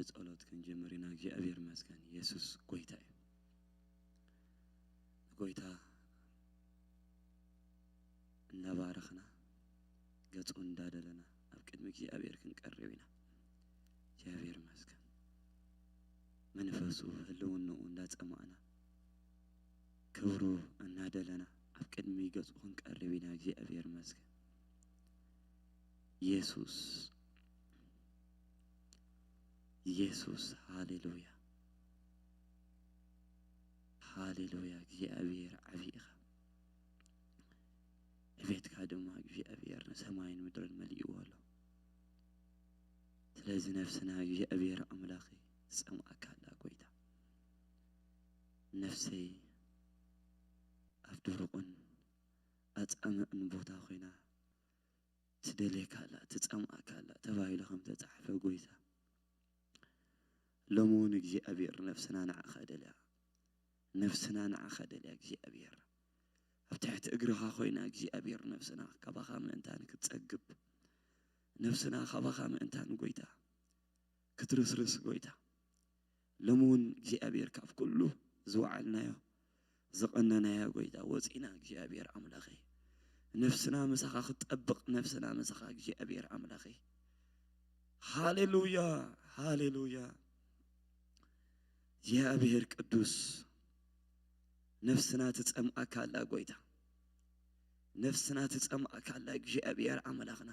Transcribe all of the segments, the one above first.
ጸሎት ክንጅምር ኢና። እግዚኣብሔር ይመስገን። የሱስ ጎይታ እዩ። ንጎይታ እናባረኽና፣ ገጹ እንዳደለና ኣብ ቅድሚ እግዚኣብሔር ክንቀርብ ኢና። እግዚኣብሔር ይመስገን። መንፈሱ ህልውንኡ እንዳጸማእና፣ ክብሩ እናደለና ኣብ ቅድሚ ገጹ ክንቀርብ ኢና። እግዚኣብሔር ይመስገን። የሱስ፣ የሱስ፣ ሃሌሉያ፣ ሃሌሉያ። እግዚኣብሔር ዓቢ ኢኻ። ዕቤትካ ድማ እግዚኣብሔር ንሰማይን ምድርን መሊእዎ ኣሎ። ስለዚ ነፍስና እግዚኣብሔር ኣምላኸይ ትጸምኣካ ኣላ ጎይታ። ነፍሰይ ኣብ ድሩቕን ኣጻምእን ቦታ ኮይና ትደልየካ ኣላ፣ ትጸምኣካ ኣላ ተባሂሉ ከም ተጻሕፈ ጎይታ፣ ሎሚ እውን እግዚኣብሔር ነፍስና ንዓኻ ደልያ፣ ነፍስና ንዓኻ ደልያ እግዚኣብሔር። ኣብ ትሕቲ እግርኻ ኮይና እግዚኣብሔር ነፍስና ካባኻ ምእንታን ክትጸግብ፣ ነፍስና ካባኻ ምእንታን ጎይታ ክትርስርስ ጎይታ። ሎሚ እውን እግዚኣብሔር ካብ ኩሉ ዝወዓልናዮ ዝቐነናዮ ጎይታ ወፂና እግዚኣብሔር ኣምላኸይ። ነፍስና ምሳኻ ክትጠብቕ፣ ነፍስና ምሳኻ እግዚኣብሔር ኣምላኸይ። ሃሌሉያ፣ ሃሌሉያ። እግዚኣብሔር ቅዱስ፣ ነፍስና ትጸምኣካ ኣላ ጎይታ። ነፍስና ትጸምኣካ ኣላ እግዚኣብሔር ኣምላኽና።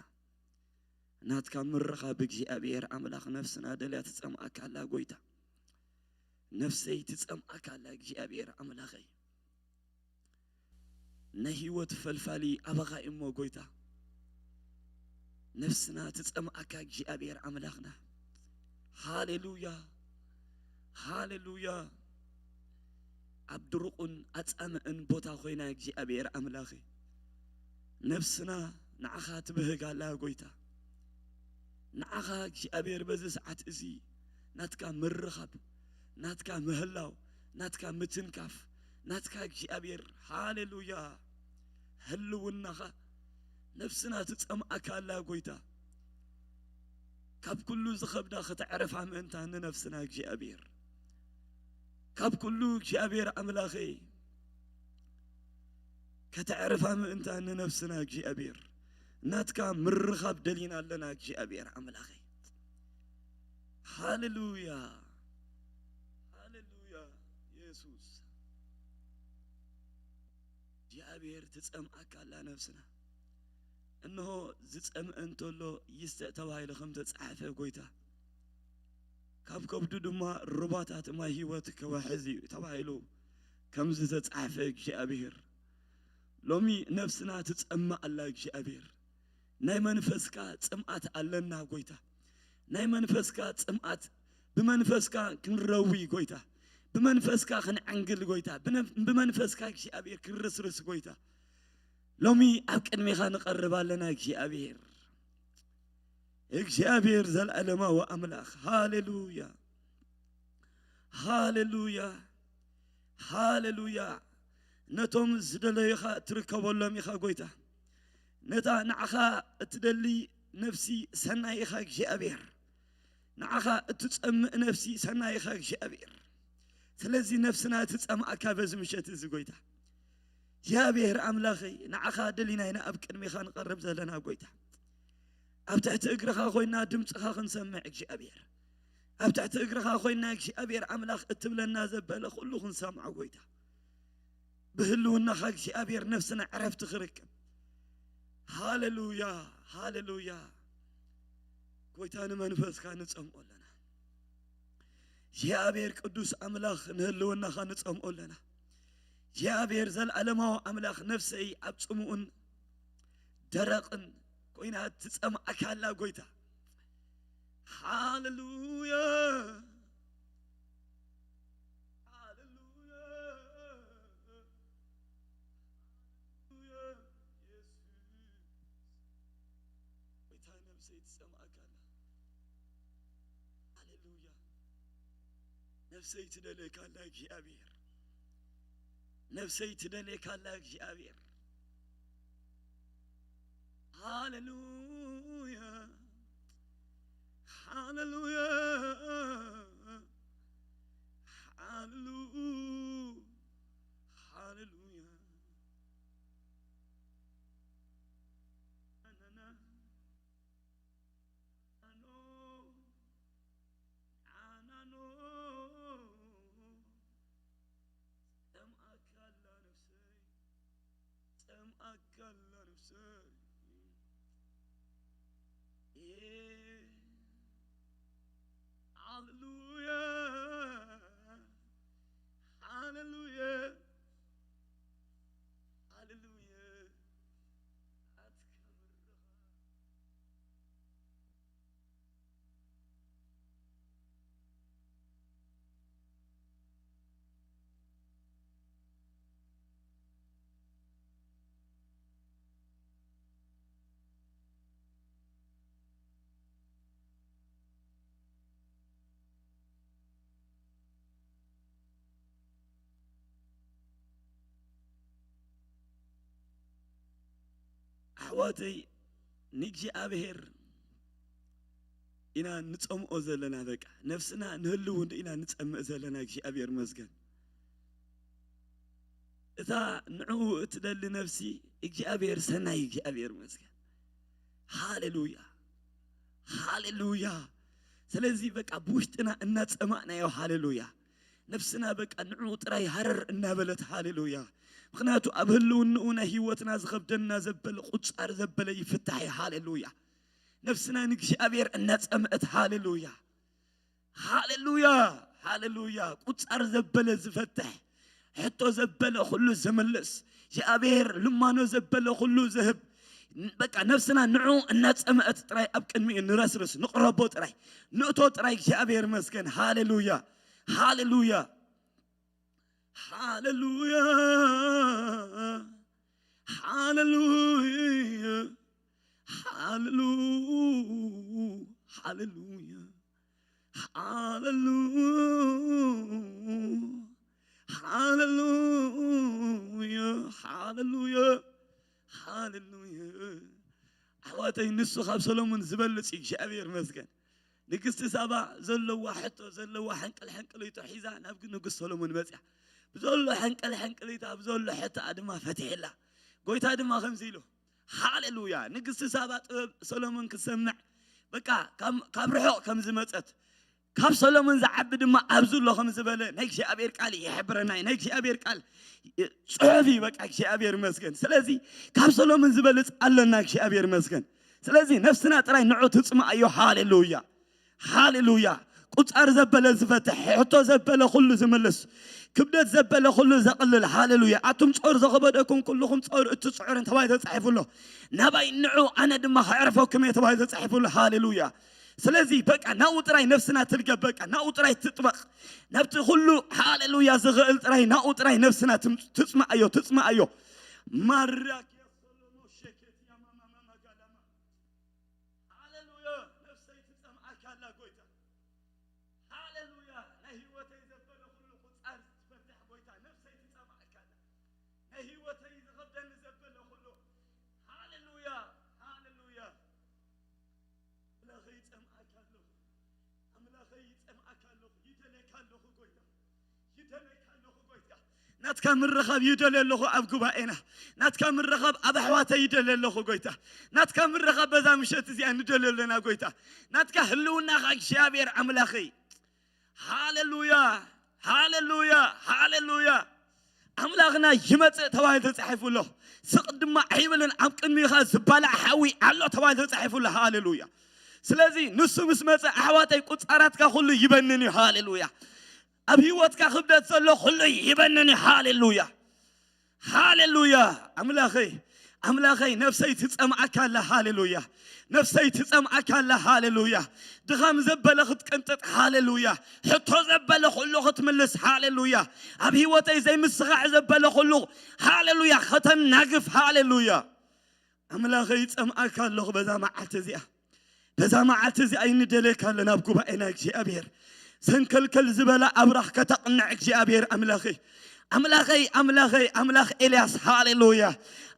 ናትካ ምርኻብ እግዚኣብሔር ኣምላኽ ነፍስና ደልያ ትጸምኣካ ኣላ ጎይታ። ነፍሰይ ትጸምኣካ ኣላ እግዚኣብሔር ኣምላኸይ። ናይ ህይወት ፈልፋሊ ኣባኻ እሞ ጎይታ። ነፍስና ትጸምኣካ እግዚኣብሔር ኣምላኽና። ሃሌሉያ፣ ሃሌሉያ። ኣብ ድሩቕን ኣጻምእን ቦታ ኮይና እግዚኣብሔር ኣምላኸይ፣ ነፍስና ንዓኻ ትብህግ ኣላ ጎይታ። ንዓኻ እግዚኣብሔር በዚ ሰዓት እዚ ናትካ ምርኻብ፣ ናትካ ምህላው፣ ናትካ ምትንካፍ፣ ናትካ እግዚኣብሔር፣ ሃሌሉያ፣ ህልውናኻ ነፍስና ትጸምኣካ ኣላ ጎይታ። ካብ ኩሉ ዝኸብዳ ከተዕርፋ ምእንታ ንነፍስና እግዚኣብሔር፣ ካብ ኩሉ እግዚኣብሔር ኣምላኸይ ከተዕርፋ ምእንታ ንነፍስና እግዚኣብሔር ናትካ ምርኻብ ደሊና ኣለና እግዚኣብሔር ኣምላኸይ። ሃሌሉያ፣ ሃሌሉያ። የሱስ፣ እግዚኣብሔር ትጸምኣካ ኣላ ነፍስና። እንሆ ዝጸምአ እንተሎ ይስተ ተባሂሉ ከም ተጻሕፈ ጎይታ፣ ካብ ከብዱ ድማ ሩባታት ማይ ህይወት ክወሕዝ እዩ ተባሂሉ ከም ዝተጻሕፈ እግዚኣብሔር፣ ሎሚ ነፍስና ትጸምእ ኣላ እግዚኣብሔር። ናይ መንፈስካ ጽምኣት ኣለና ጎይታ። ናይ መንፈስካ ጽምኣት፣ ብመንፈስካ ክንረዊ ጎይታ፣ ብመንፈስካ ክንዓንግል ጎይታ፣ ብነ-፣ ብመንፈስካ እግዚኣብሔር ክንርስርስ ጎይታ። ሎሚ ኣብ ቅድሜኻ ንቐርብ ኣለና እግዚኣብሔር። እግዚኣብሔር ዘለኣለማዊ ኣምላኽ። ሃሌሉያ፣ ሃሌሉያ፣ ሃሌሉያ። ነቶም ዝደለዩኻ እትርከበሎም ኢኻ ጎይታ። ነታ ንዓኻ እትደሊ ነፍሲ ሰናይ ኢኻ እግዚኣብሔር። ንዓኻ እትጸምእ ነፍሲ ሰናይ ኢኻ እግዚኣብሔር። ስለዚ ነፍስና ትጸምኣካ በዚ ምሸት እዚ ጎይታ። እግዚኣብሔር ኣምላኸይ፣ ንዓኻ ደሊና ኢና ኣብ ቅድሜኻ ንቐርብ ዘለና ጎይታ። ኣብ ትሕቲ እግርኻ ኮይና ድምፅኻ ክንሰምዕ እግዚኣብሔር። ኣብ ትሕቲ እግርኻ ኮይና እግዚኣብሔር ኣምላኽ እትብለና ዘበለ ኩሉ ክንሰምዖ ጎይታ። ብህልውናኻ እግዚኣብሔር ነፍስና ዕረፍቲ ክርከብ። ሃሌሉያ፣ ሃሌሉያ። ጎይታ ንመንፈስካ ንጸምኦ ኣለና። እግዚኣብሔር ቅዱስ ኣምላኽ ንህልውናኻ ንጸምኦ ኣለና። እግዚኣብሔር ዘለኣለማዊ ኣምላኽ ነፍሰይ ኣብ ጽምኡን ደረቕን ኮይና ትጸምኣካ ኣላ ጎይታ። ሃሌሉያ፣ ሃሌሉያ፣ ሃሌሉያ። የሱስ ጎይታ ነፍሰይ ትጸምኣካ ኣላ። ሃሌሉያ። ነፍሰይ ትደልየካ ኣላ እግዚኣብሔር። ነፍሰይ ትደልየካ ኣላ እግዚኣብሔር። ሃሌሉያ፣ ሃሌሉያ። ሃሌሉያ፣ ሃሌሉያ፣ ሃሌሉያ። ኣትከብርኻ ኣሕዋተይ፣ ንእግዚኣብሔር ኢና ንጸምኦ ዘለና። በቃ ነፍስና ንህልው እንዶ ኢና ንጸምእ ዘለና። እግዚኣብሔር መስገን። እታ ንዕኡ እትደሊ ነፍሲ እግዚኣብሔር ሰናይ፣ እግዚኣብሔር መስገን። ሃሌሉያ፣ ሃሌሉያ። ስለዚ በቃ ብውሽጥና እናጸማእናዮ፣ ሃሌሉያ፣ ነፍስና በቃ ንዕኡ ጥራይ ሃረር እናበለት፣ ሃሌሉያ። ምኽንያቱ ኣብ ህልውንኡ ናይ ህይወትና ዝኸብደና ዘበለ፣ ቁጻር ዘበለ ይፍታሕ እዩ። ሃሌሉያ። ነፍስና ንእግዚኣብሔር እናጸምአት፣ ሃሌሉያ፣ ሃሌሉያ፣ ሃሌሉያ። ቁጻር ዘበለ ዝፈትሕ፣ ሕቶ ዘበለ ኩሉ ዝምልስ፣ እግዚኣብሔር ልማኖ ዘበለ ኩሉ ዝህብ፣ በቃ ነፍስና ንዑ እናጸመአት ጥራይ ኣብ ቅድሚኡ ንረስርስ፣ ንቕረቦ ጥራይ፣ ንእቶ ጥራይ። እግዚኣብሔር መስገን። ሃሌሉያ፣ ሃሌሉያ፣ ሃሌሉያ፣ ሃሌሉያ፣ ሃሌሉ-፣ ሃሌሉያ፣ ሃሌሉያ፣ ሃሌሉያ፣ ሃሌሉያ፣ ሃሌሉያ። ኣሕዋተይ፣ ንሱ ካብ ሰሎሞን ዝበልጽ እዩ። እግዚኣብሔር መስገን። ንግስቲ ሳባ ዘለዋ ሕቶ፣ ዘለዋ ሕንቅል ሕንቅሊቶ ሒዛ ናብ ንጉስ ሰሎሞን መጽያ። ብዘሎ ሕንቅል ሕንቅሊታ፣ ብዘሎ ሕቶኣ ድማ ፈትሒላ። ጎይታ ድማ ከምዚ ኢሉ፣ ሃሌሉያ፣ ንግስቲ ሳባ ጥበብ ሰሎሞን ክትሰምዕ፣ በቃ ካብ፣ ካብ ርሑቕ ከም ዝመጸት፣ ካብ ሰሎሞን ዝዓቢ ድማ ኣብዚ ኣሎ ከም ዝበለ ናይ እግዚኣብሔር ቃል ይሕብረና እዩ። ናይ እግዚኣብሔር ቃል ጽሑፍ እዩ። በቃ እግዚኣብሔር ይመስገን። ስለዚ ካብ ሰሎሞን ዝበልጽ ኣለና። እግዚኣብሔር ይመስገን። ስለዚ ነፍስና ጥራይ ንዑ ትጽምኣዮ። ሃሌሉያ፣ ሃሌሉያ። ቁጻር ዘበለ ዝፈትሕ፣ ሕቶ ዘበለ ኩሉ ዝምልስ፣ ክብደት ዘበለ ኩሉ ዘቕልል። ሃሌሉያ። ኣቱም ጾር ዘኸበደኩም ኩልኹም ጾር እትጽዕሩን ተባሂሉ ተጻሒፉ ኣሎ። ናባይ ንዑ ኣነ ድማ ከዕርፈኩም እየ ተባሂሉ ተጻሒፉ ኣሎ። ሃሌሉያ። ስለዚ በቃ ናብኡ ጥራይ ነፍስና ትልገብ። በቃ ናብኡ ጥራይ ትጥበቕ። ናብቲ ኩሉ፣ ሃሌሉያ፣ ዝኽእል ጥራይ ናብኡ ጥራይ ነፍስና ትም-፣ ትጽምኣዮ፣ ትጽምኣዮ። ማራኪያ ሶሎሞ ሸኬት ያማማማማጋዳማ። ሃሌሉያ፣ ነፍሰይ ትጸምኣካ ኣላ ጎይታ። ሃሌሉያ፣ ናይ ህይወተይ ዘበለ ኩሉ ቁጻር ትፈትሕ ጎይታ፣ ነፍሰይ ትጸምኣካ ኣላ። ናይ ህይወተይ ዝኸብደኒ ዘበለ ኩሉ። ሃሌሉያ፣ ሃሌሉያ። ኣምላኸይ ይጸምኣካ ኣለኹ። ኣምላኸይ ይጸምኣካ ኣለኹ። ይደልየካ ኣለኹ ጎይታ። ይደልየካ ኣለኹ ጎይታ። ናትካ ምርኻብ ይደልየ ኣለኹ ኣብ ጉባኤና። ናትካ ምርኻብ ኣብ ኣሕዋተይ ይደልየ ኣለኹ ጎይታ። ናትካ ምርኻብ በዛ ምሸት እዚኣ ንደልዮ ኣለና ጎይታ። ናትካ ህልውናኻ እግዚኣብሔር ኣምላኸይ። ሃሌሉያ፣ ሃሌሉያ፣ ሃሌሉያ። ኣምላኽና ይመጽእ ተባሂሉ ተጻሒፉ ኣሎ። ስቕ ድማ ኣይብልን፣ ኣብ ቅድሚኻ ዝባላዕ ሓዊ ኣሎ ተባሂሉ ተጻሒፉ ኣሎ። ሃሌሉያ። ስለዚ ንሱ ምስ መጸ ኣሕዋተይ ቁጻራትካ ኩሉ ይበንን እዩ። ሃሌሉያ። ኣብ ህይወትካ ክብደት ዘሎ ኩሉ ይበንን እዩ። ሃሌሉያ፣ ሃሌሉያ። ኣምላኸይ፣ ኣምላኸይ፣ ነፍሰይ ትጸምኣካ ኣላ። ሃሌሉያ። ነፍሰይ ትጸምኣካ ኣላ። ሃሌሉያ። ድኻም ዘበለ ክትቅንጥጥ። ሃሌሉያ። ሕቶ ዘበለ ኩሉ ክትምልስ። ሃሌሉያ። ኣብ ህይወተይ ዘይምስኻዕ ዘበለ ኩሉ፣ ሃሌሉያ፣ ከተናግፍ። ሃሌሉያ። ኣምላኸይ፣ ይጸምኣካ ኣለኹ በዛ መዓልቲ እዚኣ። በዛ መዓልቲ እዚኣ ይንደልየካ ኣለና ኣብ ጉባኤና እግዚኣብሔር። ሰንከልከል ዝበላ ኣብራኽ ከተቕንዕ እግዚኣብሔር ኣምላኸይ። ኣምላኸይ፣ ኣምላኸይ፣ ኣምላኽ ኤልያስ፣ ሃሌሉያ።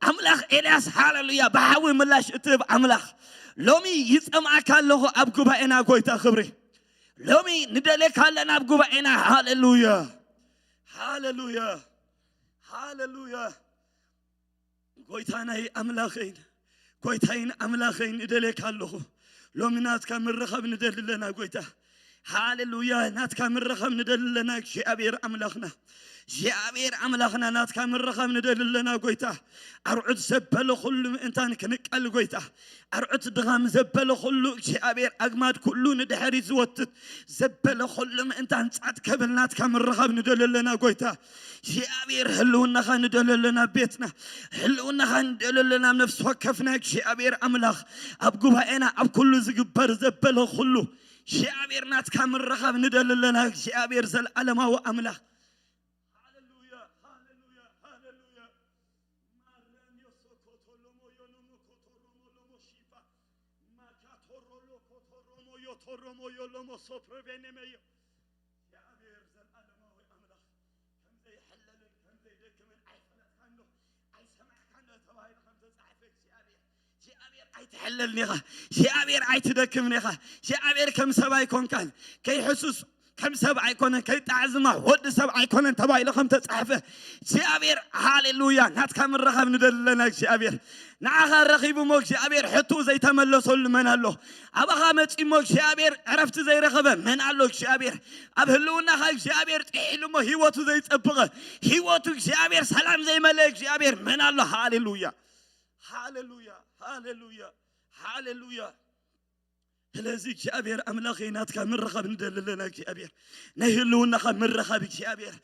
ኣምላኽ ኤልያስ፣ ሃሌሉያ። ብሓዊ ምላሽ እትህብ ኣምላኽ። ሎሚ ይጸምኣካ ኣለኹ ኣብ ጉባኤና ጎይታ ክብሪ። ሎሚ ንደልየካ ኣለና ኣብ ጉባኤና። ሃሌሉያ። ሃሌሉያ። ሃሌሉያ። ጎይታናይ ኣምላኸይን፣ ጎይታይን ኣምላኸይን፣ እደልየካ ኣለኹ። ሎሚ ናትካ ምርኻብ ንደሊ ኣለና ጎይታ። ሃሌሉያ። ናትካ ምርኻብ ንደሊ ኣለና እግዚኣብሔር ኣምላኽና። እግዚኣብሔር ኣምላኽና ናትካ ምርኻብ ንደሊ ኣለና ጎይታ። ኣርዑት ዘበለ ኩሉ ምእንታን ክንቀል ጎይታ። ኣርዑት ድኻም ዘበለ ኩሉ እግዚኣብሔር ኣግማድ ኩሉ ንድሕሪት ዝወትት ዘበለ ኩሉ ምእንታን ጻት ከብል ናትካ ምርኻብ ንደሊ ኣለና ጎይታ። እግዚኣብሔር ህልውናኻ ንደሊ ኣለና ቤትና። ህልውናኻ ንደሊ ኣለና ኣብ ነፍሲ ወከፍና እግዚኣብሔር ኣምላኽ። ኣብ ጉባኤና ኣብ ኩሉ ዝግበር ዘበለ ኩሉ እግዚኣብሔር ናትካ ምርኻብ ንደሊ ኣለና እግዚኣብሔር ዘለዓለማዊ ኣምላኽ። ሃሌሉያ፣ ሃሌሉያ፣ ሃሌሉያ። ማረን ዮሶኮቶሎሞ ዮሎሞ ኮቶሮሞ ሎሞ ሺፋ ማካቶሮሎ ኮቶሮሞ ዮቶሮሞ ዮሎሞ ሶፕሮቬኔመዮ። እግዚኣብሔር ዘለዓለማዊ ኣምላኽ ከም ዘይሕለልን ከም ዘይደክምን ኣይፈለጥካን ዶ? ኣይሰማዕካን ዶ ተባሂሉ ከም ተጻሕፈ እግዚኣብሔር። እግዚኣብሔር ኣይትሕለልን ኢኻ። እግዚኣብሔር ኣይትደክምን ኢኻ። እግዚኣብሔር ከም ሰብ ኣይኮንካን። ከይሕሱስ ከም ሰብ ኣይኮነን፣ ከይጣዕዝማ ወዲ ሰብ ኣይኮነን ተባሂሉ ከም ተጻሕፈ እግዚኣብሔር። ሃሌሉያ። ናትካ ምረኻብ ንደሊ ኣለና እግዚኣብሔር። ንዓኻ ረኺቡ እሞ እግዚኣብሔር ሕትኡ ዘይተመለሰሉ መን ኣሎ? ኣባኻ መጺኡ እሞ እግዚኣብሔር ዕረፍቲ ዘይረኸበ መን ኣሎ እግዚኣብሔር? ኣብ ህልውናኻ እግዚኣብሔር ጥሒሉ እሞ ህይወቱ ዘይጸብቐ፣ ህይወቱ እግዚኣብሔር ሰላም ዘይመልአ እግዚኣብሔር መን ኣሎ? ሃሌሉያ፣ ሃሌሉያ፣ ሃሌሉያ፣ ሃሌሉያ። ስለዚ እግዚኣብሔር ኣምላኸይ ናትካ ምርኻብ ንደሊ ኣለና እግዚኣብሔር። ናይ ህልውናኻ ምርኻብ እግዚኣብሔር።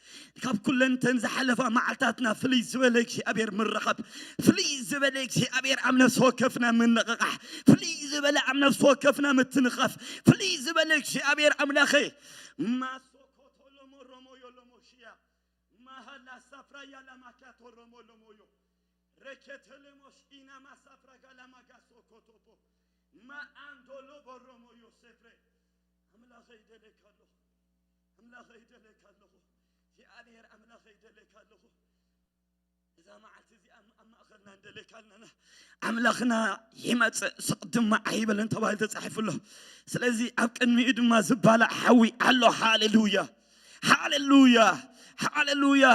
ካብ ኩለን እተን ዝሓለፋ መዓልታትና ፍልይ ዝበለ እግዚኣብሔር ምርኻብ። ፍልይ ዝበለ እግዚኣብሔር ኣብ ነፍሲ ወከፍና ምንቕቓሕ። ፍልይ ዝበለ ኣብ ነፍሲ ወከፍና ምትንኻፍ። ፍልይ ዝበለ እግዚኣብሔር ኣምላኸይ። ማሶኮቶሎሞ ሮሞ ዮሎሞ ሽያ። ማሃላ ሳፍራ ያላ ማካቶ ሮሞ ሎሞ ዮ። ረኬተለሞሽ ኢና ማሳፍራ ጋላ ማጋሶ ኮቶፖ። ማአንዶሎ ቦሮሞ ዮሴፍሬ። ኣምላኸይ ይደለካ ኣለኹ። ኣምላኸይ ይደለካ ኣለኹ። እግዚኣብሔር ኣምላኸይ ይደለካ ኣለኹ። እዛ መዓልቲ እዚኣ ኣብ ማእኸልና እንደለካ ኣለና። ኣምላኽና ይመጽእ፣ ስቕ ድማ ኣይበለን ተባሂሉ ተጻሒፉ ኣሎ። ስለዚ ኣብ ቅድሚኡ ድማ ዝባላዕ ሓዊ ኣሎ። ሃሌሉያ፣ ሃሌሉያ፣ ሃሌሉያ።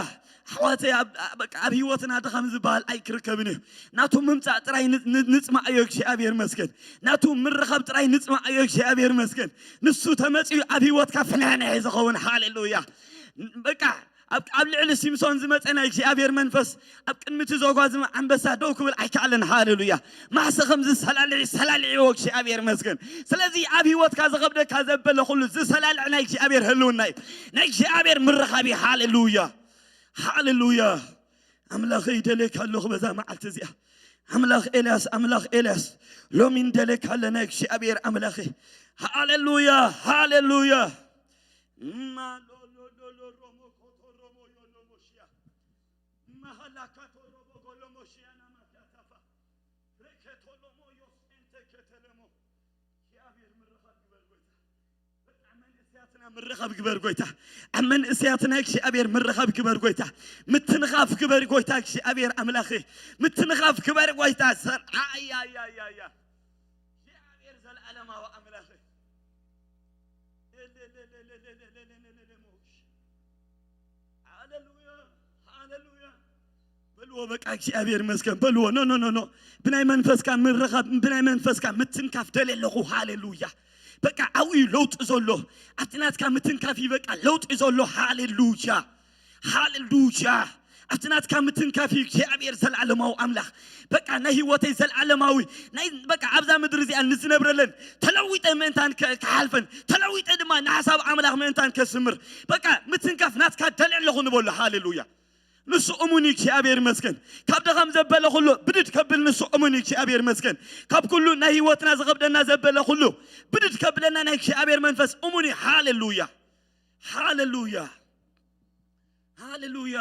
ኣሕዋተይ፣ ኣብ፣ በቃ ኣብ ህይወትና ድኻም ዝበሃል ኣይክርከብን እዩ። ናቱ ምምጻእ ጥራይ ን-፣ ን-፣ ንጽማዕ እዮ እግዚኣብሔር መስገን። ናቱ ምርኻብ ጥራይ ንጽማዕ እዮ እግዚኣብሔር መስገን። ንሱ ተመጺኡ ኣብ ህይወትካ ፍንሕንሒ ዝኸውን። ሃሌሉያ። በቃ ኣብ፣ ኣብ ልዕሊ ሲምሶን ዝመጸ ናይ እግዚኣብሔር መንፈስ ኣብ ቅድሚ እቲ ዘጓዝም ኣንበሳ ደው ክብል ኣይከኣለን። ሃሌሉያ። ማሕሰ ከም ዝሰላልዕ ሰላልዕዎ እግዚኣብሔር መስገን። ስለዚ ኣብ ህይወትካ ዝኸብደካ ዘበለ ኩሉ ዝሰላልዕ ናይ እግዚኣብሔር ህልውና እዩ። ናይ እግዚኣብሔር ምርኻብ እዩ። ሃሌሉያ፣ ሃሌሉያ። ኣምላኸይ ይደልየካ ኣለኹ በዛ መዓልቲ እዚኣ። ኣምላኽ ኤልያስ፣ ኣምላኽ ኤልያስ፣ ሎሚ እንደልየካ ኣለና እግዚኣብሔር ኣምላኸይ። ሃሌሉያ፣ ሃሌሉያ። ማሎሎሎሎ ሮሞ ኮቶ ሮሞ ዮሎ ሞሽያ። ማሃላካቶ ሮቦ ጎሎ ሞሽያ ናማካታፋ። ሬኬቶ ሎሞ ዮሴንተ ከተለሞ። እግዚኣብሔር ምርኻብ ግበር ጎይታ። በቃ መንእሰያትና ምርኻብ ግበር ጎይታ። ኣብ መንእሰያትና እግዚኣብሔር ምርኻብ ግበር ጎይታ። ምትንኻፍ ግበር ጎይታ እግዚኣብሔር ኣምላኸ። ምትንኻፍ ግበር ጎይታ። ሰር-፣ ኣያያያያ። እግዚኣብሔር ዘለዓለማዊ ኣምላኸ። ሃሌሉያ፣ ሃሌሉያ። በልዎ በቃ እግዚኣብሔር ይመስገን በልዎ። ኖ፣ ኖ፣ ኖ፣ ኖ። ብናይ መንፈስካ ምርኻብ፣ ብናይ መንፈስካ ምትንካፍ ደልየ ኣለኹ። ሃሌሉያ። በቃ ኣብኡ እዩ ለውጢ ዘሎ። ኣብቲ ናትካ ምትንካፍ እዩ በቃ ለውጢ ዘሎ። ሃሌሉያ፣ ሃሌሉያ። ኣብቲ ናትካ ምትንካፍ እዩ እግዚኣብሔር ዘለዓለማዊ ኣምላኽ። በቃ ናይ ህይወተይ ዘለዓለማዊ፣ ናይ በቃ ኣብዛ ምድሪ እዚኣ ንዝነብረለን ተለዊጠ ምእንታን ከ-፣ ክሓልፈን፣ ተለዊጠ ድማ ንሓሳብ ኣምላኽ ምእንታን ከስምር። በቃ ምትንካፍ ናትካ ደልየ ኣለኹ ንበሎ። ሃሌሉያ። ንሱ እሙን እዩ፣ እግዚኣብሔር ይመስገን። ካብ ድኻም ዘበለ ኩሉ ብድድ ከብል ንሱ እሙን እዩ፣ እግዚኣብሔር ይመስገን። ካብ ኩሉ ናይ ህይወትና ዝኸብደና ዘበለ ኩሉ ብድድ ከብለና ናይ እግዚኣብሔር መንፈስ እሙን እዩ። ሃሌሉያ፣ ሃሌሉያ፣ ሃሌሉያ።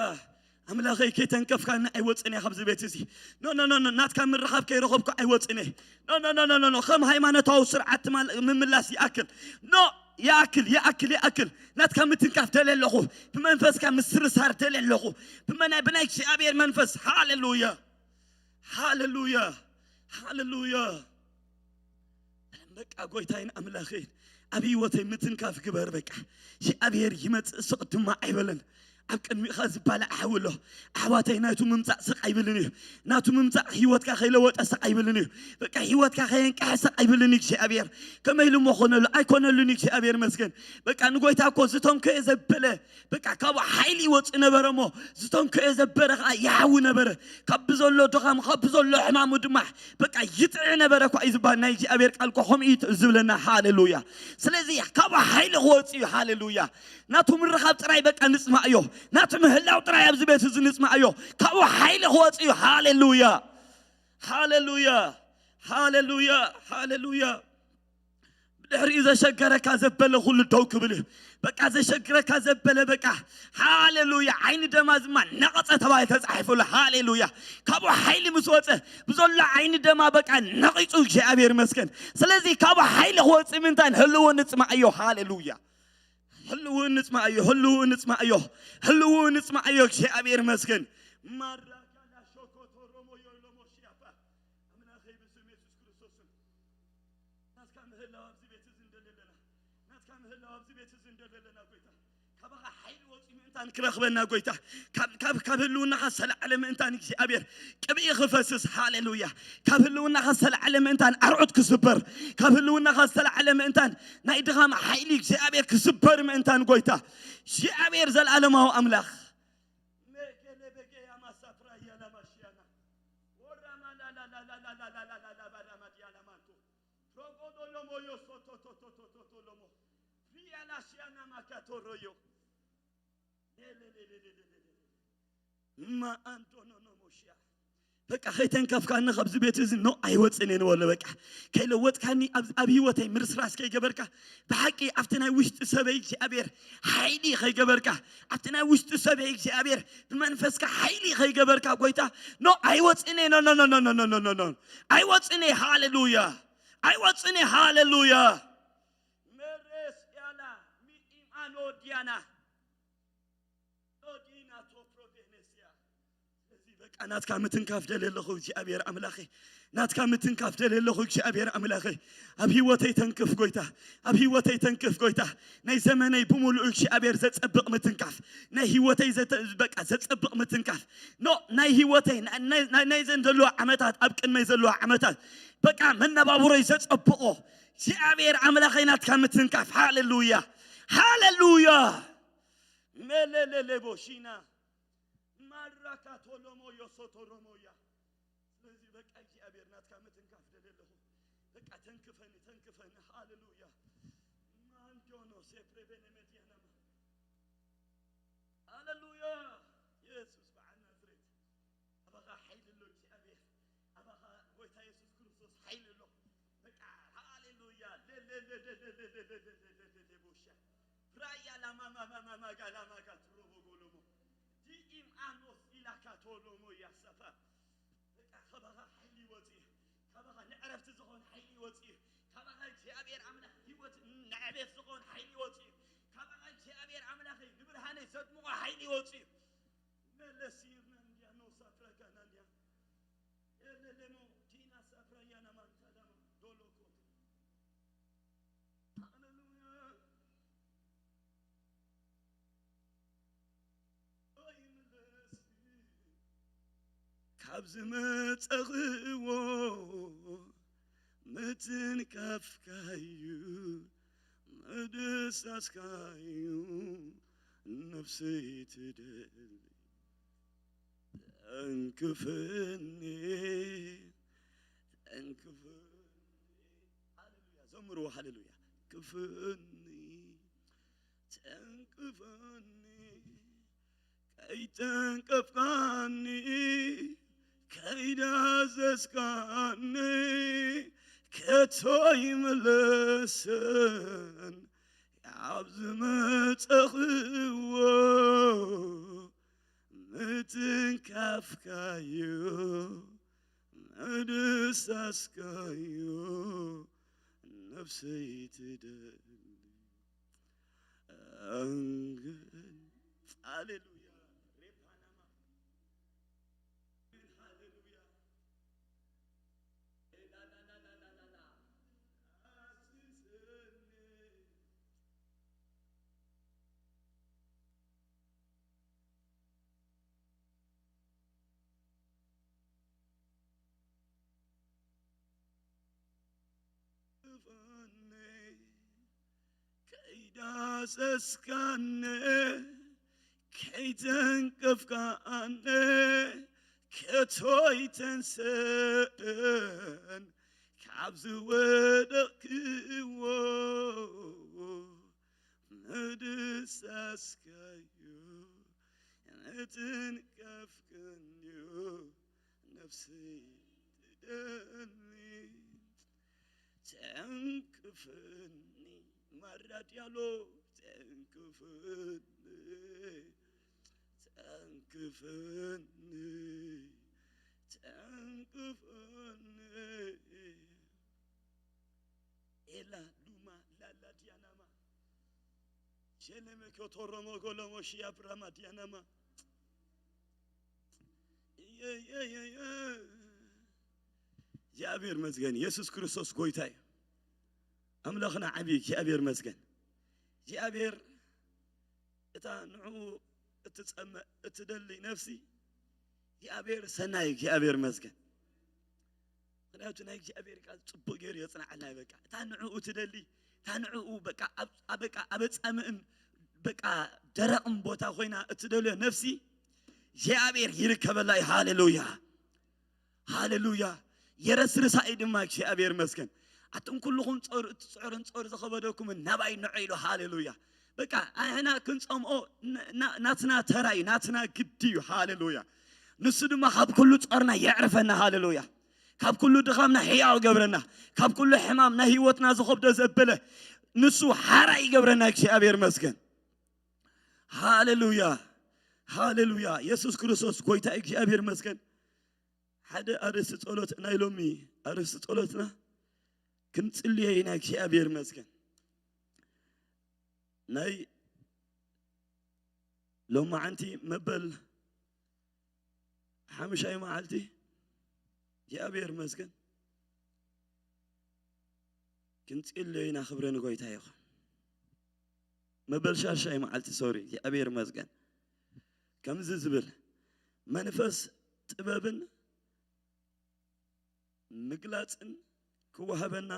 ኣምላኸይ ከይተንከፍካና ኣይወፅን እየ ካብዚ ቤት እዚ። ኖ፣ ኖ፣ ኖ፣ ኖ። ናትካ ምርኻብ ከይረኸብኩ ኣይወፅን እየ። ኖ፣ ኖ፣ ኖ፣ ኖ፣ ኖ፣ ኖ። ከም ሃይማኖታዊ ስርዓት ትማል-፣ ምምላስ ይኣክል። ኖ፣ ይኣክል፣ ይኣክል፣ ይኣክል። ናትካ ምትንካፍ ደልየ ኣለኹ። ብመንፈስካ ምስርሳር ደልየ ኣለኹ። ብመናይ-፣ ብናይ እግዚኣብሔር መንፈስ። ሃሌሉያ፣ ሃሌሉያ፣ ሃሌሉያ። በቃ ጎይታይን ኣምላኸይን ኣብ ህይወተይ ምትንካፍ ግበር። በቃ እግዚኣብሔር ይመጽእ ስቕ ድማ ኣይበለን። ኣብ ቅድሚኻ ዝባላዕ ሓዊ ኣሎ። ኣሕዋተይ፣ ናቱ ምምጻእ ስቕ ኣይብልን እዩ። ናቱ ምምጻእ ህይወትካ ከይለወጠ ስቕ ኣይብልን እዩ። በቃ ህይወትካ ከየንቀሐ ስቕ ኣይብልን እዩ እግዚኣብሔር። ከመይ ኢሉ እሞ ኮነሉ? ኣይኮነሉን እዩ እግዚኣብሔር መስገን። በቃ ንጎይታ እኮ ዝተንከየ ዘበለ፣ በቃ ካብኡ ሓይሊ ይወጽእ ነበረ እሞ ዝተንከየ ዘበረ ከዓ ይሓዊ ነበረ። ካብ ብዘሎ ድኻም፣ ካብ ብዘሎ ሕማሙ ድማ በቃ ይጥዕ ነበረ እኳ እዩ ዝበሃል። ናይ እግዚኣብሔር ቃል እኮ ከምኡ እዩ ዝብለና። ሃሌሉያ። ስለዚ ካብኡ ሓይሊ ክወጽእ እዩ። ሃሌሉያ። ናቱ ምርኻብ ጥራይ በቃ ንጽማእዮ። ናቱ ምህላው ጥራይ ኣብዚ ቤት እዚ ንጽማእዮ። ካብኡ ሓይሊ ክወጽእ እዩ። ሃሌሉያ። ሃሌሉያ። ሃሌሉያ። ሃሌሉያ። ብድሕሪኡ ዘሸገረካ ዘበለ ኩሉ ደው ክብል እዩ። በቃ ዘሸግረካ ዘበለ በቃ። ሃሌሉያ። ዓይኒ ደማ ዝማ ነቐጸ ተባሂሉ ተጻሒፉሉ። ሃሌሉያ። ካብኡ ሓይሊ ምስ ወጸ፣ ብዘሎ ዓይኒ ደማ በቃ ነቒጹ። እግዚኣብሔር ይመስገን። ስለዚ ካብኡ ሓይሊ ክወጽእ ምንታን ህልው ንጽማእዮ። ሃሌሉያ። ህልው ንጽማእዮ። ህልው ንጽማእዮ። ህልው ንጽማእዮ። እግዚኣብሔር ይመስገን። ማራካላ ሾኮቶ ሮሞ ዮሎሞ ሺያፓ። ኣምላኸይ፣ ብስም የሱስ ክርስቶስ ስም፣ ናትካ ምህላው ኣብዚ ቤት እዚ እንደለለና፣ ናትካ ምህላው ኣብዚ ቤት እዚ እንደለለና ጎይታ፣ ካባኻ ሓይሊ ወፂኡ ምእንታን ክረኽበና ጎይታ፣ ካብ፣ ካብ፣ ካብ ህልውናኻ ዝተላዕለ ምእንታን እግዚኣብሔር ቅብኢ ክፈስስ። ሃሌሉያ። ካብ ህልውናኻ ዝተላዕለ ምእንታን ኣርዑት ክስበር፣ ካብ ህልውናኻ ዝተላዕለ ምእንታን ናይ ድኻም ሓይሊ እግዚኣብሔር ክስበር ምእንታን ጎይታ፣ እግዚኣብሔር ዘለዓለማዊ ኣምላኽ። ሜኬሌ ቤጌ ያማሳፕራ ያላማሽያና ወራማላላላላላላላላላላባዳማዲያላማንቶ ሮጎዶሎሞ ዮሶቶቶቶቶቶሎሞ ሪያላሽያና ማካቶሮዮ ሌሌሌሌሌሌሌ ማአንዶኖኖሞሽያ። በቃ ከይተንከፍካኒ ካብዚ ቤት እዚ ኖ ኣይወፅን እየ ንበሎ። በቃ ከይለወጥካኒ ኣብ፣ ኣብ ህይወተይ ምርስራስ ከይገበርካ፣ ብሓቂ ኣብቲ ናይ ውሽጢ ሰበይ እግዚኣብሔር ሓይሊ ከይገበርካ፣ ኣብቲ ናይ ውሽጢ ሰበይ እግዚኣብሔር ብመንፈስካ ሓይሊ ከይገበርካ ጎይታ ኖ ኣይወፅን እየ። ኖ ኖ ኖ ኖ ኖ ኖ ኖ ኖ ኖ ኣይወፅን እየ። ሃሌሉያ። ኣይወፅን እየ። ሃሌሉያ። መሬስ ያላ ሚኢማኖ ዲያና ሎዲና ቶፕሮ ቬኔስያ። ስለዚ በቃ ናትካ ምትንካፍ ደልየ ኣለኹ እግዚኣብሔር ኣምላኸ። ናትካ ምትንካፍ ደልየ ኣለኹ እግዚኣብሔር ኣምላኸ። ኣብ ህይወተይ ተንክፍ ጎይታ። ኣብ ህይወተይ ተንክፍ ጎይታ። ናይ ዘመነይ ብምሉኡ እግዚኣብሔር ዘጸብቕ ምትንካፍ። ናይ ህይወተይ ዘተ-፣ በቃ ዘጸብቕ ምትንካፍ። ኖ ናይ ህይወተይ፣ ናይ፣ ናይ፣ ናይ፣ ናይዘን ዘለዋ ዓመታት፣ ኣብ ቅድመይ ዘለዋ ዓመታት በቃ መነባብሮይ ዘጸብቖ እግዚኣብሔር ኣምላኸይ ናትካ ምትንካፍ። ሃሌሉያ። ሃሌሉያ። ሜሌሌሌቦሺና ማራካቶሎሞ ዮሶቶሮሞያ። ስለዚ በቃ እግዚኣብሔር ናትካ ምትንካፍ ደልየ ኣለኹ። በቃ ተንክፈኒ፣ ተንክፈኒ። ሃሌሉያ። ማንዶኖ ሴፕሬቤነ መዲያናማ። ሃሌሉያ። የሱስ በዓል ናዝሬት። ኣባኻ ሓይሊ ኣሎ እግዚኣብሔር። ኣባኻ ጎይታ የሱስ ክርስቶስ ሓይሊ ኣሎ። በቃ ሃሌሉያ። ሌሌሌሌሌሌሌሌሌሌሌሌሌቦሻ ፕራያ ላማማማማማጋ ላማጋ ትሮቦጎሎሞ ዲኢም ኣኖስ ኢላካ ቶሎሞ ያሰፋ። በቃ ካባኻ ሓይሊ ይወጽእ እዩ። ካባኻ ንዕረፍቲ ዝኾን ሓይሊ ይወጽእ እዩ። ካባኻ እግዚኣብሔር ኣምላኽ ህይወት ንዕቤት ዝኾን ሓይሊ ይወጽእ እዩ። ካባኻ እግዚኣብሔር ኣምላኸይ ንብርሃነይ ዘድምቖ ሓይሊ ይወጽእ እዩ። መለስ ይርና እንዲያ ኖሳ ፕረጋና እንዲያ የለለሞ ዲና ሳፕራያና ማንታዳማ ዶሎኮ። ሃሌሉያ። ይምለስ ካብ ዝመጸኽዎ ምትንካፍካዩ ምድሳስካዩ ነፍሰይ ትደሊ። ተንክፈኒ፣ ተንክፈኒ። ሃሌሉያ፣ ዘምርዎ ሃሌሉያ። ክፈኒ፣ ተንክፈኒ፣ ከይተንከፍካኒ፣ ከይዳዘዝካኒ፣ ከቶ ይምለሰን ኣብ ዝመጸኽዎ ምትንካፍካዮ ምድሳስካዮ ነፍሰይ ትደሊ። ኣንግ-፣ ሃሌሉያ። ሃሌሉያ። ከይዳሰስካነ ከይተንቀፍካነ ከቶ ይተንሰእን ካብ ዝወደቕክዎ ምድሳስካዮ ምትንቀፍክንዮ ነፍሲ ትደሊ ተንክፍኒ ማራ ዲያሎ ተንክፍኒ ተንክፍኒ ተንክፍኒ ኤላ ሉማ ላላ ዲያናማ ሸለመ ኮቶሮሞ ጎሎሞ ሽያ ብራማ ዲያናማ እግዚኣብሔር መስገን ኢየሱስ ክርስቶስ ጎይታ እዩ። ኣምላኽና ዓብዪ እግዚኣብሔር መስገን እግዚኣብሔር እታ ንዕኡ እትጸመእ እትደሊ ነፍሲ እግዚኣብሔር ሰናይ እግዚኣብሔር መስገን። ምክንያቱ ናይ እግዚኣብሔር ቃል ጽቡቅ ገይሩ የጽንዓልና እዩ። በቃ እታ ንዕኡ ትደሊ እታ ንዕኡ በቃ ኣብ- ኣብ- በቃ ኣብ ጸምእን በቃ ደረቕን ቦታ ኮይና እትደልዮ ነፍሲ እግዚኣብሔር ይርከበላ እዩ። ሃሌሉያ ሃሌሉያ። የረስርሳ እዩ ድማ እግዚኣብሔር መስገን። ኣቱም ኩልኹም ጾር እትጽዕርን ጾር ዝኸበደኩምን ናባይ ንዑ ኢሉ። ሃሌሉያ። በቃ ኣሕና ክንጸምኦ ና- ና- ናትና ተራ እዩ ናትና ግዲ እዩ። ሃሌሉያ። ንሱ ድማ ካብ ኩሉ ጾርና የዕርፈና። ሃሌሉያ። ካብ ኩሉ ድኻምና ሕያው ገብረና። ካብ ኩሉ ሕማም ናይ ህይወትና ዝኸብዶ ዘበለ ንሱ ሓራ ይገብረና። እግዚኣብሔር መስገን። ሃሌሉያ ሃሌሉያ። የሱስ ክርስቶስ ጎይታ እዩ። እግዚኣብሔር መስገን። ሓደ ኣርእስቲ ጸሎት ናይ ሎሚ ኣርእስቲ ጸሎትና ክንጽልየ ኢና። እግዚኣብሔር መስገን። ናይ ሎማዓንቲ መበል ሓሙሻይ መዓልቲ እግዚኣብሔር መስገን ክንጽልዮ ኢና። ክብረ ንጎይታ ይኹን። መበል ሻሻይ መዓልቲ ሶሪ እግዚኣብሔር መስገን ከምዚ ዝብል መንፈስ ጥበብን ምግላጽን ክወሃበና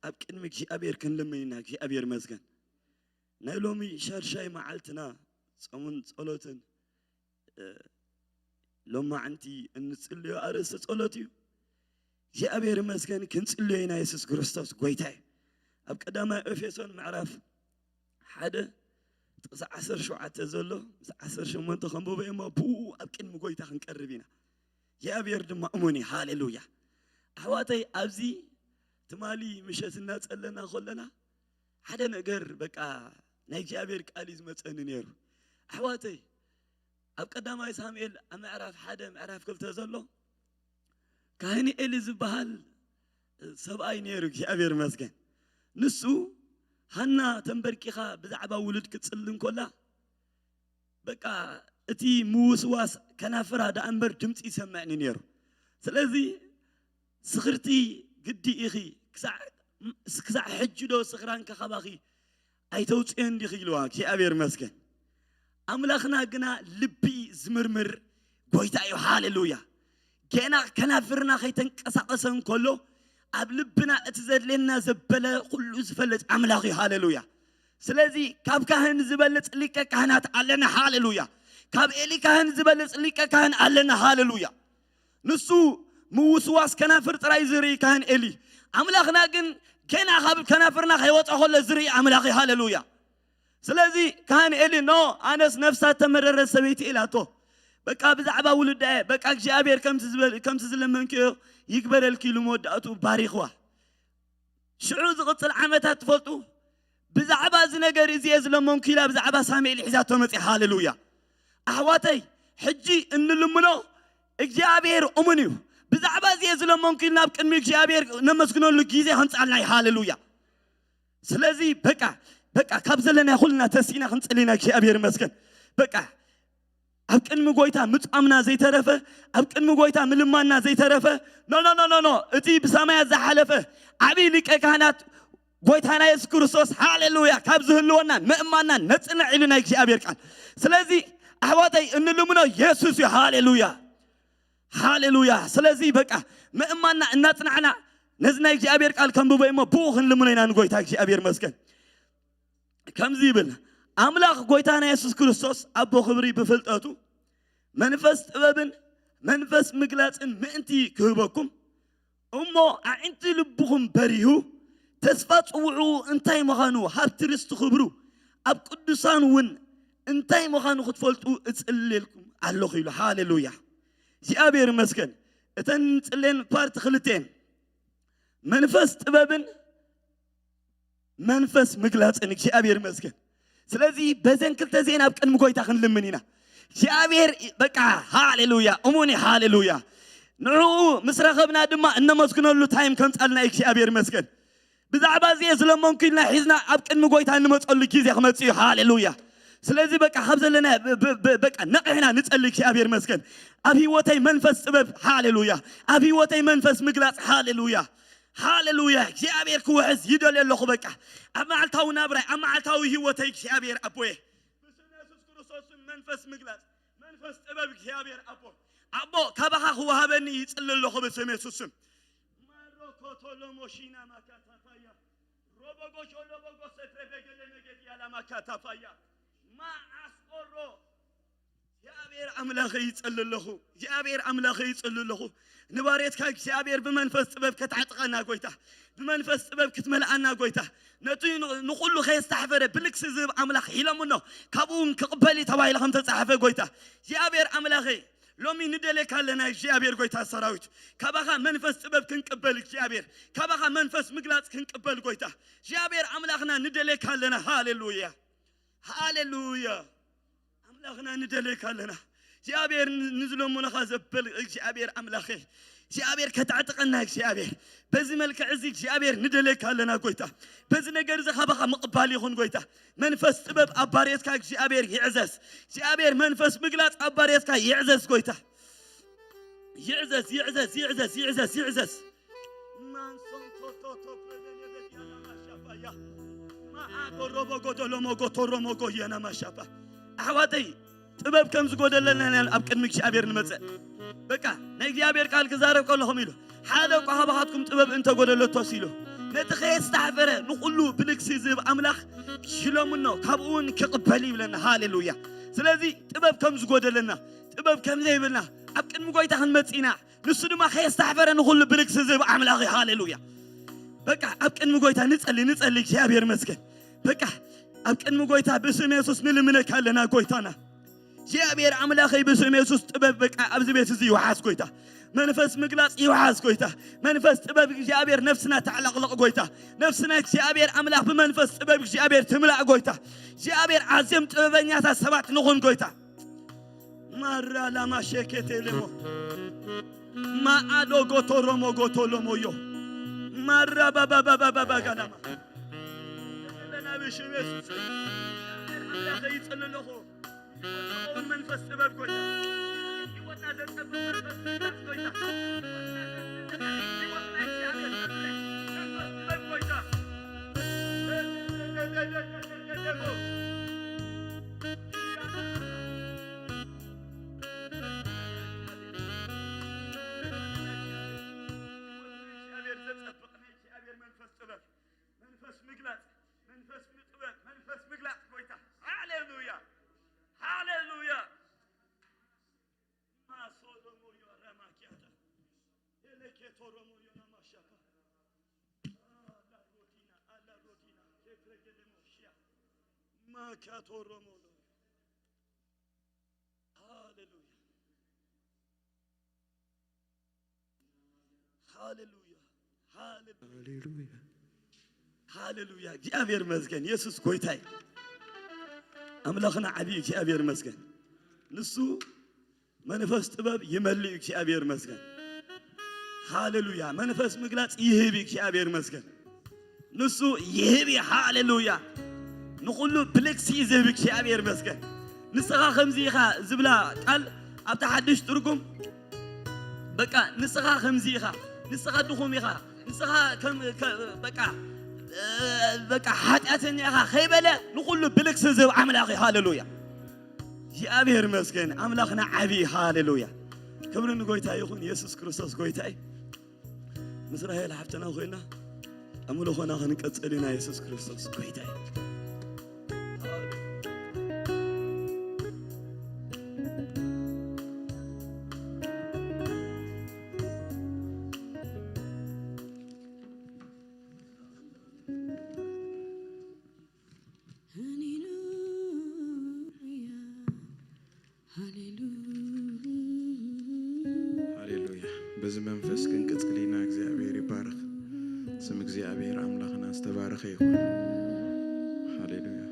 ኣብ ቅድሚ እግዚኣብሔር ክንልምን ኢና። እግዚኣብሔር መስገን። ናይ ሎሚ ሻድሻይ መዓልትና ጾምን ጸሎትን እ፣ ሎማዕንቲ እንጽልዮ ኣርእስቲ ጸሎት እዩ። እግዚኣብሔር ይመስገን ክንጽልዮ ኢና። የሱስ ክርስቶስ ጎይታ እዩ። ኣብ ቀዳማይ ኤፌሶን ምዕራፍ ሓደ ጥቕሲ ዓሰርተ ሸውዓተ ዘሎ ምስ ዓሰርተ ሸሞንተ ከንብቦ እሞ ብኡ ኣብ ቅድሚ ጎይታ ክንቀርብ ኢና። እግዚኣብሔር ድማ እሙን እዩ። ሃሌሉያ። ኣሕዋተይ ኣብዚ ትማሊ ምሸት እናጸለና ከለና ሓደ ነገር በቃ ናይ እግዚኣብሔር ቃል እዩ ዝመጸኒ ነይሩ። ኣሕዋተይ ኣብ ቀዳማይ ሳሙኤል ኣብ ምዕራፍ ሓደ ምዕራፍ ክልተ ዘሎ ካህን ኤሊ ዝበሃል ሰብኣይ ነይሩ። እግዚኣብሔር መስገን። ንሱ ሃና ተንበርኪኻ ብዛዕባ ውሉድ ክትጽሊ እንኮላ በቃ እቲ ምውስዋስ ከናፍራ ደኣ እምበር ድምፂ ይሰምዕኒ ነይሩ። ስለዚ ስኽርቲ ግዲ ኢኺ ክሳዕ ክሳዕ ሕጂ ዶ ስኽራን ከኻባኺ ኣይተውፅእን ዲኺ ኢልዋ። እግዚኣብሔር መስገን። ኣምላኽና ግና ልቢ ዝምርምር ጎይታ እዩ። ሃሌሉያ። ገና ከናፍርና ከይተንቀሳቐሰ እንከሎ ኣብ ልብና እቲ ዘድልየና ዘበለ ኩሉ ዝፈልጥ ኣምላኽ እዩ። ሃሌሉያ። ስለዚ ካብ ካህን ዝበልፅ ሊቀ ካህናት ኣለና። ሃሌሉያ። ካብ ኤሊ ካህን ዝበልፅ ሊቀ ካህን ኣለና። ሃሌሉያ። ንሱ ምውስዋስ ከናፍር ጥራይ ዝርኢ ካህን ኤሊ፣ ኣምላኽና ግን ገና ካብ ከናፍርና ከይወፀ ከሎ ዝርኢ ኣምላኽ እዩ። ሃሌሉያ። ስለዚ ካህን ኤሊ ኖ ኣነስ ነፍሳ ተመረረት ሰበይቲ ኢላቶ በቃ ብዛዕባ ውልዳ እየ በቃ እግዚኣብሔር ከምቲ ዝበል- ከምቲ ዝለመንክዮ ይግበረልኪ ኢሉ መወዳእቱ ባሪኽዋ። ሽዑ ዝቕፅል ዓመታት ትፈልጡ ብዛዕባ እዚ ነገር እዚ እየ ዝለመንኩ ኢላ ብዛዕባ ሳሙኤል ሒዛቶ መፅእ። ሃሌሉያ። ኣሕዋተይ ሕጂ እንልምኖ እግዚኣብሔር እሙን እዩ። ብዛዕባ እዚ እየ ዝለመንኩ ኢልና ኣብ ቅድሚ እግዚኣብሔር ነመስግነሉ ግዜ ከምፃልና እዩ። ሃሌሉያ። ስለዚ በቃ በቃ ካብ ዘለና ኩልና ተሲና ክንፅል ኢና። እግዚኣብሔር ይመስገን። በቃ ኣብ ቅድሚ ጎይታ ምፃምና ዘይተረፈ ኣብ ቅድሚ ጎይታ ምልማና ዘይተረፈ ኖ ኖ ኖ ኖ ኖ እቲ ብሰማያት ዝሓለፈ ዓብዪ ሊቀ ካህናት ጎይታና የሱስ ክርስቶስ ሃሌሉያ ካብ ዝህልወና ምእማንና ነፅንዕ ኢሉ ናይ እግዚኣብሔር ቃል። ስለዚ ኣሕዋተይ እንልምኖ የሱስ እዩ። ሃሌሉያ ሃሌሉያ። ስለዚ በቃ ምእማንና እናፅናዕና ነዚ ናይ እግዚኣብሔር ቃል ከንብቦ እሞ ብኡ ክንልምኖ ኢና ንጎይታ እግዚኣብሔር መስገን። ከምዚ ይብል፣ ኣምላኽ ጎይታና የሱስ ክርስቶስ ኣቦ ክብሪ ብፍልጠቱ መንፈስ ጥበብን መንፈስ ምግላጽን ምእንቲ ክህበኩም፣ እሞ ኣዒንቲ ልብኹም በሪሁ፣ ተስፋ ጽውዑ እንታይ ምዃኑ፣ ሃብቲ ርስቲ ክብሩ ኣብ ቅዱሳን እውን እንታይ ምዃኑ ክትፈልጡ እጽልየልኩም ኣለኹ ኢሉ። ሃሌሉያ! እግዚኣብሔር ይመስገን። እተን ጽሌን ፓርት ክልቴን መንፈስ ጥበብን መንፈስ ምግላጽን እግዚኣብሔር ይመስገን። ስለዚ በዘን ክልተ ዜና ኣብ ቅድሚ ጎይታ ክንልምን ኢና። እግዚኣብሔር በቃ ሃሌሉያ እሙን እዩ፣ ሃሌሉያ። ንዕኡ ምስ ረኸብና ድማ እነመስግነሉ ታይም ከምጻልና እዩ እግዚኣብሔር ይመስገን። ብዛዕባ እዚ ዝለመንኩ ኢልና ሒዝና ኣብ ቅድሚ ጎይታ እንመጸሉ ግዜ ክመጽእ እዩ። ሃሌሉያ። ስለዚ በቃ ካብ ዘለና ብ- ብ- ብ- በቃ ነቒሕና ንጸሊ እግዚኣብሔር ይመስገን። ኣብ ህይወተይ መንፈስ ጥበብ፣ ሃሌሉያ። ኣብ ህይወተይ መንፈስ ምግላጽ፣ ሃሌሉያ። ሃሌሉያ። እግዚኣብሔር ክውሕዝ ይደልየ ኣለኹ። በቃ ኣብ መዓልታዊ ናብራይ፣ ኣብ መዓልታዊ ህይወተይ እግዚኣብሔር ኣቦየ ብስም የሱስ ክርስቶስ መንፈስ ምግላጽ፣ መንፈስ ጥበብ እግዚኣብሔር ኣቦ ኣቦ ካባኻ ክወሃበኒ ይጽሊ ኣለኹ ብስም የሱስ ስም። ማሮኮቶሎሞሺና ማካታፋያ ሮቦጎሾሎቦጎ ሰትረበገለ መገድ ያላ ማካታፋያ ማዓስቆሮ እግዚኣብሔር ኣምላኸ ይጸሊ ኣለኹ። እግዚኣብሔር ኣምላኸ ይጸሊ ኣለኹ። ንባሬትካ እግዚኣብሔር ብመንፈስ ጥበብ ከተዕጥቀና ጎይታ፣ ብመንፈስ ጥበብ ክትመልኣና ጎይታ፣ ነቲ ንኹሉ ከየስተሕፈረ ብልግሲ ዝህብ ኣምላኽ ኢሎምኖ ካብኡ እውን ክቕበል እዩ ተባሂሉ ከም ተጻሕፈ ጎይታ እግዚኣብሔር ኣምላኸይ፣ ሎሚ ንደሌካ ኣለና እግዚኣብሔር ጎይታ ሰራዊት። ካባኻ መንፈስ ጥበብ ክንቅበል እግዚኣብሔር፣ ካባኻ መንፈስ ምግላጽ ክንቅበል ጎይታ እግዚኣብሔር ኣምላኽና ንደሌካ ኣለና። ሃሌሉያ። ሃሌሉያ። ኣምላኽና ንደሌካ ኣለና እግዚኣብሔር። ንዝለምኖኻ ዘበል እግዚኣብሔር ኣምላኸ እግዚኣብሔር ከተዕጥቀና እግዚኣብሔር። በዚ መልክዕ እዚ እግዚኣብሔር ንደሌካ ኣለና ጎይታ። በዚ ነገር እዚ ካባኻ ምቕባል ይኹን ጎይታ። መንፈስ ጥበብ ኣብ ባርየትካ እግዚኣብሔር ይዕዘዝ። እግዚኣብሔር መንፈስ ምግላጽ ኣብ ባርየትካ ይዕዘዝ ጎይታ። ይዕዘዝ ይዕዘዝ ይዕዘዝ ይዕዘዝ ይዕዘዝ። ማንሶን ቶቶቶ ፕረገኔ በዲያና ማሻፋያ ማዓጎ ሮቦ ጎዶሎ ሞጎ ቶሮ ሞጎ የና ማሻፋ። ኣሕዋተይ ጥበብ ከም ዝጎደለና ኢና ኣብ ቅድሚ እግዚኣብሔር ንመጽእ። በቃ ናይ እግዚኣብሔር ቃል ክዛረብ ከለኹም ኢሉ ሓደ እኳ ካባኻትኩም ጥበብ እንተጎደለቶስ ኢሉ ነቲ ከየስተሕፈረ ንኹሉ ብልግሲ ዝህብ ኣምላኽ ሽለምኖ ካብኡ እውን ክቕበል ይብለና። ሃሌሉያ። ስለዚ ጥበብ ከም ዝጎደለና ጥበብ ከም ዘይብልና ኣብ ቅድሚ ጎይታ ክንመጽእ ኢና። ንሱ ድማ ከየስተሕፈረ ንኹሉ ብልግሲ ዝህብ ኣምላኽ እዩ። ሃሌሉያ። በቃ ኣብ ቅድሚ ጎይታ ንጸሊ ንጸሊ እግዚኣብሔር መስገን። በቃ ኣብ ቅድሚ ጎይታ ብስም የሱስ ንልምነካ ኣለና ጎይታና እግዚኣብሔር ኣምላኸይ ብስም የሱስ ጥበብ በቃ ኣብዚ ቤት እዚ ይውሓስ ጎይታ። መንፈስ ምግላጽ ይውሓስ ጎይታ። መንፈስ ጥበብ እግዚኣብሔር ነፍስና ተዕለቕለቕ ጎይታ። ነፍስና እግዚኣብሔር ኣምላኽ ብመንፈስ ጥበብ እግዚኣብሔር ትምላእ ጎይታ። እግዚኣብሔር ኣዝዮም ጥበበኛታት ሰባት ንኹን ጎይታ። ማራ ላማ ሸኬቴ ለሞ ማኣዶ ጎቶሮሞ ጎቶሎሞዮ ማራ ባባባባባጋላማ ለና ብሽም የሱስ ኣምላኸ ይጸሊ ኣለኹ። መንፈስ ጥበብ ጎይታ ህይወትና ዘጸብቕ መንፈስ ጥበብ ጎይታ ህይወትና እግዚኣብሔር መንፈስ ጥበብ ጎይታ መንፈስ ምግላጽ መንፈስ ጥበብ መንፈስ ምግላጽ ጎይታ ሃሌሉያ ሃሌሉያ ማሶሎሞዮ ረማኪያታ ሄሌኬቶሮሞዮ ናማሻካ አላ ሮዲና አላ ሮዲና ኬፕረገለሞሽያ ማካቶሮሞሎ ሃሌሉያ ሃሌሉያ ሃሌሉያ ሃሌሉያ። እግዚአብሔር ይመስገን። ኢየሱስ ጎይታይ ኣምላኽና ዓብዪ እግዚአብሔር ይመስገን። ንሱ መንፈስ ጥበብ ይመልእ። እግዚአብሔር ይመስገን። ሃሌሉያ። መንፈስ ምግላጽ ይህብ። እግዚአብሔር ይመስገን። ንሱ ይህብ። ሃሌሉያ። ንኹሉ ብልክሲ ዝህብ እግዚአብሔር ይመስገን። ንስኻ ከምዚ ኢኻ ዝብላ ቃል ኣብታ ሓድሽ ትርጉም በቃ ንስኻ ከምዚ ኢኻ፣ ንስኻ ድኹም ኢኻ፣ ንስኻ ከም ከ- በቃ እ፣ በቃ ሓጢኣተኛ ኢኻ ከይበለ ንኹሉ ብልክሲ ዝህብ ኣምላኽ እዩ። ሃሌሉያ። እግዚኣብሔር ይመስገን። ኣምላኽና ዓብዪ። ሃሌሉያ። ክብሪ ንጎይታ ይኹን። ኢየሱስ ክርስቶስ ጎይታ እዩ። ምስ ራሄል ሓፍትና ኮይና ኣምልኾና ክንቀጽል ኢና። የሱስ ክርስቶስ ጎይታ እዩ። ሃሌሉያ። በዚ መንፈስ ክንቅጽል ኢና። እግዚኣብሔር ይባረኽ። ስም እግዚኣብሔር ኣምላኽና ዝተባረኸ ይኹን። ሃሌሉያ።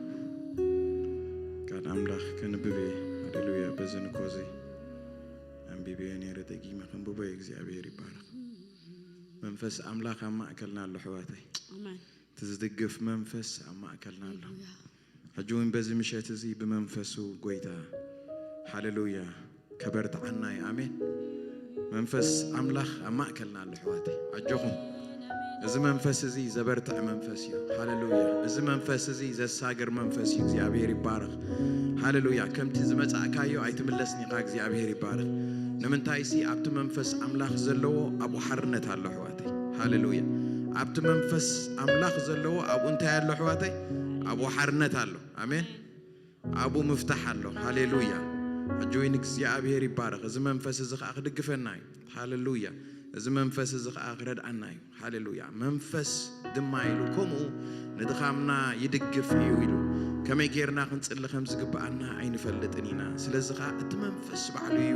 ቃል ኣምላኽ ከንብብ እየ። ሃሌሉያ። በዚ ንኮዚ ኣንቢበዮ ነይረ፣ ደጊመ ከንብቦ እየ። እግዚኣብሔር ይባረኽ። መንፈስ ኣምላኽ ኣብ ማእከልና ኣሎ፣ ኣሕዋተይ። ኣሜን። እቲ ዝድግፍ መንፈስ ኣብ ማእከልና ኣሎ። ሃሌሉያ። ሕጂ እውን በዚ ምሸት እዚ ብመንፈሱ ጎይታ፣ ሃሌሉያ፣ ከበርትዓና እዩ። ኣሜን። መንፈስ ኣምላኽ ኣብ ማእከልና ኣሎ፣ ኣሕዋተይ። ኣጆኹም። እዚ መንፈስ እዚ ዘበርትዕ መንፈስ እዩ። ሃሌሉያ። እዚ መንፈስ እዚ ዘሳግር መንፈስ እዩ። እግዚኣብሔር ይባረኽ። ሃሌሉያ። ከምቲ ዝመጻእካዮ ኣይትምለስን ኢኻ። እግዚኣብሔር ይባረኽ። ንምንታይሲ ኣብቲ መንፈስ ኣምላኽ ዘለዎ ኣብኡ ሓርነት ኣሎ፣ ኣሕዋተይ። ሃሌሉያ። ኣብቲ መንፈስ ኣምላኽ ዘለዎ ኣብኡ እንታይ ኣሎ፣ ኣሕዋተይ? ኣብኡ ሓርነት ኣሎ። ኣሜን። ኣብኡ ምፍታሕ ኣሎ። ሃሌሉያ። ሕጂ እውን እግዚኣብሔር ይባረኽ። እዚ መንፈስ እዚ ኸኣ ክድግፈና እዩ። ሃሌሉያ። እዚ መንፈስ እዚ ኸኣ ክረድኣና እዩ። ሃሌሉያ። መንፈስ ድማ ኢሉ ከምኡ ንድኻምና ይድግፍ እዩ ኢሉ። ከመይ ጌርና ክንጽሊ ከም ዝግብኣና ኣይንፈልጥን ኢና። ስለዚ ኸኣ እቲ መንፈስ ባዕሉ እዩ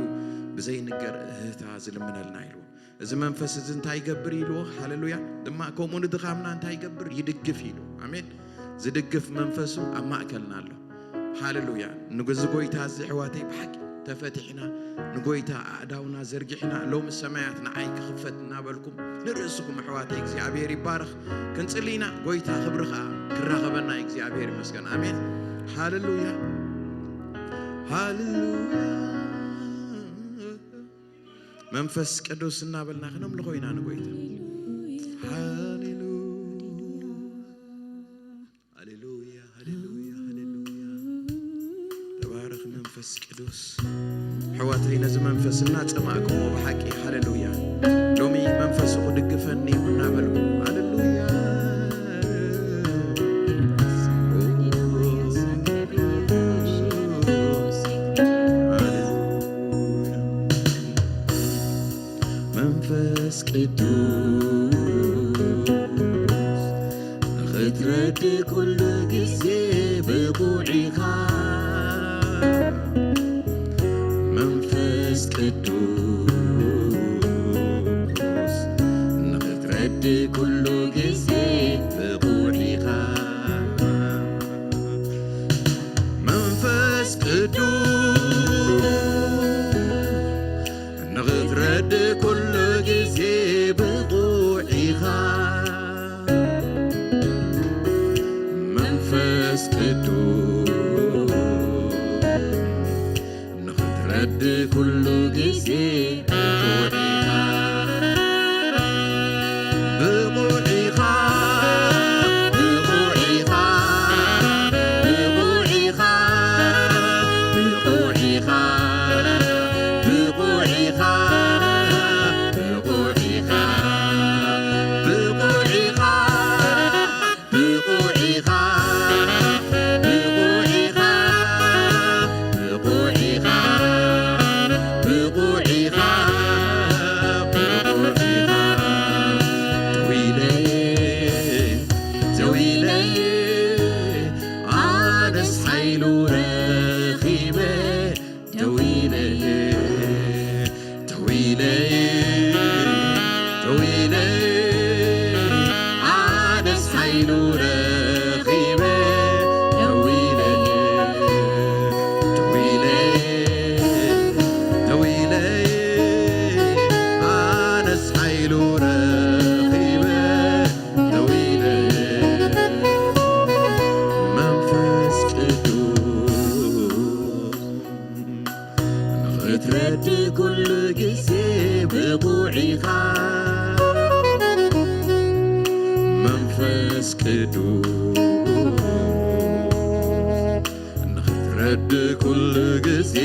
ብዘይንገር እህታ ዝልምነልና ኢሉ። እዚ መንፈስ እዚ እንታይ ይገብር ኢልዎ? ሃሌሉያ። ድማ ከምኡ ንድኻምና እንታይ ይገብር? ይድግፍ ኢሉ። ኣሜን። ዝድግፍ መንፈሱ ኣብ ማእከልና ኣሎ። ሃሌሉያ። ንግዚ ጎይታ እዚ ኣሕዋተይ ብሓቂ ተፈቲሕና፣ ንጎይታ ኣእዳውና ዘርጊሕና፣ ሎሚ ሰማያት ንዓይ ክኽፈት እናበልኩም ንርእስኹም ኣሕዋተይ እግዚኣብሔር ይባረኽ። ክንጽሊ ኢና። ጎይታ ክብሪ ኸኣ ክራኸበና እዩ። እግዚኣብሔር ይመስገን። ኣሜን። ሃሌሉያ። ሃሌሉያ። መንፈስ ቅዱስ እናበልና ክነምልኾ ኢና ንጎይታ። ሃሌሉያ። ሃሌሉያ፣ ሃሌሉያ፣ ሃሌሉያ። ተባረኽ መንፈስ ቅዱስ። ኣሕዋተይ ነዚ መንፈስ እናጸማእኩሞ ብሓቂ ሃሌሉያ። ሎሚ መንፈሱ ክድግፈኒ እዩ እናበልኩ። ሃሌሉያ። መንፈስ ቅዱስ ንኽትረድእ ኩሉ ግዜ ብቑዕ ኢኻ። መንፈስ ቅዱስ ንኽትረድእ ኩሉ ግዜ ብቑዕ ኢኻ። መንፈስ ቅዱስ ንኽትረድእ ኩሉ ግዜ ብቑዕ ኢኻ። መንፈስ ቅዱስ ንኽትረድእ ኩሉ ግዜ ብቑዕ ኢኻ። ብቑዕ ኢኻ፣ ብቑዕ ኢኻ፣ ብቑዕ ኢኻ፣ ብቑዕ ኢኻ፣ ብቑዕ ኢኻ፣ ብቑዕ ኢኻ፣ ብቑዕ ኢኻ። ብቑዕ ኢኻ፣ ብቑዕ ኢኻ፣ ብቑዕ ኢኻ፣ ብቑዕ ኢኻ፣ ብቑዕ ኢኻ። ደው ኢለ፣ ደው ኢለ፣ ኣነስ ሓይሉ ረኺበ፣ ደው ኢለ፣ ደው ኢለ፣ ደው ኢለ፣ ኣነስ ሓይሉ ረኺበ፣ ደው ኢለ፣ ደው ኢለ፣ ደው ኢለ፣ ኣነስ ሓይሉ ረኺበ፣ ደው ኢለ፣ መንፈስ ቅዱስ ንኽትረድእ ኩሉ ግዜ ብቑዕ ኢኻ። መንፈስ ቅዱስ ንኽትረድእ ኩሉ ግዜ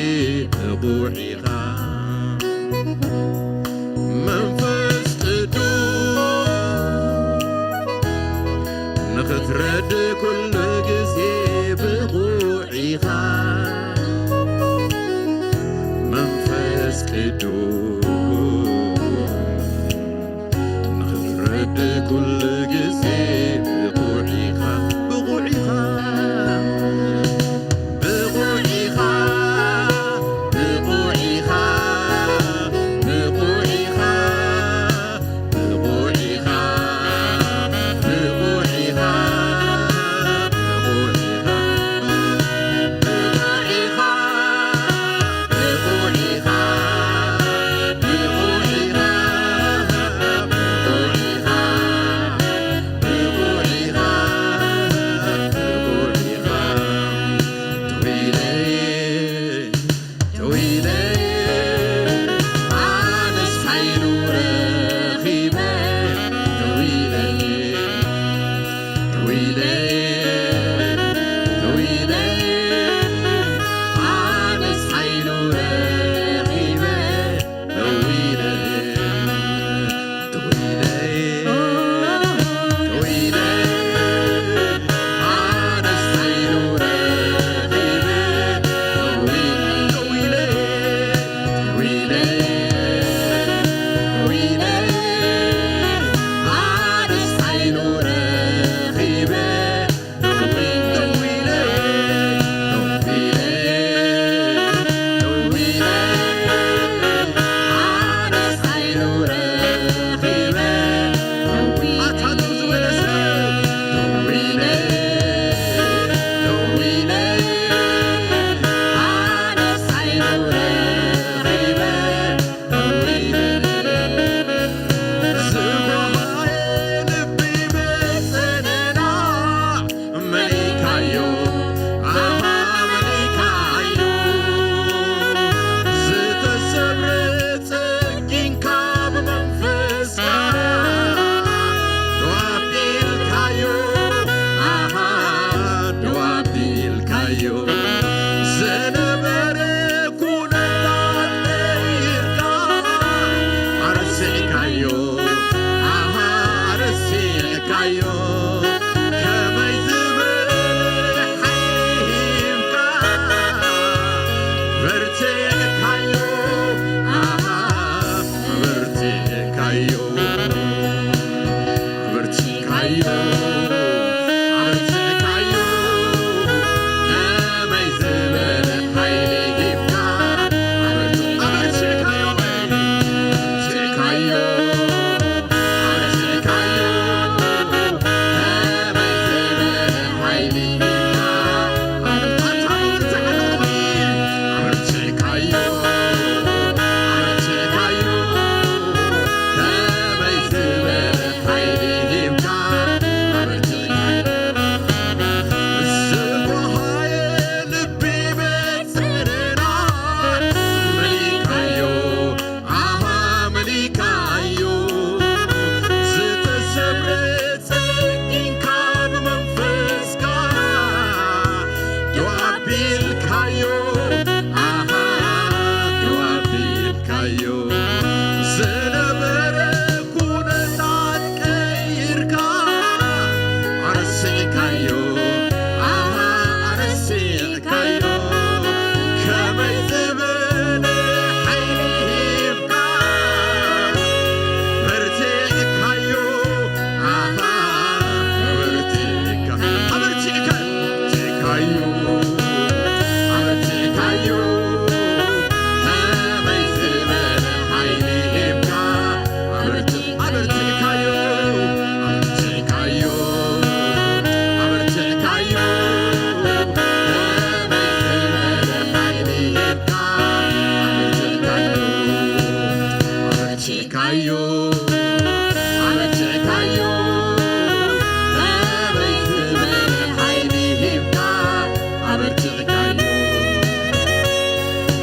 ብቑዕ ኢኻ። መንፈስ ቅዱስ ትረድእ ኩሉ ግዜ ብቑዕ ኢኻ። መንፈስ ቅዱስ ንኽትረድእ ኩሉ ግዜ ብቑዕ ኢኻ፣ ብቑዕ ኢኻ፣ ብቑዕ ኢኻ፣ ብቑዕ ኢኻ፣ ብቑዕ ኢኻ። ብቑዕ ኢኻ፣ ብቑዕ ኢኻ፣ ብቑዕ ኢኻ፣ ብቑዕ ኢኻ፣ ብቑዕ ኢኻ፣ ብቑዕ ኢኻ፣ ብቑዕ ኢኻ፣ ብቑዕ ኢኻ፣ ብቑዕ ኢኻ። ተዊለ፣ ተዊለ፣ ኣነስ ሓይሉ ረኺበ። ተዊለ፣ ተዊለ፣ ተዊለ፣ ኣነስ ሓይሉ ረኺበ። ተዊለ፣ ዝነበረ ኩነታት ቀይርካ ኣረሲዕካዮ፣ ኣሃ ኣረሲዕካዮ፣ ከመይ ዝበለ ሓይሊ ሂብካ በርቲዕካዮ፣ ኣሃ በርቲዕካዮ። ኣበርቲዕካዮ፣ ኣበርቲዕካዮ፣ ከመይ ዝበለ ሓይሊ ሂብካ። ኣበርቲዕካዮ፣ ኣበርቲዕካዮ፣ ኣበርቲዕካዮ፣ ከመይ ዝበለ ሓይሊ ሂብካ። ኣበርቲዕካዮ፣ ኣበርቲዕካዮ፣ ኣበርቲዕካዮ፣ ከመይ ዝበለ ሓይሊ ሂብካ ኣበርቲዕካዮ። ዝጓሃየ ልቢ መጸነና መሊእካዮ፣ ኣሃ መሊእካዮ። ዝተሰብረ ጸጊንካ ብመንፈስካ ደው ኣቢልካዮ፣ ኣሃ ደው ኣቢልካዮ። ዝነበረ ኩነታት ቀይርካ ኣረሲዕካዮ፣ ኣሃ ኣረሲዕካዮ። ከመይ ዝበለ ሓይሊ ሂብካ በርቲዕካዮ፣ ኣሃ በርቲዕካ፣ ኣበርቲዕካ፣ ኣበርቲዕካዮ፣ ኣበርቲዕካዮ። ከመይ ዝበለ ሓይሊ ሂብካ ኣበርቲዕ-፣ ኣበርቲዕካዮ፣ ኣበርቲዕካዮ፣ ኣበርቲዕካዮ። ከመይ ዝበለ ሓይሊ ሂብካ ኣበርቲዕካዮ፣ ኣበርቲዕካዮ፣ ኣበርቲዕካዮ። ከመይ ዝበለ ሓይሊ ሂብካ ኣበርቲዕካዮ።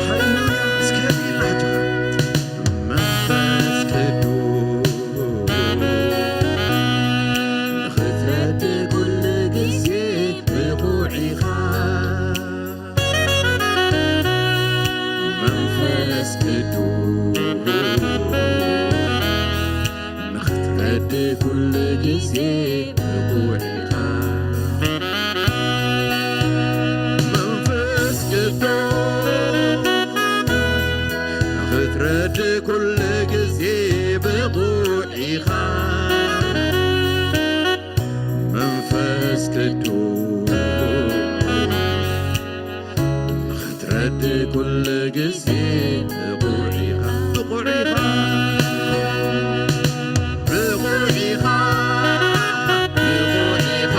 ሃሌሉያ። እስኪ ከቢድ ናቸው። መንፈስ ቅዱስ ንኽትረድእ ኩሉ ግዜ ብቑዕ ኢኻ። መንፈስ ቅዱስ ንኽትረድእ ኩሉ ግዜ ብቑዕ ኢኻ። ኩሉ ግዜ ብቑዕ ኢኻ፣ ብቑዕ ኢኻ፣ ብቑዕ ኢኻ፣ ብቑዕ ኢኻ፣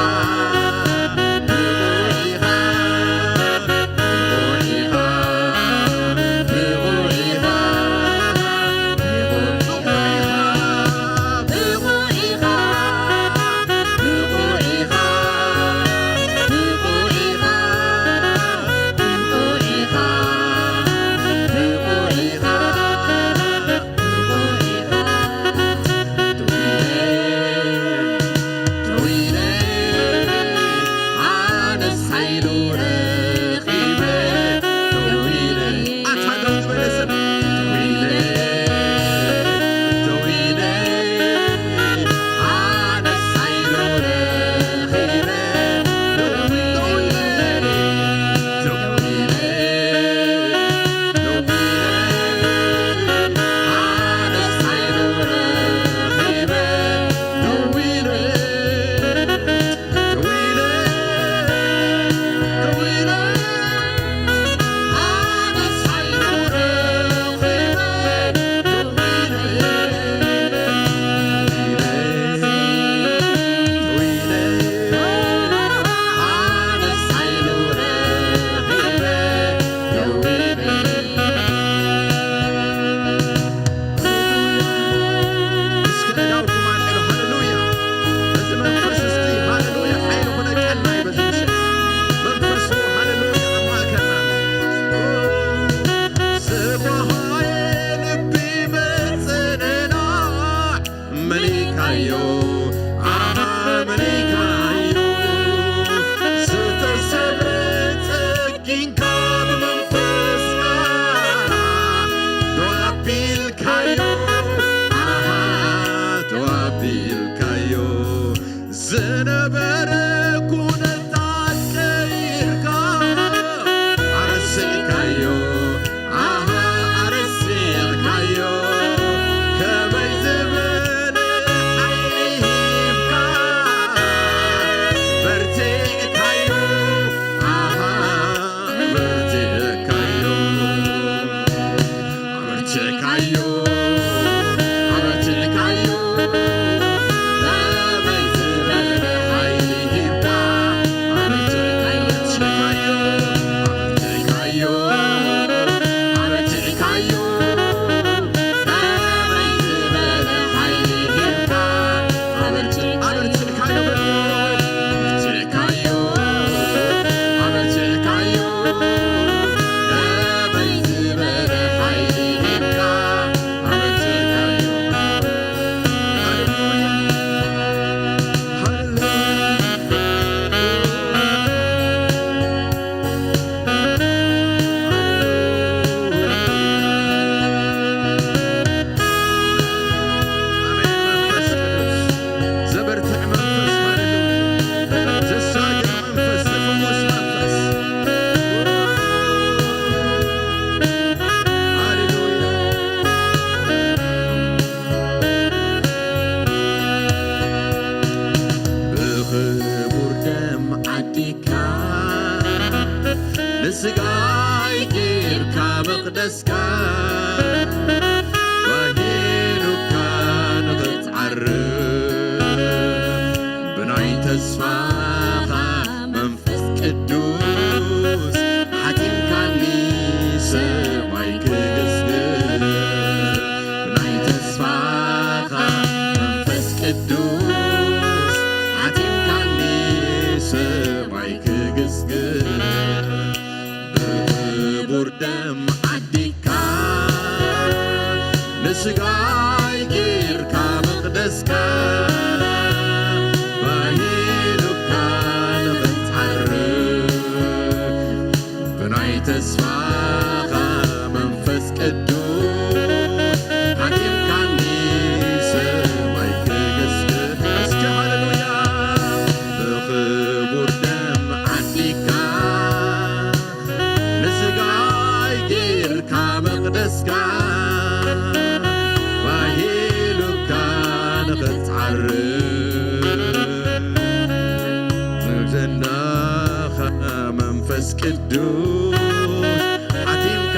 ብቑዕ ኢኻ፣ ብቑዕ ኢኻ፣ ብቑዕ ኢኻ፣ ብቑዕ ኢኻ። እስከ እዳውኩም ኣልዕሉ። ሃሌሉያ። እዚ መንፈስ እስቲ ሃሌሉያ ሓይሉ ክነቀልና እዩ በዚ ምሸት። መንፈሱ ሃሌሉያ ኣብ ማእከልና ኣሎ። ዝጓሃየ ልቢ ምጽንናዕ መሊእካዮ፣ ኣሃ መሊእካዮ። ዝተሰብረ ጸጊንካ ብመንፈስካ ዶ ኣቢልካዮ፣ ኣሃ ዶ ኣቢልካዮ። ዝነበረ ኩነታት ቀይርካ ኣረሲዕካዮ፣ ኣሃ ኣረሲዕካዮ። ከመይ ዝበለ ሓይሊ ሂብካ በርቲዕካዮ፣ ኣሃ በርቲዕካዮ። ኣበርቲዕካዮ፣ ኣበርቲዕካዮ፣ ከመይ ዝበለ ሓይሊ ሂብካ። ኣበርቲዕካዮ፣ ኣበርቲዕካዮ፣ ኣበርቲዕካዮ፣ ኣበርቲዕካዮ፣ ከመይ ዝበለ ሓይሊ ሂብካ። ኣበርቲዕካዮ፣ ኣበርቲዕካዮ፣ ኣበርቲዕካዮ፣ ኣበርቲዕካዮ። ከመይ ዝበለ ሓይሊ ሂብካ ኣበርቲዕካዮ። ሃሌሉያ፣ ሃሌሉያ። ኣሜን። መንፈስ ቅዱስ ዘበርትዕ መንፈስ፣ ሃሌሉያ። ዘሳግር መንፈስ፣ ዝፍውስ መንፈስ። ሃሌሉያ። ብኽቡር ደም ዓዲካ ንስጋይ ጌርካ መቕደስካ ባሂሉካ ንኽትዓርፍ ብናይ ተስፋኻ መንፈስ ቅዱስ ሓቲምካኒ ሰማይ ክግስግስ። ብናይ ተስፋኻ መንፈስ ቅዱስ ሓቲምካኒ ሰማይ ክግስግስ። ብኽቡር ደም ዓዲካ ንስጋይ ጌርካ መቕደስካ ባሂሉካ ንኽትዓርፍ ብናይ ተስፋኻ መንፈስ ቅዱስ ሓቲምካኒ ሰማይ ክግስግስ። እስኪ ሃሌሉያ። ብኽቡር ደም ዓዲካ ንስጋይ ጌርካ መቕደስካ ባሂሉካ ንኽትዓርፍ ዝናኻ መንፈስ ቅዱስ ሓቲምካ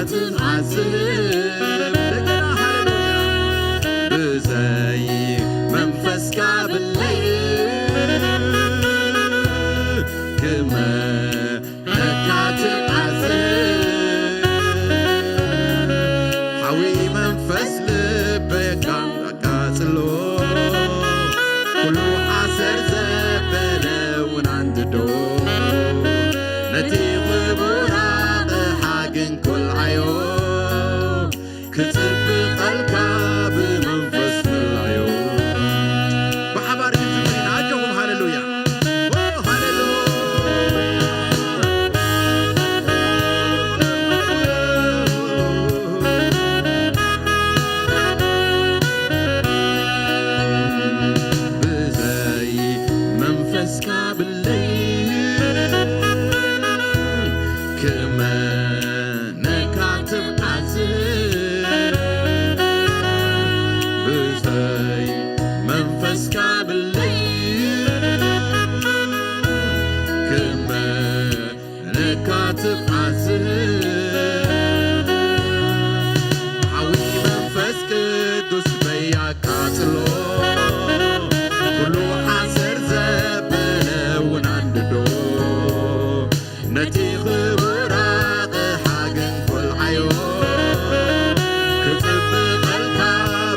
ትዓዝብ እንደገና ሃሌሉያ ብዘይ መንፈስካ ብለይ ክመ ነካ ትዓዝብ ሓዊ መንፈስ ልበካ ኣቃጽሎ ኩሉ ሓሰር ዘበለ እውን ኣንድዶ ነቲ ክቡር ኣቕሓ ግን ኮልዓዮ ክጽብቐልካ ብመንፈስ ምልዓዮ። ብሓባር ክንዝምር ኢና። ኣጆኹም፣ ሃሌሉያ። ኦ፣ ሃሌሉያ። ብዘይ መንፈስካ ብለይ ክመ ነካ ትብዓዝብ ብዘይ መንፈስካ ብለይ ክመ ነካ ትብዓዝብ ሓዊ መንፈስ ቅዱስ በይ ኣቃጽሎ ኩሉ ሓሰር ዘበለ እውን ኣንድዶ ነቲ ክቡር ኣቕሓ ግን ኮልዓዮ ክጽብቐልካ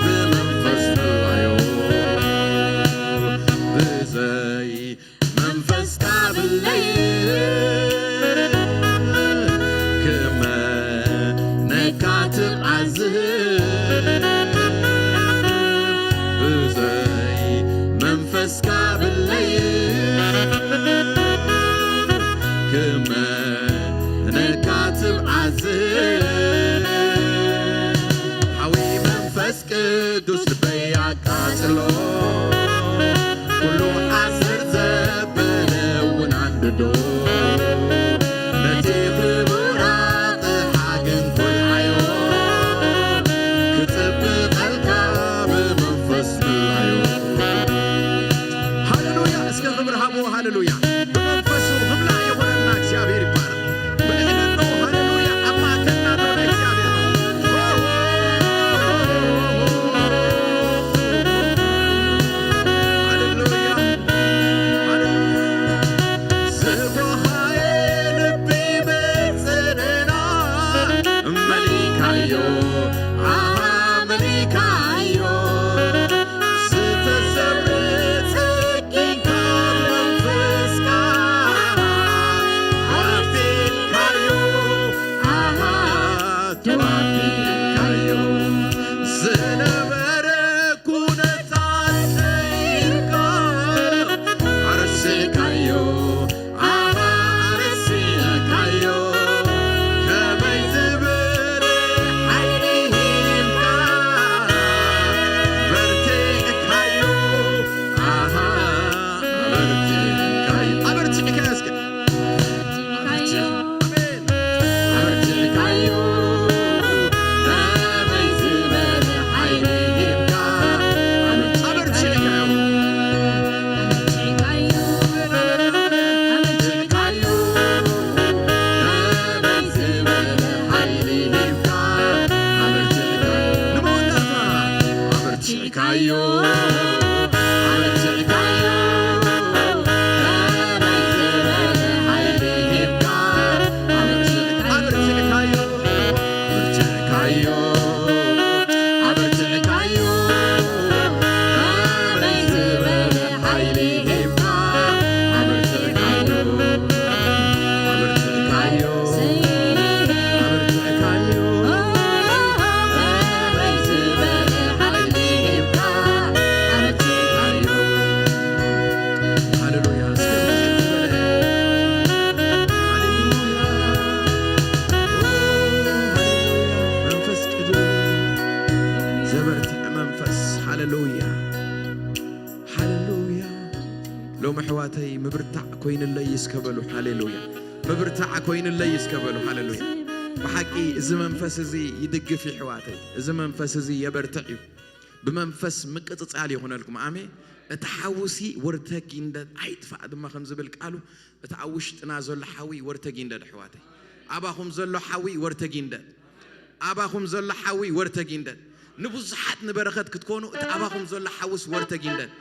ብመንፈስ ምልዓዮ ብዘይ መንፈስካ ብለይ ክመ ነካ ትብዓዝብ ብዘይ መንፈስካ ብለይ ክመ ነካ ትብዓዝብ ሓዊ መንፈስ ቅዱስ ልበይ ኣቃጽሎ ኩሉ ሓሰር ዘበለ እውን ኣንድዶ ነቲ ክቡር ኣቕሓ ግን ኮልዓዮ ክጽብቐልካ ብመንፈስ ምልዓዮ። ሃሌሉያ! እስከ ክብሪ ሃብዎ። ሃሌሉያ! ብመንፈሱ ክምላእ ይኹነልና። እግዚኣብሔር ይባረክ። ብልዕሊ ኣለዉ። ሃሌሉያ! ኣብ ማእከልና ዘሎ እግዚኣብሔር። ሃሌሉያ! ሃሌሉያ! ዝጎሃየ ልቢ መጽንና መሊካዮ፣ ኣሃ፣ መሊካዮ። ዝተሰብረ ጸጊካ መንፈስካ ኣቢልካዮ፣ ኣሃ፣ ኣቢልካዮ። ዝነበረ ኩነታት ቀይርካ ኣረሲዕካዮ፣ ኣሃ፣ ኣረሲዕካዮ። ከመይ ዝበለ ሓይሊ ሂብካ ኣበርቲዕካዮ፣ ኣሃ፣ ኣበርቲዕካዮ። ኣበርቲዕካዮ እስከ። ኣበርቲዕካዮ። ኣሜን። ኣበርቲዕካዮ። ከመይ ዝበለ ሓይሊ ሂብካ ኣበርቲዕካዮ። ኣበርቲዕካዮ። ከመይ ዝበለ ሓይሊ ሂብካ ኣበርቲዕካዮ። ንመወዳእታ ኣበርቲዕካዮ። ኣበርቲዕካዮ። ከመይ ዝበለ ሓይሊ ሂብካ ኣበርቲዕካዮ። ኣበርቲዕካዮ። ኣበርቲዕካዮ፣ ኣበርቲዕካዮ፣ ከመይ ዝበለ ሓይሊ ሂብካ፣ ኣበርቲዕካዮ፣ ኣበርቲዕካዮ፣ ኣበርቲዕካዮ፣ ከመይ ዝበለ ሓይሊ ሂብካ፣ ኣበርቲዕካዮ። ሃሌሉያ። እስከ ብርክት ዝበለ። ሃሌሉያ። መንፈስ ቅዱስ ዘበርትዕ መንፈስ። ሃሌሉያ። ሃሌሉያ። ሎም ኣሕዋተይ ምብርታዕ ኮይንለይ እስከ በሉ። ሃሌሉያ። ምብርታዕ ኮይንለይ እስከ በሉ። ሃሌሉያ። ብሓቂ እዚ መንፈስ እዚ ይድግፍ እዩ ኣሕዋተይ። እዚ መንፈስ እዚ የበርትዕ እዩ። ብመንፈስ ምቅጽጻል ይኹነልኩም። ኣሜን። እቲ ሓዊ ሲ ወርተጊንደድ ኣይጥፋእ ድማ ከም ዝብል ቃሉ፣ እቲ ኣብ ውሽጥና ዘሎ ሓዊ ወርተጊንደድ ኣሕዋተይ። ኣባኹም ዘሎ ሓዊ ወርተጊንደድ። ኣባኹም ዘሎ ሓዊ ወርተጊንደን። ንብዙሓት ንበረኸት ክትኮኑ እቲ ኣባኹም ዘሎ ሓውስ ወርተጊንደን።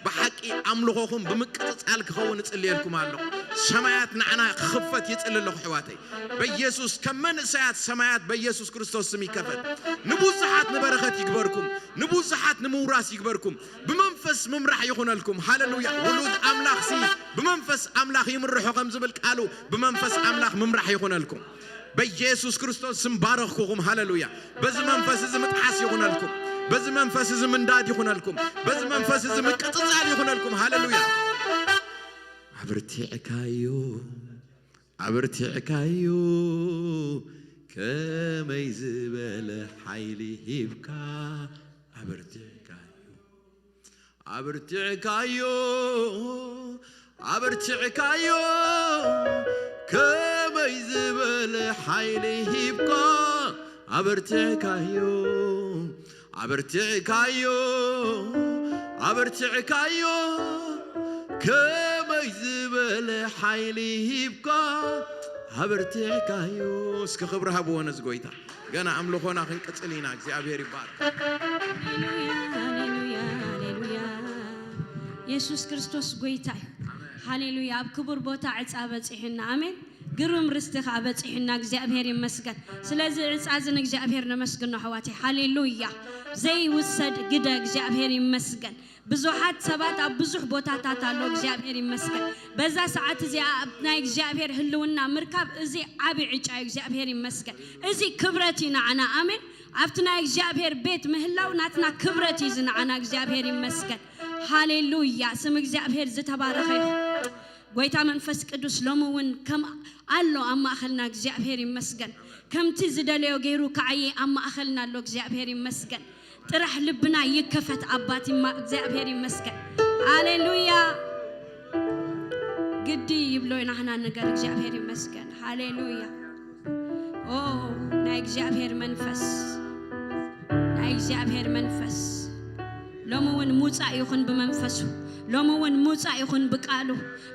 ብሓቂ ኣምልኾኹም ብምቅጽጻል ክኸውን እጽልየልኩም ኣለኹ። ሰማያት ንዓና ክኽፈት ይጽሊ ኣለኹ ኣሕዋተይ። በኢየሱስ ከም መንእሰያት ሰማያት በኢየሱስ ክርስቶስ ስም ይከፈት። ንብዙሓት ንበረኸት ይግበርኩም። ንብዙሓት ንምውራስ ይግበርኩም። ብመንፈስ ምምራሕ ይኹነልኩም። ሃሌሉያ። ውሉድ ኣምላኽ ሲ ብመንፈስ ኣምላኽ ይምርሖ ከም ዝብል ቃሉ ብመንፈስ ኣምላኽ ምምራሕ ይኹነልኩም። በኢየሱስ ክርስቶስ ስም ባረኽኩኹም። ሃሌሉያ። በዚ መንፈስ እዚ ምጥሓስ ይኹነልኩም። በዚ መንፈስ እዚ ምንዳድ ይኹነልኩም። በዚ መንፈስ እዚ ምቅጽጻል ይኹነልኩም። ሃሌሉያ። ኣብርቲዕካዮ ኣብርቲዕካዮ ከመይ ዝበለ ሓይሊ ሂብካ ኣብርቲዕካዮ ኣብርቲዕካዮ ኣብርቲዕካዮ ከመይ ዝበለ ሓይሊ ሂብካ ኣብርቲዕካዮ ኣብርቲዕካዮ ኣብርቲዕካዮ ከመይ ዝበለ ሓይሊ ሂብካ ኣብርቲዕካዮ። እስኪ ክብሪ ሃብዎ ነዚ ጎይታ። ገና ኣምልኾና ክንቅጽል ኢና። እግዚኣብሔር ይባረክ። ሃሌሉያ፣ ሃሌሉያ፣ ሃሌሉያ። የሱስ ክርስቶስ ጎይታ እዩ። ሃሌሉያ። ኣብ ክቡር ቦታ ዕፃ በፂሑና። ኣሜን። ግሩም ርስቲ ከዓ በፂሑና። እግዚኣብሔር ይመስገን። ስለዚ ዕፃ እዚ ንእግዚኣብሔር ነመስግኖ ኣሕዋተይ። ሃሌሉያ። ዘይውሰድ ግደ እግዚኣብሔር ይመስገን። ብዙሓት ሰባት ኣብ ብዙሕ ቦታታት ኣሎ። እግዚኣብሔር ይመስገን። በዛ ሰዓት እዚኣ ኣብ ናይ እግዚኣብሔር ህልውና ምርካብ እዚ ዓቢ ዕጫ እዩ። እግዚኣብሔር ይመስገን። እዚ ክብረት እዩ ንዓና። ኣሜን። ኣብቲ ናይ እግዚኣብሔር ቤት ምህላው ናትና ክብረት እዩ እዚ ንዓና። እግዚኣብሔር ይመስገን። ሃሌሉያ። ስም እግዚኣብሔር ዝተባረኸ ይኹን። ጎይታ መንፈስ ቅዱስ ሎሚ እውን ከም ኣሎ ኣብ ማእኸልና እግዚኣብሔር ይመስገን። ከምቲ ዝደለዮ ገይሩ ክዓየ ኣብ ማእኸልና ኣሎ። እግዚኣብሔር ይመስገን። ጥራሕ ልብና ይከፈት ኣባት ይማ እግዚኣብሔር ይመስገን። ሃሌሉያ። ግዲ ይብሎ ናህና ነገር እግዚኣብሔር ይመስገን። ሃሌሉያ። ኦ ናይ እግዚኣብሔር መንፈስ ናይ እግዚኣብሔር መንፈስ ሎሚ እውን ሙፃእ ይኹን ብመንፈሱ ሎሚ እውን ሙፃእ ይኹን ብቃሉ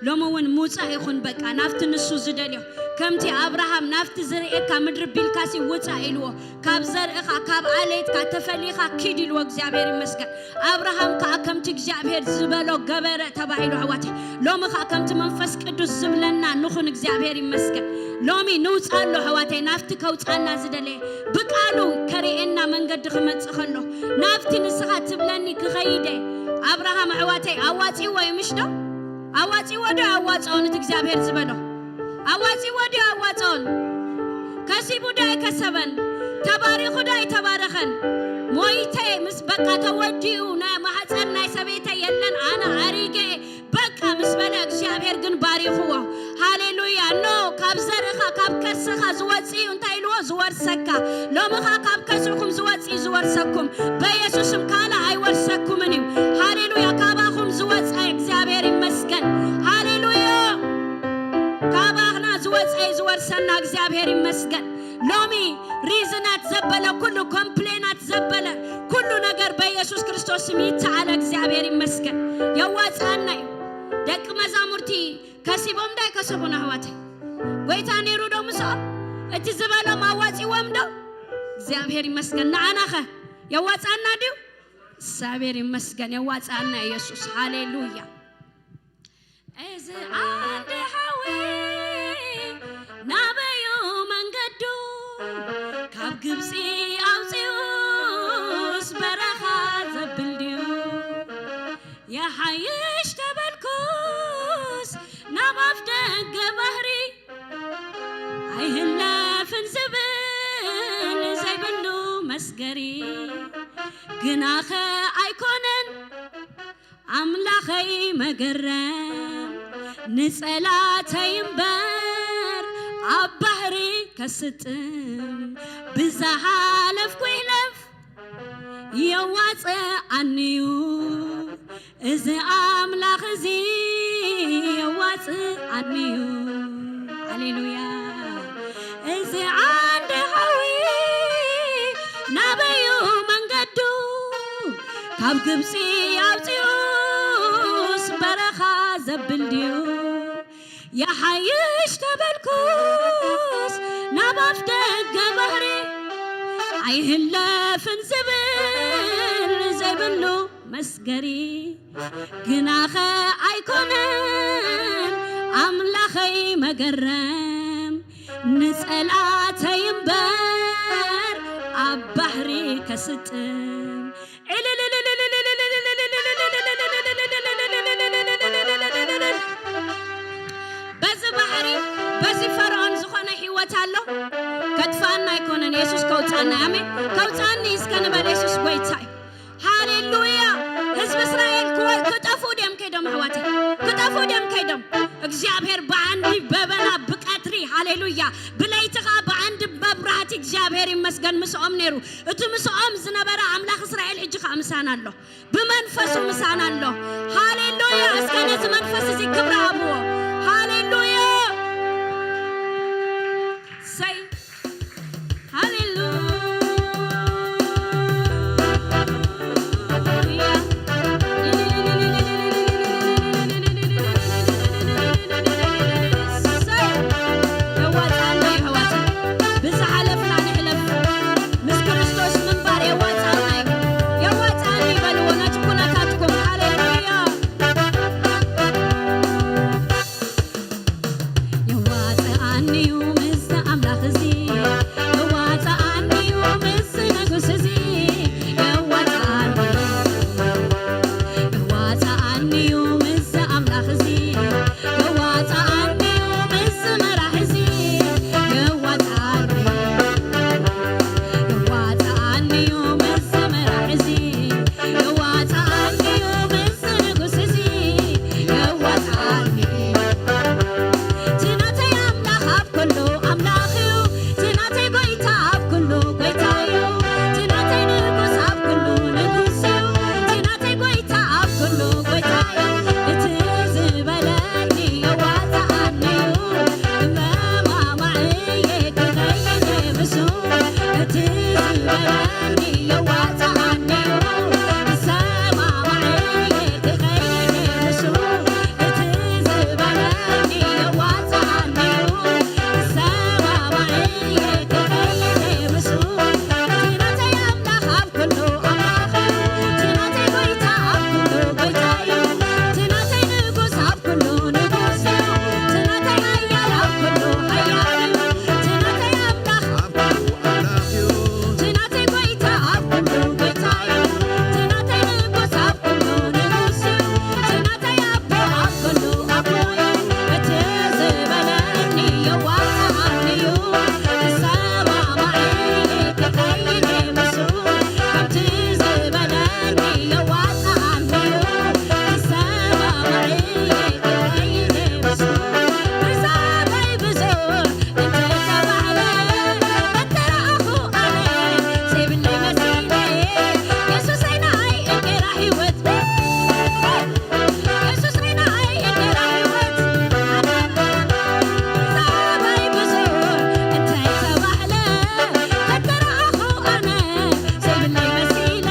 ሎሚ እውን ሙፃእ ይኹን በቃ ናብቲ ንሱ ዝደልዮ ከምቲ ኣብርሃም ናብቲ ዝርእየካ ምድሪ ቢልካሲ ውፃእ ኢልዎ ካብ ዘርእኻ ካብ ዓሌትካ ተፈሊኻ ኪድ ኢልዎ እግዚኣብሔር ይመስገን ኣብርሃም ከዓ ከምቲ እግዚኣብሔር ዝበሎ ገበረ ተባሂሉ ኣሕዋተይ ሎሚ ከዓ ከምቲ መንፈስ ቅዱስ ዝብለና ንኹን እግዚኣብሔር ይመስገን ሎሚ ንውፃ ኣሎ ኣሕዋተይ ናብቲ ከውፃና ዝደለየ ብቃሉ ከርእየና መንገዲ ክመፅእ ከሎ ናብቲ ንስኻ ትብለኒ ክኸይደ ኣብርሃም ኣሕዋተይ ኣዋፂዎ እዩ ምሽ ዶ ኣዋፂዎ ዶ ኣዋፀኦን እቲ እግዚኣብሔር ዝበሎ ኣዋፂዎ ድዩ ኣዋፀኦን ከሲቡ ዶ ኣይከሰበን ተባሪኹ ዶ ኣይተባረኸን ሞይተ ምስ በቃ ተወዲኡ ናይ ማህፀን ናይ ሰበይተ የለን ኣነ ኣሪገ በቃ ምስ በለ እግዚኣብሔር ግን ባሪኽዎ ሃሌሉያ ኖ ካብ ዘርእኻ ካብ ከርስኻ ዝወፅእ እዩ እንታይ ኢልዎ ዝወርሰካ ሎሚ ኸዓ ካብ ከስርኹም ዝወፅእ እዩ ዝወርሰኩም በኢየሱስም ካልእ ኣይወርሰኩምን እዩ ሃሌሉያ ካባኹም ዝወፀ እግዚኣብሔር ይመስገን ሃሌሉያ ካባኽና ዝወፀ እዩ ዝወርሰና እግዚኣብሔር ይመስገን ሎሚ ሪዝናት ዘበለ ኩሉ ኮምፕሌናት ዘበለ ኩሉ ነገር በኢየሱስ ክርስቶስ ስም ይተዓለ እግዚኣብሔር ይመስገን የዋፅኣና እዩ ደቂ መዛሙርቲ ከሲቦም ዶ ኣይከሰቡን ኣሕዋተይ ጎይታ ነይሩ ዶ ምስኦም እቲ ዝበሎም ኣዋፂዎም ዶ እግዚኣብሔር ይመስገን ንዓናኸ የዋፅኣና ድዩ እግዚኣብሔር ይመስገን የዋፅኣና ኢየሱስ ሃሌሉያ እዚ ዓንዲ ሓዊ ናበዩ መንገዱ ካብ ግብፂ ኣውፂኡስ በረኻ ዘብል ድዩ ይሓይሽ ተበልኩስ ናብ ኣፍ ደገ ባህሪ ኣይህለፍን ዝብል ዘይብሉ መስገሪ ግናኸ ኣይኮነን ኣምላኸይ መገረም ንጸላተይ እምበር ኣብ ባሕሪ ከስጥም ብዝሓለፍኩ ይለፍ የዋፅኣኒዩ እዚ ኣምላኽ እዚ የዋፅኣኒዩ ሃሌሉያ እዚ ዓንዲ ሓዊ ናበዩ መንገዱ ካብ ግብፂ ኣውፂኡስ በረኻ ዘብል ድዩ ይሓይሽ ተበልኩስ ናብ ኣፍ ደገ ባህሪ ኣይህለፍን ዝብል ዘይብሉ መስገሪ፣ ግናኸ ኣይኮነን ኣምላኸይ መገረም፣ ንጸላተይ እምበር ኣብ ባሕሪ ከስጥም። በዚ ባሕሪ፣ በዚ ፈርዖን ዝኾነ ህይወት ኣሎ። ከጥፋና ኣይኮነን፣ የሱስ ከውፃና። ኣሜን። ከውፃኒ እስከ ንበል። የሱስ ጎይታ እዩ። ሃሌሉያ። ህዝቢ እስራኤል ክወ-፣ ክጠፉ ድዮም ከይዶም ኣሕዋተይ? ክጠፉ ድዮም ከይዶም? እግዚኣብሔር ብዓንዲ በበና ብቀትሪ፣ ሃሌሉያ፣ ብለይቲ ኸዓ ብዓንዲ መብራህቲ እግዚኣብሔር ይመስገን ምስኦም ነይሩ። እቲ ምስኦም ዝነበረ ኣምላኽ እስራኤል ሕጂ ኸዓ ምሳና ኣሎ። ብመንፈሱ ምሳና ኣሎ። ሃሌሉያ። እስከ ነዚ መንፈስ እዚ ክብሪ ሃብዎ። ሃሌሉያ። ሰይ ሃሌሉያ። የዋፅኣና የሕዋት፣ ብዝሓለፍና ንሕለፍ። ምስ ክርስቶስ ምንባር የዋፅኣና እዩ። የዋፅኣኒ በልዎ ነቲ ኩነታትኩም። ሃሌሉያ። የዋፅኣኒ እዩ ምስ ኣምላኽ እዚ፣ የዋፅኣኒ እዩ ምስ ንጉስ እዚ፣ የዋፅኣኒ፣ የዋፅኣኒ እዩ ምስ ኣምላኽ እዚ፣ የዋፅኣኒ እዩ ምስ መራሕ እዚ፣ የዋፅኣኒ፣ የዋፅኣኒ እዩ ምስ መራሕ እዚ፣ የዋፅኣኒ እዩ ምስ ንጉስ እዚ፣ የዋፅኣኒ። እቲ ናተይ ኣምላኽ ኣብ ኩሉ ኣምላኽ እዩ። እቲ ናተይ ጎይታ ኣብ ኩሉ ጎይታ እዩ። እቲ ናተይ ንጉስ ኣብ ኩሉ ንጉስ እዩ። እቲ ናተይ ጎይታ ኣብ ኩሉ ጎይታ እዩ። እቲ ዝበለኒ የዋፅኣኒ እዩ። እመማማዕየ ክኸይድ ምስ እቲ ዝበለኒ የዋፅኣኒ እዩ። እሰማማዕየ ክኸይድ ምስ እቲ ዝበለኒ የዋፅኣኒ እዩ። እሰማማዕየ ክኸይድ ምስ እቲ ናተይ ኣምላኽ ኣብ ኩሉ ኣምላኽ እዩ። እቲ ናተይ ጎይታ ኣብ ኩሉ ጎይታ እዩ። እቲ ናተይ ንጉስ ኣብ ኩሉ ንጉስ እዩ። እቲ ናተይ ሓያል ኣብ ኩሉ ሓያል እዩ። እቲ ናተይ ኣምላኽ ኣብ ኩሉ ኣምላኽ እዩ። እቲ ናተይ ጎይታ ኣብ ኩሉ ጎይታ እዩ። እቲ ናተይ ንጉስ ኣብ ኩሉ ንጉስ እዩ። እቲ ናተይ ኣቦ ኣብ ኩሉ ኣቦ እዩ። እቲ ዝበለኒ የዋፅኣኒ እዩ። እሰማማዕየ ክኸይድ ምስኡ። ከምቲ ዝበለኒ የዋፅኣኒ እዩ። እሰማማዕየ ክኸይድ ምስኡ። ብዛዕባይ ብዙሕ እንተተባህለ፣ እንተረኣኹ ኣነ ዘይብለይ መሲለ፣ የሱሰይ ንዓይ እንጌራ ህይወት። የሱሰይ ንዓይ እንጌራ ህይወት። ብዛዕባይ ብዙሕ እንተተባህለ፣ እንተረኣኹ ኣነ ዘይብለይ መሲለ፣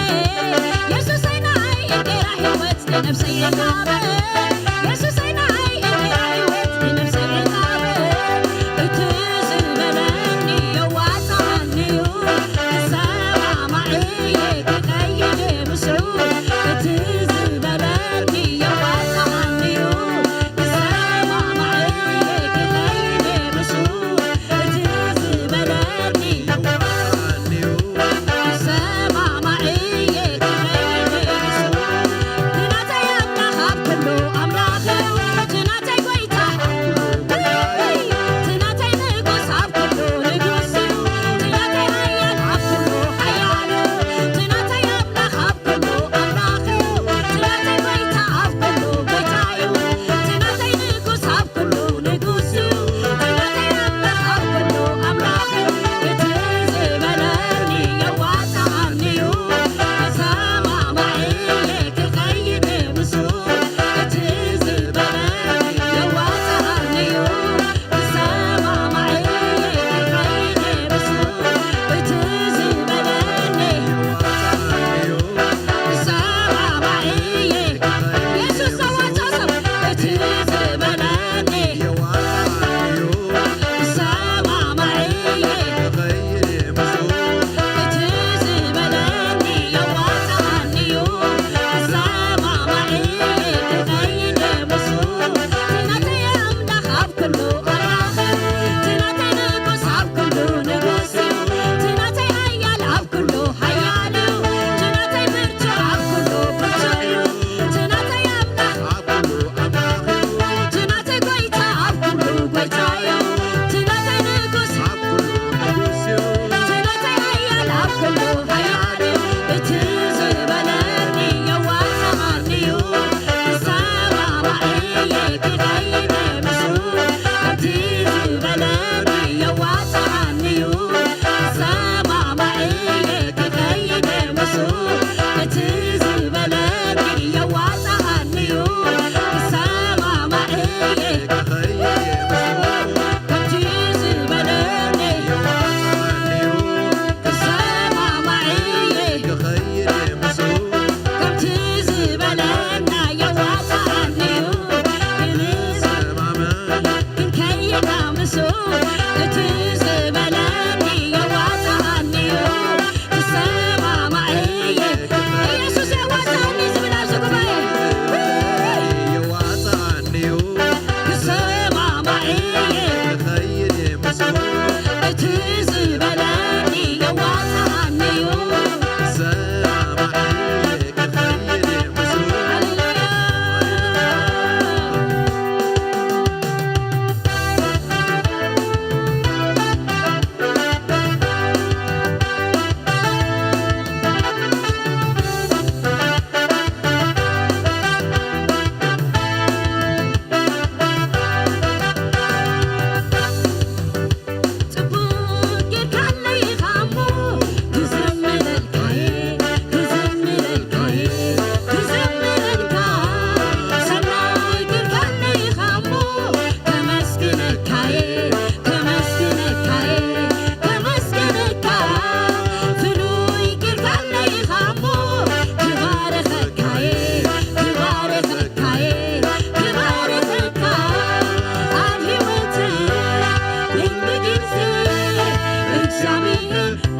የሱሰይ ንዓይ እንጌራ ህይወት። ንነብሰይ ዕቃበ፣ የሱሰይ ንዓይ እንጌራ ህይወት፣ ንነብሰይ ዕቃበ። እቲ ዝበለኒ የዋፅኣኒ እዩ፣ እሰማማዕየ ክኸይድ ምስኡ። እቲ ዝበለኒ የዋፅኣኒ እዩ፣ እሰማማዕየ ክኸይድ ምስኡ። እቲ ዝበለኒ ይሰማማዕ እየ ክኸይድ ንሱ። ናተይ ኣምላኽ ኣብ ኩሉ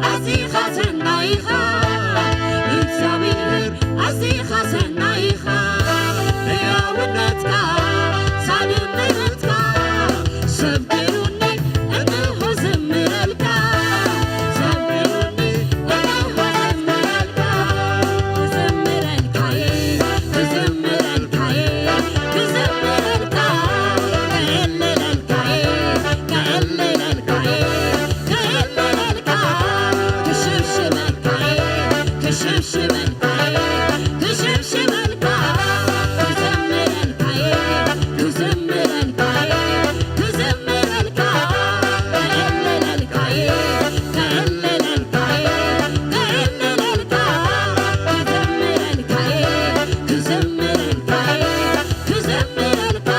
ኣዚኻ ሰናይ ኢኻ እግዚኣብሔር፣ ኣዚኻ ሰናይ ኢኻ። ሕያውነትካ ሳልምነትካ ሰቢሩኒ እንሆ ዝምረልካ፣ ሰቢሩኒ እንሆ ዝምረልካ። ክዝምረልካ እየ፣ ክዝምረልካ እየ፣ ክዝምረልካ፣ ክዕልለልካ እየ፣ ክዕልለልካ እየ፣ ክዕልለልካ፣ ክሽብሽበልካ እየ፣ ክሽብሽበልካ እየ፣ ክሽብሽበልካ፣ ክዘምረልካ እየ፣ ክዘምረልካ እየ፣ ክዘምረልካ፣ ክዕልለልካ እየ፣ ክዕልለልካ እየ፣ ክዕልለልካ፣ ክዘምረልካ እየ፣ ክዘምረልካ እየ፣ ክዘምረልካ።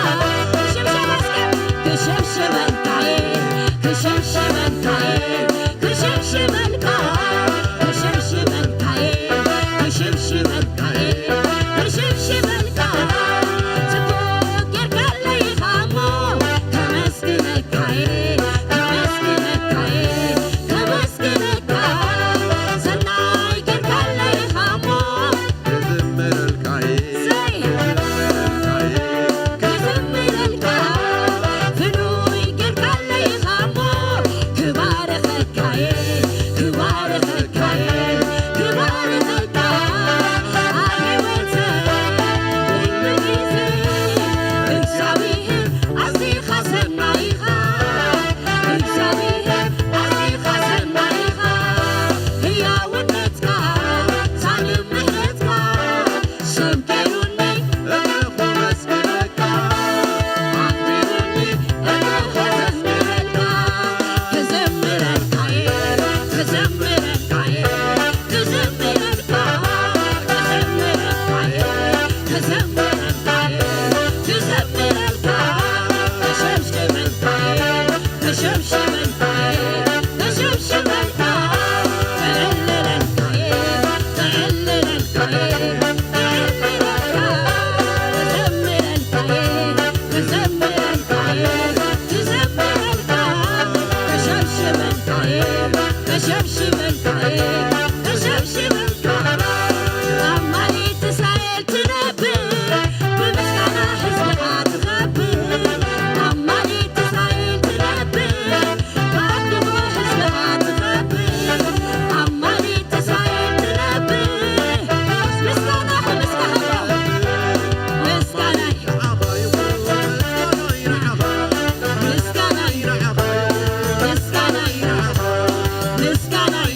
ሽብሸባ እስከ። ክሽብሽበልካ እየ፣ ክሽብሽበልካ እየ፣ ክሽብሽበልካ፣ ክሽብሽበልካ እየ፣ ክሽብሽበልካ እየ፣ ክሽብሽበልካ። ጽቡቕ ጌርካለይ ኢኻ እሞ ከመስግነካ እየ፣ ከመስግነካ እየ፣ ከመስግነካ። ሰናይ ጌርካለይ ኢኻ እሞ ክዝምረልካ እየ፣ ዘይ ክዝምረልካ እየ፣ ክዝምረልካ። ፍኑይ ጌርካለይ ኢኻ እሞ ክባርኸካ እየ፣ ክባርኸካ እየ፣ ክባርኸካ። ኣብ ህይወተይ ኩሉ ግዜ እግዚኣብሔር ኣዚኻ ሰናይ ኢኻ፣ እግዚኣብሔር ኣዚኻ ሰናይ ኢኻ። ህያውነትካ ሳልም ምሕረትካ ሰምተሩኒ እነሆ መስክረካ፣ ኣኽቢሩኒ እነሆ ዘምረልካ። ክዘምረልካ እየ፣ ክዘምረልካ እየ፣ ክዘምረልካ፣ ክዘምረልካ እየ፣ ክዘምረልካ እየ፣ ክዘምረልካ። ክሸብሽበልካ እየ፣ ክሸብሽበልካ እየ፣ ክሸብሽበልካ፣ ክዕልለልካ እየ፣ ክዕልለልካ እየ፣ ክዕልለልካ፣ ክዘምረልካ እየ፣ ክዘምረልካ እየ፣ ክዘምረልካ፣ ክሸብሽበልካ እየ፣ ክሸብሽበልካ እየ፣ ክሸብሽበልካ። ኣማኢት እስራኤል ትነብር፣ ብምስጋና ህዝብኻ ትኸብር። ኣማኢት እስራኤል ትነብር፣ ብዓድኻ ህዝብኻ ትኸብር። ኣማኢት እስራኤል ትነብር። ምስጋናኹም እስከ ሃቦ። ምስጋናይ፣ ምስጋናይ፣ ምስጋናይ፣ ምስጋናይ፣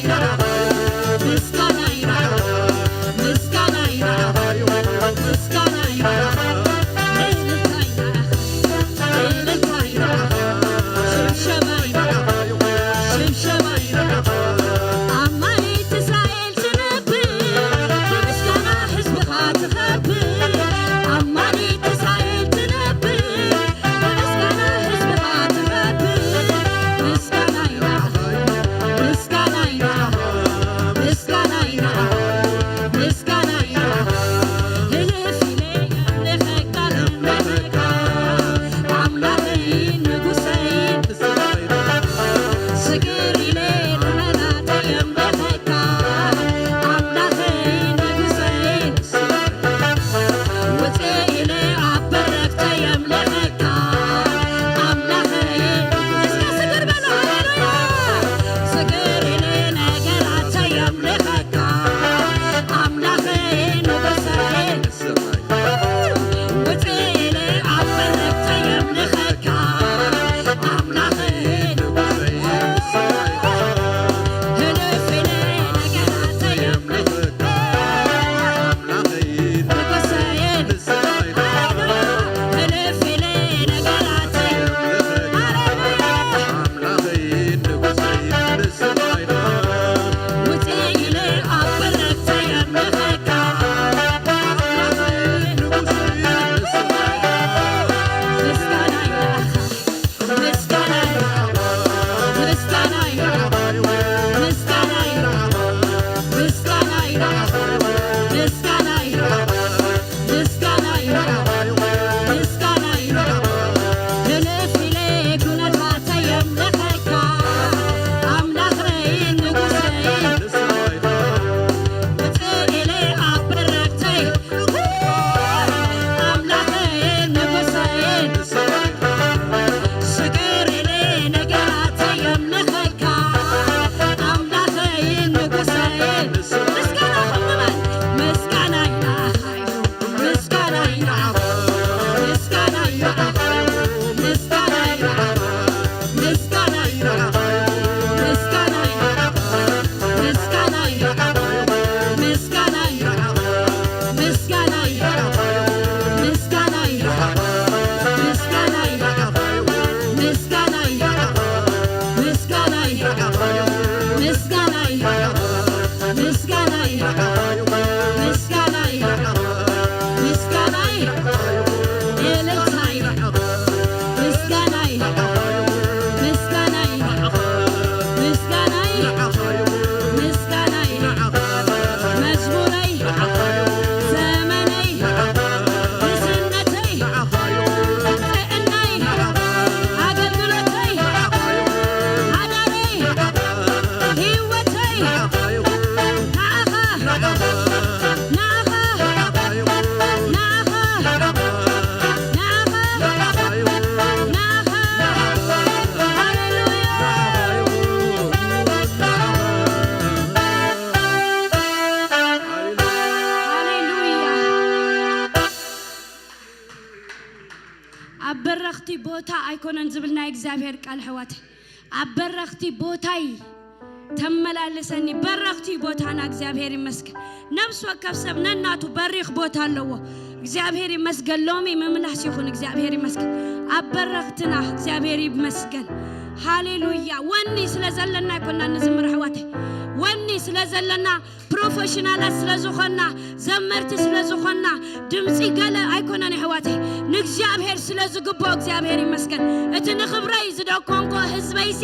ምስጋናይ ምስጋናይ ምስጋናይ እልልታይ ምስጋናይ ምስጋናይ ምስጋናይ ምስጋናይ መዝሙረይ ዘመነይ ንስነተይ ጥዕናይ ኣገልግሎተይ ሓዳረይ ህይወተይ ንዓኻ ንዓኻ ንዓኻ ንዓኻ ንዓኻ ሃሌሉያ ሃሌሉያ ኣብ በረኽቲ ቦታ ኣይኮነን ዝብል ናይ እግዚኣብሔር ቃል ኣሕዋተይ ኣብ በረኽቲ ቦታይ ተመላለሰኒ በረኽቲ ቦታና እግዚኣብሔር ይመስገን ነብሲ ወከፍ ሰብ ነናቱ በሪኽ ቦታ ኣለዎ እግዚኣብሔር ይመስገን ሎሚ ምምላስ ይኹን እግዚኣብሔር ይመስገን ኣብ በረኽትና እግዚኣብሔር ይመስገን ሃሌሉያ ወኒ ስለ ዘለና ኣይኮና ንዝምር ኣሕዋተይ ወኒ ስለ ዘለና ፕሮፌሽናላት ስለ ዝኾና ዘመርቲ ስለ ዝኾና ድምፂ ገለ ኣይኮነን ኣሕዋተይ ንእግዚኣብሔር ስለ ዝግብኦ እግዚኣብሔር ይመስገን እቲ ንኽብረይ ዝደኮንኮ ህዝበይሲ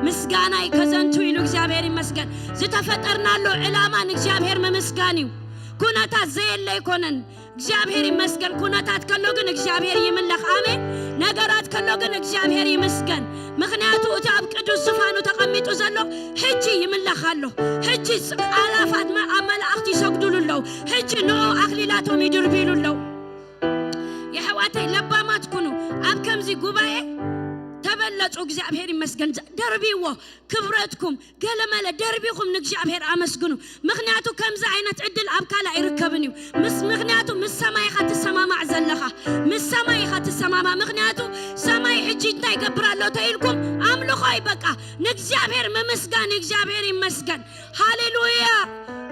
ምስጋናይ ከዘንቱ ኢሉ እግዚኣብሔር ይመስገን ዝተፈጠርናሉ ዕላማ ንእግዚኣብሔር ምምስጋን እዩ ኩነታት ዘየለ ኣይኮነን እግዚኣብሔር ይመስገን ኩነታት ከሎ ግን እግዚኣብሔር ይምለኽ ኣሜን ነገራት ከሎ ግን እግዚኣብሔር ይመስገን ምኽንያቱ እቲ ኣብ ቅዱስ ዝፋኑ ተቐሚጡ ዘሎ ሕጂ ይምለኽ ኣሎ ሕጂ ኣላፋት ኣብ መላእኽቲ ይሰግዱሉ ኣለዉ ሕጂ ንኡ ኣኽሊላቶም ይድርብሉ ኣለዉ የሕዋተይ ለባማት ኩኑ ኣብ ከምዚ ጉባኤ ተበለጹ እግዚኣብሔር ይመስገን ደርብዎ ክብረትኩም ገለመለ ደርቢኹም ንእግዚኣብሔር ኣመስግኑ ምኽንያቱ ከምዚ ዓይነት ዕድል ኣብ ካልእ ኣይርከብን እዩ ምስ ምኽንያቱ ምስ ሰማይ ኢኻ ትሰማማዕ ዘለኻ ምስ ሰማይ ኢኻ ትሰማማዕ ምኽንያቱ ሰማይ ሕጂ እንታይ ይገብር ኣሎ ተኢልኩም ኣምልኾ እዩ በቃ ንእግዚኣብሔር ምምስጋን እግዚኣብሔር ይመስገን ሃሌሉያ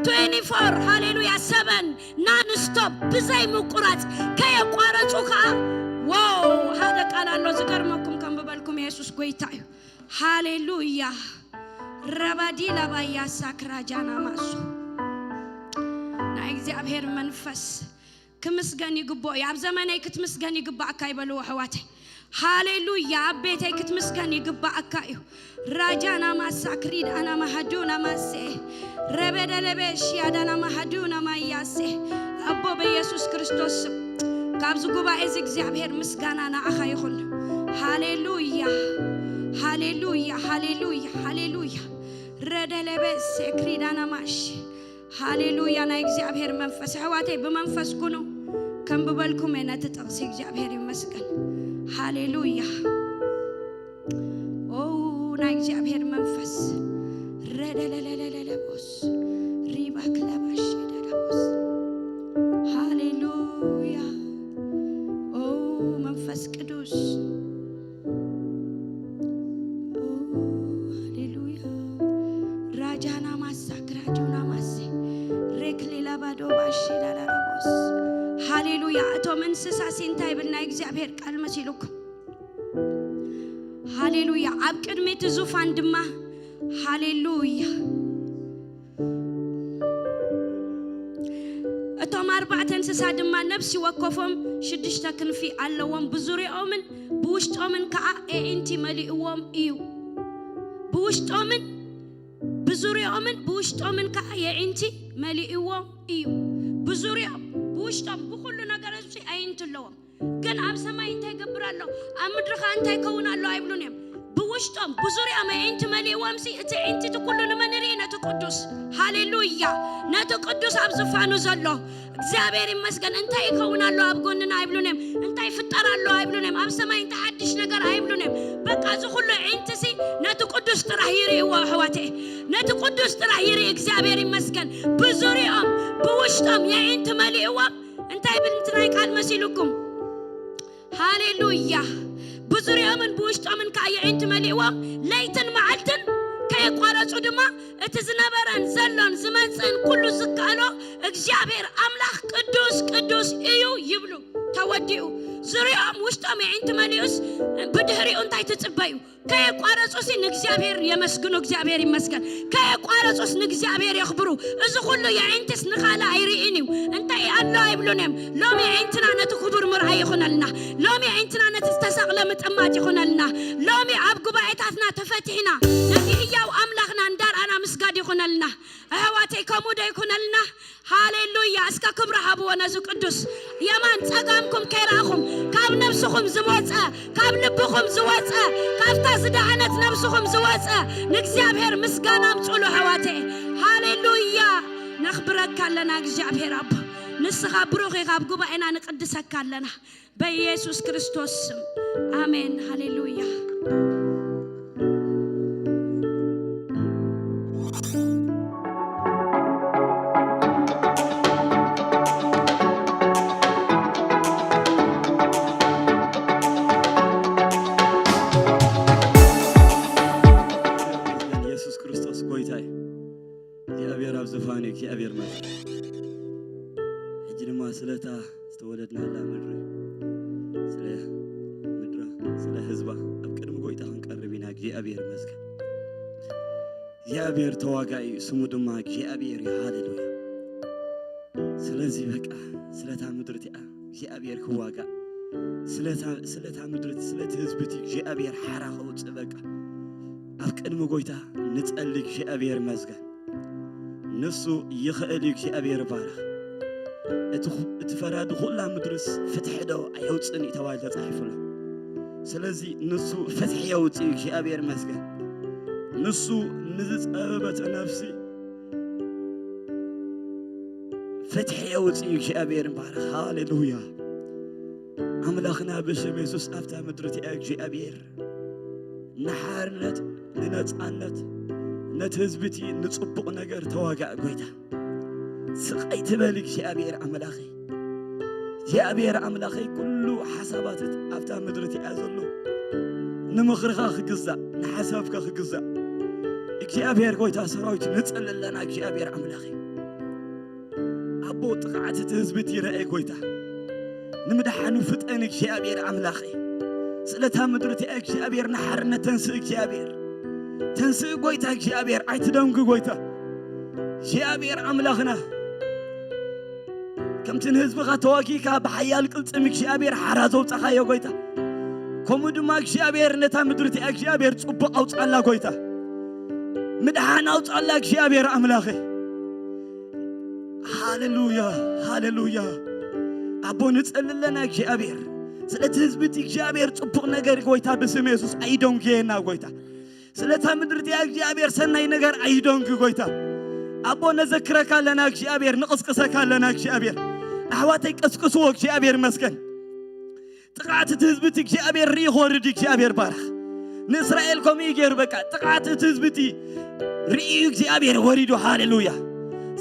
24 ሃሌሉያ ሰበን ናንስቶፕ ብዘይ ምቁራፅ ከየቋረፁ ከዓ ዋው ሓደ ቃል ኣሎ ዝገርመኩም ከም ብበልኩም የሱስ ጎይታ እዩ ሃሌሉያ ረባዲ ላባያ ሳክራጃና ማሱ ናይ እግዚኣብሔር መንፈስ ክምስገን ይግብኦ እዩ ኣብ ዘመነይ ክትምስገን ይግባእካ ይበልዎ ኣሕዋተይ ሃሌሉያ ኣብ ቤተይ ክትምስገን ይግባእካ እዩ ራጃና ማሳ ክሪዳና ማሃዱና ማሴ ረበደለበ ሽያዳና ማሃዱና ማያሴ ኣቦ በኢየሱስ ክርስቶስ ስም ካብዚ ጉባኤ እዚ እግዚኣብሔር ምስጋና ንዓኻ ይኹን ሃሌሉያ ሃሌሉያ ሃሌሉያ ሃሌሉያ ረደለበ ሴክሪዳና ማሽ ሃሌሉያ ናይ እግዚኣብሔር መንፈስ ኣሕዋተይ ብመንፈስ ኩኑ ከም ብበልኩም እየ ነቲ ጥቕሲ እግዚኣብሔር ይመስገን ሃሌሉያ ኦ ናይ እግዚኣብሔር መንፈስ ረደለለለለለቦስ ሪባክለባሽ ደለቦስ ሃሌሉያ ኦ መንፈስ ቅዱስ ሃሌሉያ ራጃና ማሳ ክራጆና ማሴ ሬክሌላ ባዶ ባሼ ዳዳዳቦስ ሃሌሉያ እቶም እንስሳ ሲ እንታይ ይብል ናይ እግዚኣብሔር ቃል መሲሉኩም ሃሌሉያ ኣብ ቅድሚ እቲ ዙፋን ድማ ሃሌሉያ እቶም ኣርባዕተ እንስሳ ድማ ነፍሲ ወከፎም ሽዱሽተ ክንፊ ኣለዎም ብዙሪኦምን ብውሽጦምን ከዓ ኤዒንቲ መሊእዎም እዩ ብውሽጦምን ብዙሪኦምን ብውሽጦምን ከዓ የዒንቲ መሊእዎም እዩ ብዙሪኦም ብውሽጦም ብኩሉ ነገር እዚ ኣዒንቲ ኣለዎም ግን ኣብ ሰማይ እንታይ ይገብር ኣሎ ኣብ ምድሪ ከዓ እንታይ ይከውን ኣሎ ኣይብሉን እዮም ብውሽጦም ብዙርያ መዒንቲ መሊእዎም ሲ እቲ ዒንቲ እቲ ኩሉ ንመን ይርኢ ነቲ ቅዱስ ሃሌሉያ ነቲ ቅዱስ ኣብ ዝፋኑ ዘሎ እግዚኣብሔር ይመስገን እንታይ ይከውን ኣሎ ኣብ ጎንና ኣይብሉን እዮም እንታይ ይፍጠር ኣሎ ኣይብሉን እዮም ኣብ ሰማይ እንታይ ሓድሽ ነገር ኣይብሉን እዮም በቃ እዚ ኩሉ ዒንቲ ሲ ነቲ ቅዱስ ጥራሕ ይርእዎ ኣሕዋተ ነቲ ቅዱስ ጥራሕ ይርኢ እግዚኣብሔር ይመስገን ብዙሪኦም ብውሽጦም የዒንቲ መሊእዎም እንታይ ይብል እቲ ናይ ቃል መሲሉኩም ሃሌሉያ ብዙሪኦምን ብውሽጦምን ከዓ የዒንቲ መሊእዎም ለይትን መዓልትን ከየቋረጹ ድማ እቲ ዝነበረን ዘሎን ዝመጽእን ኩሉ ዝከኣሎ እግዚኣብሔር ኣምላኽ ቅዱስ ቅዱስ እዩ ይብሉ። ተወዲኡ ዝርኦም ውሽጦም የዒንቲ መሊኡስ ብድሕሪኡ እንታይ ትጽበዩ? ከየቋረጹሲ ንእግዚኣብሔር የመስግኑ፣ እግዚኣብሔር ይመስገን። ከየቋረጹስ ንእግዚኣብሔር የኽብሩ። እዚ ኩሉ የዒንትስ ንኻልእ ኣይርእን እዩ። እንታይ ኣሎ ኣይብሉን እዮም። ሎሚ የዒንትና ነቲ ክቡር ምርኣይ ይኹነልና። ሎሚ የዒንትና ነቲ ዝተሰቕለ ምጥማት ይኹነልና። ሎሚ ኣብ ጉባኤታትና ተፈቲሕና ነቲ ህያው ኣምላኽና እንዳርኣና ምስጋድ ይኹነልና። ኣሕዋተይ ከምኡ ዶ ይኹነልና? ሃሌሉያ። እስከ ክብሪ ሃብዎ ነዚ ቅዱስ። የማን ጸጋምኩም ከይረኣኹም ካብ ነብስኹም ዝወጸ፣ ካብ ልብኹም ዝወጸ፣ ካብታ ዝደሓነት ነብስኹም ዝወጸ ንእግዚኣብሔር ምስጋና ኣምጽሉ ኣሕዋተይ። ሃሌሉያ። ነኽብረካ ኣለና እግዚኣብሔር ኣቦ። ንስኻ ብሩኽ ኢኻ፣ ኣብ ጉባኤና ንቅድሰካ ኣለና። በኢየሱስ ክርስቶስ ስም ኣሜን። ሃሌሉያ። የሱስ ክርስቶስ ጎይታ እዩ። እግዚኣብሔር ኣብ ዝፋን እዩ። እግዚኣብሔር መ ሕጂ ድማ ስለታ ዝተወለድናላ ምድሪ፣ ስለ ምድራ፣ ስለ ህዝባ ኣብ ቅድሚ ጎይታ ክንቀርብ ኢና። እግዚኣብሔር ይመስገን። እግዚኣብሔር ተዋጋኢ እዩ፣ ስሙ ድማ እግዚኣብሔር እዩ። ሃሌሉያ። ስለዚ በቃ ስለታ ምድሪ እቲኣ እግዚኣብሔር ክዋጋእ፣ ስለታ፣ ስለታ ምድሪ እቲ፣ ስለቲ ህዝቢ እቲ እግዚኣብሔር ሓራ ከውፅእ በቃ ኣብ ቅድሚ ጎይታ ንጸሊ። እግዚኣብሔር ይመስገን። ንሱ ይኽእል እዩ። እግዚኣብሔር ይባረኽ። እቲ ኹ-፣ እቲ ፈራዲ ኩላ ምድርስ ፍትሒ ዶ ኣየውፅእን እዩ ተባሂሉ ተጻሒፉ ኣሎ። ስለዚ ንሱ ፍትሒ የውፅእ እዩ። እግዚኣብሔር ይመስገን። ንሱ ንዝጸበበት ነፍሲ ፍትሒ የውፅእ እዩ። እግዚኣብሔር ይባረኽ። ሃሌሉያ። ኣምላኽና ብሽም የሱስ ኣብታ ምድሪ እቲኣ እግዚኣብሔር ንሓርነት፣ ንነጻነት፣ ነቲ ህዝቢ እቲ ንጽቡቕ ነገር ተዋጋእ ጎይታ። ስቕ ኣይትበል እግዚኣብሔር ኣምላኸይ። እግዚኣብሔር ኣምላኸይ ኩሉ ሓሳባት ኣብታ ምድሪ እቲኣ ዘሎ ንምኽርኻ ክግዛእ፣ ንሓሳብካ ክግዛእ። እግዚኣብሔር ጎይታ ሰራዊት ንጽሊ ኣለና እግዚኣብሔር ኣምላኸይ። ኣቦ ጥቕዓት እቲ ህዝቢ እቲ ይረኣይ ጎይታ። ንምድሓኑ ፍጠን እግዚኣብሔር ኣምላኸይ። ስለታ ምድሪ እቲኣ እግዚኣብሔር ንሓርነት ተንስእ እግዚኣብሔር። ተንስእ ጎይታ እግዚኣብሔር ኣይትደንጉ ጎይታ። እግዚኣብሔር ኣምላኽና ከምቲ ንህዝብኻ ተዋጊእካ ብሓያል ቅልጽም እግዚኣብሔር ሓራ ዘውጻኻዮ ጎይታ። ከምኡ ድማ እግዚኣብሔር ነታ ምድሪ እቲኣ እግዚኣብሔር ጽቡቕ ኣውጻላ ጎይታ። ምድሓን ኣውጻላ እግዚኣብሔር ኣምላኸይ። ሃሌሉያ፣ ሃሌሉያ። ኣቦ ንጸሊ ኣለና እግዚኣብሔር። ስለቲ ህዝቢ እቲ እግዚኣብሔር ጽቡቕ ነገር ጎይታ ብስም የሱስ ኣይደንጉየና ጎይታ። ስለታ ምድሪ እቲኣ እግዚኣብሔር ሰናይ ነገር ኣይደንጉ ጎይታ። ኣቦ ነዘክረካ ኣለና እግዚኣብሔር፣ ንቕስቅሰካ ኣለና እግዚኣብሔር። ኣሕዋተይ ቀስቅስዎ እግዚኣብሔር ይመስገን። ጥቕዓት እቲ ህዝቢ እቲ እግዚኣብሔር ርኢ ክወርድ እዩ። እግዚኣብሔር ባርኽ። ንእስራኤል ከምኡ እዩ ገይሩ። በቃ ጥቕዓት እቲ ህዝቢ እቲ ርእዩ እግዚኣብሔር ወሪዱ። ሃሌሉያ።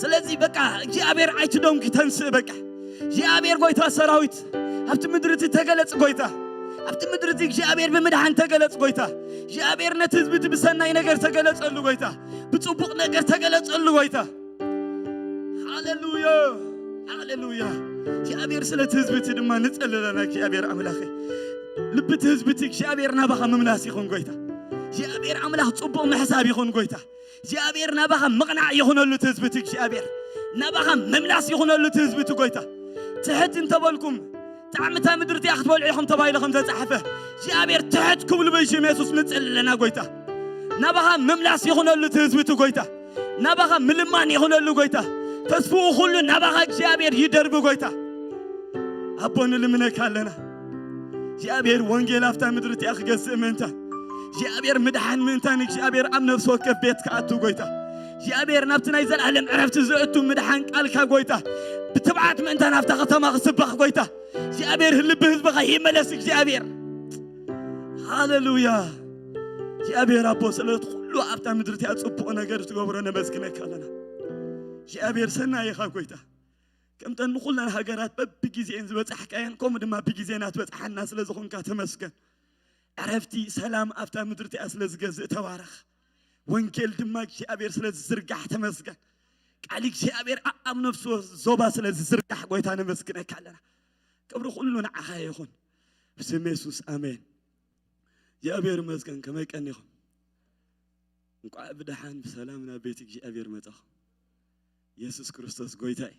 ስለዚ በቃ እግዚኣብሔር ኣይትደንጉ፣ ተንስእ። በቃ እግዚኣብሔር ጎይታ ሰራዊት ኣብቲ ምድሪ እቲ ተገለጽ ጎይታ። ኣብቲ ምድሪ እቲ እግዚኣብሔር ብምድሓን ተገለጽ ጎይታ። እግዚኣብሔር ነቲ ህዝቢ እቲ ብሰናይ ነገር ተገለጸሉ ጎይታ። ብጽቡቕ ነገር ተገለጸሉ ጎይታ። ሃሌሉያ፣ ሃሌሉያ። እግዚኣብሔር ስለቲ ህዝቢ እቲ ድማ ንጸሊ ኣለና። እግዚኣብሔር ኣምላኸይ ልቢ እቲ ህዝቢ እቲ እግዚኣብሔር ናባኻ ምምላስ ይኹን ጎይታ። እግዚኣብሔር ኣምላኽ ጽቡቕ ምሕሳብ ይኹን ጎይታ። እግዚኣብሔር ናባኻ ምቕናዕ ይኹነሉ እቲ ህዝቢ እቲ እግዚኣብሔር። ናባኻ ምምላስ ይኹነሉ እቲ ህዝቢ እቲ ጎይታ። ትሕት እንተበልኩም ጣዕሚ እታ ምድሪ እቲኣ ክትበልዑ ኢኹም ተባሂሉ ከም ዝተጻሕፈ እግዚኣብሔር ትሕት ክብሉ ብሽም የሱስ ንጽሊ ኣለና ጎይታ። ናባኻ ምምላስ ይኹነሉ እቲ ህዝቢ እቲ ጎይታ። ናባኻ ምልማን ይኹነሉ ጎይታ። ተስፍኡ ኩሉ ናባኻ እግዚኣብሔር ይደርቢ ጎይታ። ኣቦ ንልምነካ ኣለና። እግዚኣብሔር ወንጌል ኣብታ ምድሪ እቲኣ ክገዝእ ምእንታን እግዚኣብሔር ምድሓን ምእንታን እግዚኣብሔር ኣብ ነፍሲ ወከፍ ቤት ክኣቱ ጎይታ። እግዚኣብሔር ናብቲ ናይ ዘላለም ዕረፍቲ ዘእቱ ምድሓን ቃልካ ጎይታ ብትብዓት ምእንታን ኣብታ ከተማ ክስበኽ ጎይታ። እግዚኣብሔር ልቢ ህዝብኻ ይመለስ እግዚኣብሔር። ሃሌሉያ። እግዚኣብሔር ኣቦ ስለቲ ኩሉ ኣብታ ምድሪ እቲኣ ጽቡቕ ነገር ትገብሮ ነመስግነካ ኣለና። እግዚኣብሔር ሰናይ ኢኻ ጎይታ። ከምተን ንኹለን ሃገራት በብግዜን ዝበጻሕካየን ከምኡ ድማ ብግዜና ትበጽሓና ስለ ዝኾንካ ተመስገን። ዕረፍቲ ሰላም ኣብታ ምድሪ እቲኣ ስለ ዝገዝእ ተባረኽ። ወንጌል ድማ እግዚኣብሔር ስለ ዝዝርጋሕ ተመስገን። ቃል እግዚኣብሔር ኣብ ነፍሲ ዞባ ስለ ዝዝርጋሕ ጎይታ ነመስግነካ ኣለና። ክብሪ ኩሉ ንዓኻ ይኹን። ብስም የሱስ ኣሜን። እግዚኣብሔር ይመስገን። ከመይ ቀኒኹም? እንቋዕ ብደሓን ብሰላም ናብ ቤት እግዚኣብሔር መጻኹም። የሱስ ክርስቶስ ጎይታ እዩ።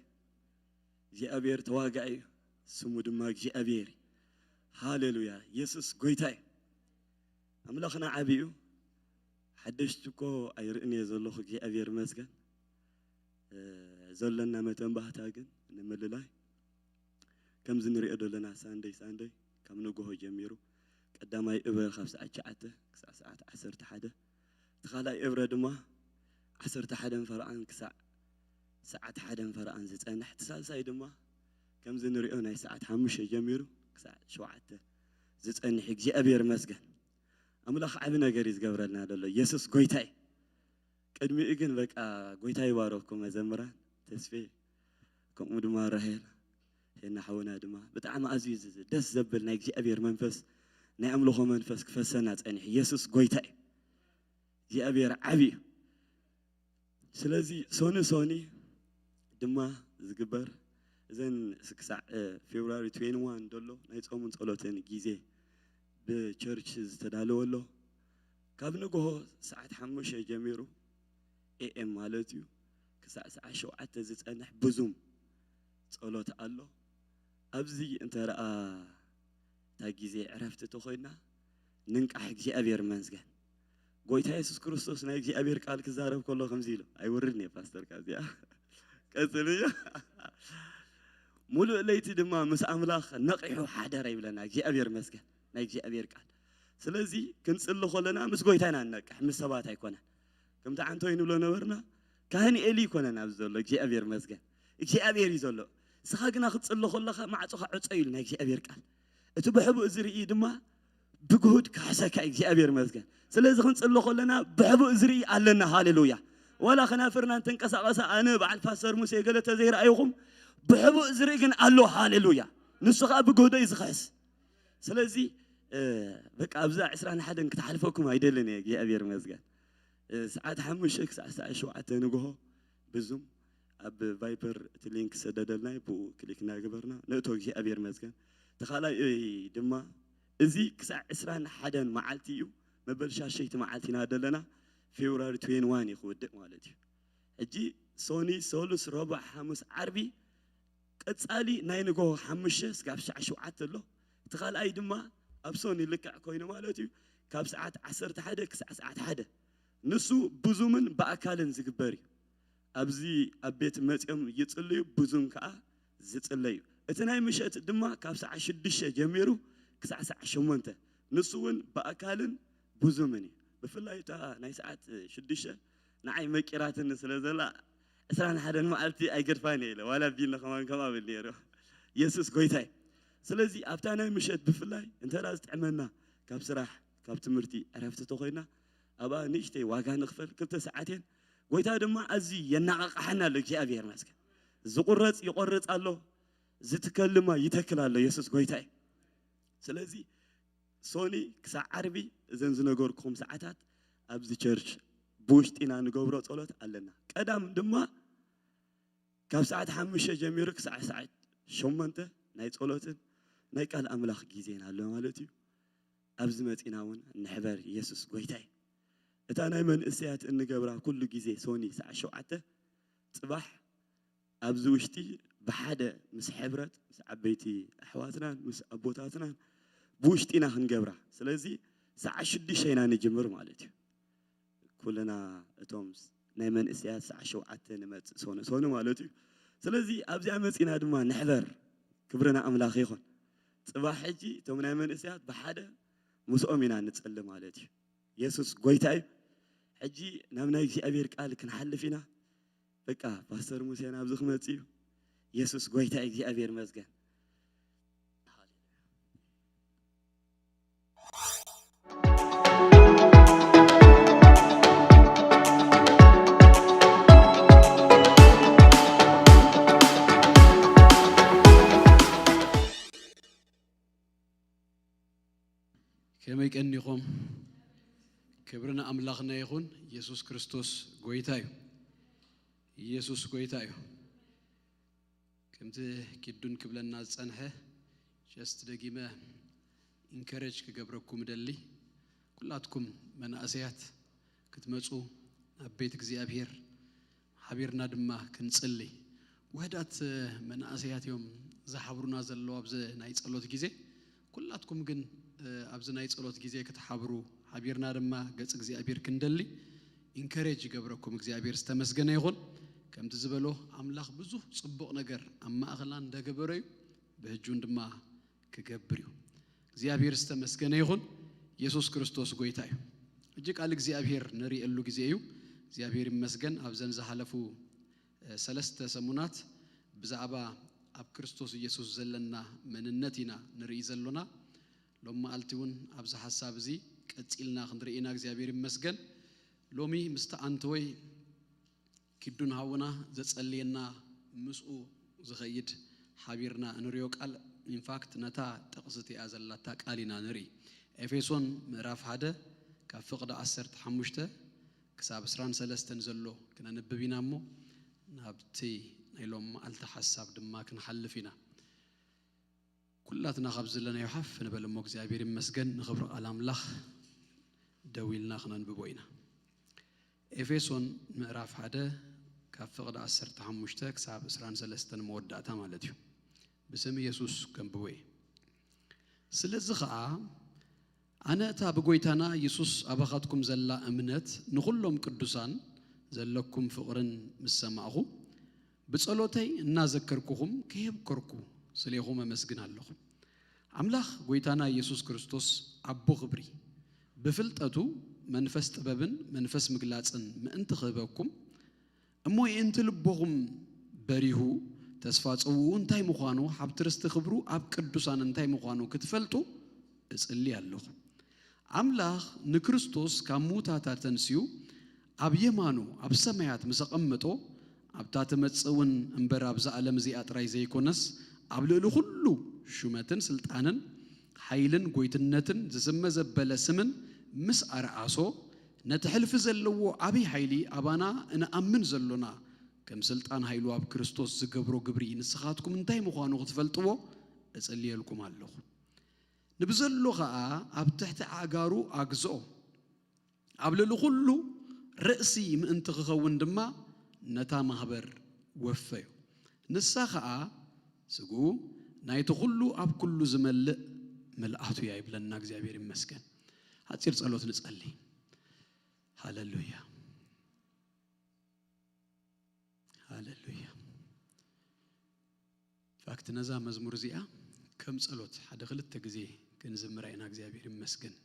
እግዚኣብሔር ተዋጋኢ እዩ፣ ስሙ ድማ እግዚኣብሔር እዩ። ሃሌሉያ። የሱስ ጎይታ እዩ። ኣምላኽና ዓቢ እዩ። ሓደሽቲ እኮ ኣይርእን እየ ዘለኹ፣ እግዚኣብሔር ይመስገን። እ፣ ዘሎና መተንባህታ ግን ንምልላይ ከምዚ ንሪኦ ዘለና ሳንደይ ሳንደይ ካብ ንጎሆ ጀሚሩ ቀዳማይ እብረ ካብ ሰዓት ትሽዓተ ክሳዕ ሰዓት ዓሰርተ ሓደ፣ እቲ ካልኣይ እብረ ድማ ዓሰርተ ሓደን ፈረቓን ክሳዕ ሰዓት ሓደን ፈረቓን ዝጸንሕ፣ እቲ ሳልሳይ ድማ ከምዚ ንሪኦ ናይ ሰዓት ሓሙሽተ ጀሚሩ ክሳዕ ሸውዓተ ዝጸንሕ። እግዚኣብሔር ይመስገን። ኣምላኽ ዓቢ ነገር እዩ ዝገብረልና ዘሎ። የሱስ ጎይታ እዩ። ቅድሚኡ ግን በቃ ጎይታ ይባረኩም መዘምራን ተስፌ፣ ከምኡ ድማ ራሄል ሄና ሓውና ድማ ብጣዕሚ ኣዝዩ ዝ-፣ ደስ ዘብል ናይ እግዚኣብሔር መንፈስ፣ ናይ ኣምልኾ መንፈስ ክፈሰና ጸኒሑ። የሱስ ጎይታ እዩ። እግዚኣብሔር ዓቢ እዩ። ስለዚ ሶኒ ሶኒ ድማ ዝግበር እዘን ስ-፣ ክሳዕ፣ እ፣ ፌብሩዋሪ ትዌንቲ ዋን ደሎ ናይ ጾምን ጸሎትን ግዜ ብቸርች ዝተዳለወ ኣሎ። ካብ ንግሆ ሰዓት ሓሙሽተ ጀሚሩ ኤ ኤም ማለት እዩ ክሳዕ ሰዓት ሸውዓተ ዝጸንሕ ብዙም ጸሎት ኣሎ። ኣብዚ እንተ ደኣ እታ ግዜ ዕረፍቲ ተኾይና፣ ንንቃሕ እግዚኣብሔር ይመስገን። ጎይታ የሱስ ክርስቶስ ናይ እግዚኣብሔር ቃል ክዛረብ ከሎ ከምዚ ኢሉ፣ ኣይወርድን እየ ፓስተር ካብዚኣ። ቀጽል እዩ። ሙሉእ ለይቲ ድማ ምስ ኣምላኽ ነቒሑ ሓደረ ይብለና እግዚኣብሔር ይመስገን ናይ እግዚኣብሔር ቃል። ስለዚ ክንጽሊ ከለና ምስ ጎይታ ኢና ንነቅሕ፣ ምስ ሰባት ኣይኮነን። ከምቲ ዓንቶይ ንብሎ ነበርና፣ ካህን ኤሊ ኣይኮነን ኣብዚ ዘሎ፣ እግዚኣብሔር ይመስገን። እግዚኣብሔር እዩ ዘሎ። ንስኻ ግና ክትጽሊ ከለኻ ማዕጾኻ ዕጾ ኢሉ ናይ እግዚኣብሔር ቃል። እቲ ብሕቡእ ዝርኢ ድማ ብግሁድ ክሕሰካ እዩ፣ እግዚኣብሔር ይመስገን። ስለዚ ክንጽሊ ከለና ብሕቡእ ዝርኢ ኣለና። ሃሌሉያ። ዋላ ከናፍርና እንተንቀሳቐሳ፣ ኣነ በዓል ፓስተር ሙሴ ገለ ተዘይረኣይኹም፣ ብሕቡእ ዝርኢ ግን ኣሎ። ሃሌሉያ። ንሱ ኸኣ ብግሁዶ እዩ ዝኽሕስ። ስለዚ፣ እ፣ በቃ ኣብዛ ዕስራን ሓደን ክትሓልፈኩም ኣይደልን እየ፣ እግዚኣብሔር ይመስገን። እ፣ ሰዓት ሓሙሽተ ክሳዕ ሰዓት ሸውዓተ ንግሆ ብዙም ኣብ ቫይበር እቲ ሊንክ ሰደደልና እዩ፣ ብኡ ክሊክ እናገበርና ንእቶ፣ እግዚኣብሔር ይመስገን። እቲ ካልኣይ ድማ እዚ ክሳዕ ዕስራን ሓደን መዓልቲ እዩ፣ መበል ሻሸይቲ መዓልቲ ኢና ዘለና፣ ፌብሩዋሪ ትዌንቲ ዋን እዩ ክውድእ ማለት እዩ። ሕጂ ሶኒ፣ ሰሉስ፣ ረቡዕ፣ ሓሙስ፣ ዓርቢ ቀጻሊ ናይ ንግሆ ሓሙሽተ ስጋብ ሰዓት ሸውዓተ ኣሎ። እቲ ካልኣይ ድማ ኣብ ሶኒ ልክዕ ኮይኑ ማለት እዩ፣ ካብ ሰዓት ዓሰርተ ሓደ ክሳዕ ሰዓት ሓደ። ንሱ ብዙምን ብኣካልን ዝግበር እዩ። ኣብዚ ኣብ ቤት መጺኦም ይጽልዩ፣ ብዙም ከኣ ዝጽለዩ። እቲ ናይ ምሸት ድማ ካብ ሰዓት ሽዱሽተ ጀሚሩ ክሳዕ ሰዓት ሸሞንተ። ንሱ እውን ብኣካልን ብዙምን እዩ። ብፍላይ እታ ናይ ሰዓት ሽዱሽተ ንዓይ መቂራትኒ ስለ ዘላ፣ ዕስራን ሓደን መዓልቲ ኣይገድፋን እየ ኢለ፣ ዋላ ቢነ ከማን ከምኣ ብል ነይሩ። የሱስ ጎይታ እዩ። ስለዚ ኣብታ ናይ ምሸት ብፍላይ እንተ ደኣ ዝጥዕመና፣ ካብ ስራሕ፣ ካብ ትምህርቲ ዕረፍቲ ተኾይና፣ ኣብኣ ንእሽተይ ዋጋ ንኽፈል፣ ክልተ ሰዓት እየን። ጎይታ ድማ ኣዝዩ የነቓቕሓና ኣሎ። እግዚኣብሔር ይመስገን። ዝቑረጽ ይቖርጽ ኣሎ፣ ዝትከል ድማ ይተክል ኣሎ። የሱስ ጎይታ እዩ። ስለዚ ሶኒ ክሳዕ ዓርቢ እዘን ዝነገርኩኹም ሰዓታት ኣብዚ ቸርች ብውሽጢ ኢና ንገብሮ ጸሎት ኣለና። ቀዳም ድማ ካብ ሰዓት ሓሙሽተ ጀሚሩ ክሳዕ ሰዓት ሸሞንተ ናይ ጸሎትን ናይ ቃል ኣምላኽ ግዜን ኣሎ ማለት እዩ። ኣብዚ መጺና እውን ንሕበር፣ የሱስ ጎይታ እዩ። እታ ናይ መንእሰያት እንገብራ ኩሉ ግዜ ሶኒ ሰዓት ሸውዓተ ጽባሕ ኣብዚ ውሽጢ ብሓደ ምስ ሕብረት፣ ምስ ዓበይቲ ኣሕዋትናን ምስ ኣቦታትናን ብውሽጢ ኢና ክንገብራ። ስለዚ ሰዓት ሽዱሽተ ኢና ንጅምር ማለት እዩ። ኩልና እቶም ናይ መንእሰያት ሰዓት ሸውዓተ ንመጽእ ሶኒ ሶኒ ማለት እዩ። ስለዚ ኣብዚኣ መጺና ድማ ንሕበር። ክብሪ ንኣምላኽ ይኹን። ጽባሕ ሕጂ እቶም ናይ መንእሰያት ብሓደ ምስኦም ኢና ንጸሊ ማለት እዩ። የሱስ ጎይታ እዩ። ሕጂ ናብ ናይ እግዚኣብሔር ቃል ክንሓልፍ ኢና። በቃ ፓስተር ሙሴ ናብዚ ክመጽእ እዩ። የሱስ ጎይታ እዩ፣ እግዚኣብሔር ይመስገን። ከመይ ቀኒኹም? ክብሪ ንኣምላኽና ይኹን። ኢየሱስ ክርስቶስ ጎይታ እዩ። ኢየሱስ ጎይታ እዩ። ከምቲ ኪዱን ክብለና ዝጸንሐ፣ just ደጊመ ኢንከሬጅ ክገብረኩም እደሊ። ኩላትኩም መናእሰያት ክትመጹ ናብ ቤት እግዚኣብሔር ሓቢርና ድማ ክንጽሊ። ውሕዳት መናእሰያት እዮም ዝሓብሩና ዘለዉ ኣብዚ ናይ ጸሎት ግዜ። ኩላትኩም ግን ኣብዚ ናይ ጸሎት ግዜ ክትሓብሩ፣ ሓቢርና ድማ ገጽ እግዚኣብሔር ክንደሊ ኢንከሬጅ ይገብረኩም። እግዚኣብሔር ዝተመስገነ ይኹን። ከምቲ ዝበሎ፣ ኣምላኽ ብዙሕ ጽቡቕ ነገር ኣብ ማእኸልና እንደገበረ እዩ፣ ብሕጂ እውን ድማ ክገብር እዩ። እግዚኣብሔር ዝተመስገነ ይኹን። ኢየሱስ ክርስቶስ ጎይታ እዩ። ሕጂ ቃል እግዚኣብሔር ንርእየሉ ግዜ እዩ። እግዚኣብሔር ይመስገን። ኣብዘን ዝሓለፉ ሰለስተ ሰሙናት ብዛዕባ ኣብ ክርስቶስ ኢየሱስ ዘለና መንነት ኢና ንርኢ ዘሎና። ሎም መዓልቲ እውን ኣብዚ ሓሳብ እዚ ቀጺልና ክንርኢ ኢና። እግዚኣብሔር ይመስገን። ሎሚ ምስቲ ኣንተወይ ኪዱን ሃውና ዘጸልየና፣ ምስኡ ዝኸይድ ሓቢርና እንሪኦ ቃል፣ ኢንፋክት ነታ ጥቕሲ እቲኣ ዘላታ ቃል ኢና ንርኢ። ኤፌሶን ምዕራፍ ሓደ ካብ ፍቕዲ ዓሰርተ ሓሙሽተ ክሳብ ዕስራን ሰለስተን ዘሎ ክነንብብ ኢና እሞ፣ ናብቲ ናይ ሎም መዓልቲ ሓሳብ ድማ ክንሓልፍ ኢና። ኩላትና ካብ ዘለናዮ ሓፍ ንበል እሞ እግዚኣብሔር ይመስገን፣ ንኽብሪ ቃል ኣምላኽ ደው ኢልና ክነንብቦ ኢና። ኤፌሶን ምዕራፍ ሓደ ካብ ፍቕዲ ዓሰርተ ሓሙሽተ ክሳብ ዕስራን ሰለስተን መወዳእታ ማለት እዩ። ብስም ኢየሱስ ከንብቦ እየ። ስለዚ ኸኣ ኣነ እታ ብጎይታና ኢየሱስ ኣባኻትኩም ዘላ እምነት ንኹሎም ቅዱሳን ዘለኩም ፍቕርን ምስ ሰማዕኹ፣ ብጸሎተይ እናዘከርኩኹም ከየብከርኩ ስሌኹም ኣመስግን ኣለኹ። ኣምላኽ ጎይታና ኢየሱስ ክርስቶስ ኣቦ ኽብሪ ብፍልጠቱ መንፈስ ጥበብን መንፈስ ምግላጽን ምእንቲ ክህበኩም፣ እሞ የእንቲ ልቦኹም በሪሁ ተስፋ ጽውኡ እንታይ ምዃኑ፣ ሃብቲ ርስቲ ክብሩ ኣብ ቅዱሳን እንታይ ምዃኑ ክትፈልጡ እጽሊ ኣለኹ። ኣምላኽ ንክርስቶስ ካብ ምዉታት ኣተንስዩ ኣብ የማኑ ኣብ ሰማያት ምስ ኣቐመጦ፣ ኣብታ ትመጽእ እውን እምበር ኣብዛ ዓለም እዚኣ ጥራይ ዘይኮነስ፣ ኣብ ልዕሊ ኩሉ ሹመትን ስልጣንን ሓይልን ጎይትነትን ዝስመ ዘበለ ስምን ምስ ኣርኣሶ፣ ነቲ ሕልፊ ዘለዎ ዓብዪ ሓይሊ ኣባና እንኣምን ዘሎና ከም ስልጣን ሓይሉ ኣብ ክርስቶስ ዝገብሮ ግብሪ ንስኻትኩም እንታይ ምዃኑ ክትፈልጥዎ እጽልየልኩም ኣለኹ። ንብዘሎ ኸኣ ኣብ ትሕቲ ኣእጋሩ ኣግዝኦ፣ ኣብ ልዕሊ ኹሉ ርእሲ ምእንቲ ክኸውን ድማ ነታ ማህበር ወፈዮ። ንሳ ኸኣ ስግኡ ናይቲ ኹሉ ኣብ ኩሉ ዝመልእ ምልኣቱ እያ ይብለና። እግዚኣብሔር ይመስገን። ሓጺር ጸሎት ንጸሊ። ሃለሉያ፣ ሃለሉያ። ፋክት ነዛ መዝሙር እዚኣ ከም ጸሎት ሓደ ክልተ ግዜ ክንዝምራ ኢና። እግዚኣብሔር ይመስገን።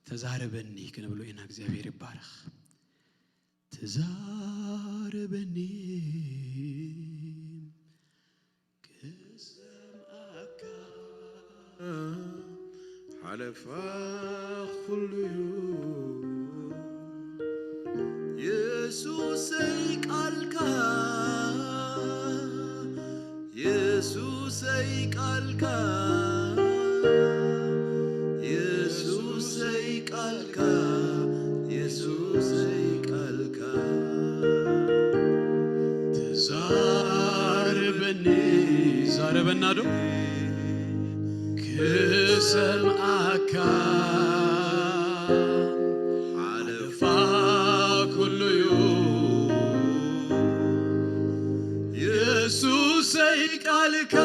ተዛረበኒ ክንብሎ ኢና። እግዚኣብሔር ይባረኽ። ተዛረበኒ ክሰምዓካ ሓለፋ ኩሉ እዩ። የሱሰይ ቃልካ፣ የሱሰይ ቃልካ፣ የሱሰይ ቃልካ፣ የሱሰይ ቃልካ ትዛረበኒ። ዛረበና ዶ ክሰምዓካ ሓለፋ ኩሉ እዩ። የሱሰይ ቃልካ፣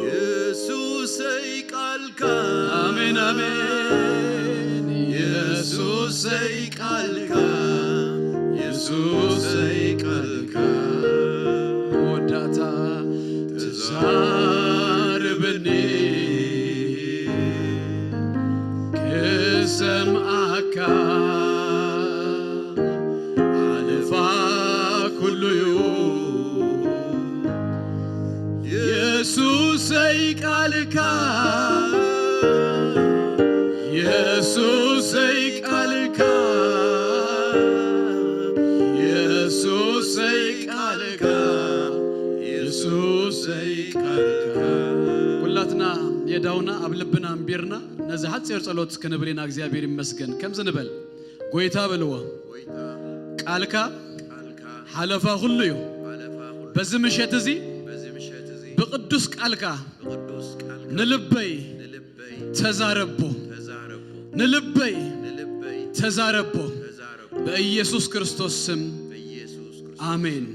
የሱሰይ ቃልካ፣ ኣሜን፣ ኣሜን። የሱሰይ ቃልካ፣ የሱሰይ ቃልካ መወዳእታ ትዛረበኒ ክሰምዓካ ሓለፋ ኩሉ እዩ። የሱሰይ ቃልካ፣ የሱሰይ ቃልካ፣ የሱሰይ ቃልካ፣ የሱሰይ ቃልካ ዳውና ኣብ ልብና ኣንቢርና ነዚ ሓጺር ጸሎት ክንብል ኢና። እግዚኣብሔር ይመስገን። ከምዚ ንበል፣ ጎይታ በልዎ፣ ቃልካ ሓለፋ ኩሉ እዩ። በዚ ምሸት እዚ ብቅዱስ ቃልካ ንልበይ ተዛረቦ፣ ንልበይ ተዛረቦ። በኢየሱስ ክርስቶስ ስም ኣሜን።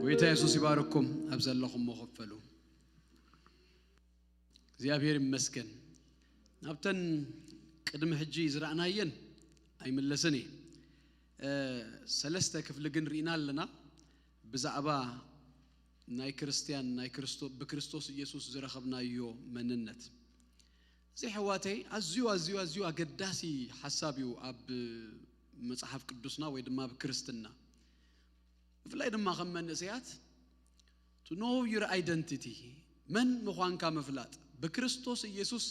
ጎይታ የሱስ ይባርኩም። ኣብ ዘለኹሞ ክፈሉ። እግዚኣብሔር ይመስገን። ናብተን ቅድሚ ሕጂ ዝረኣናየን ኣይምለስን እየ። እ፣ ሰለስተ ክፍሊ ግን ርኢና ኣለና። ብዛዕባ ናይ ክርስትያን፣ ናይ ክርስቶ-፣ ብክርስቶስ ኢየሱስ ዝረኸብናዮ መንነት። እዚ ኣሕዋተይ ኣዝዩ፣ ኣዝዩ፣ ኣዝዩ ኣገዳሲ ሓሳብ እዩ ኣብ መጽሓፍ ቅዱስና ወይ ድማ ኣብ ክርስትና። ብፍላይ ድማ ከም መንእሰያት to know your identity፣ መን ምዃንካ ምፍላጥ፣ ብክርስቶስ ኢየሱስ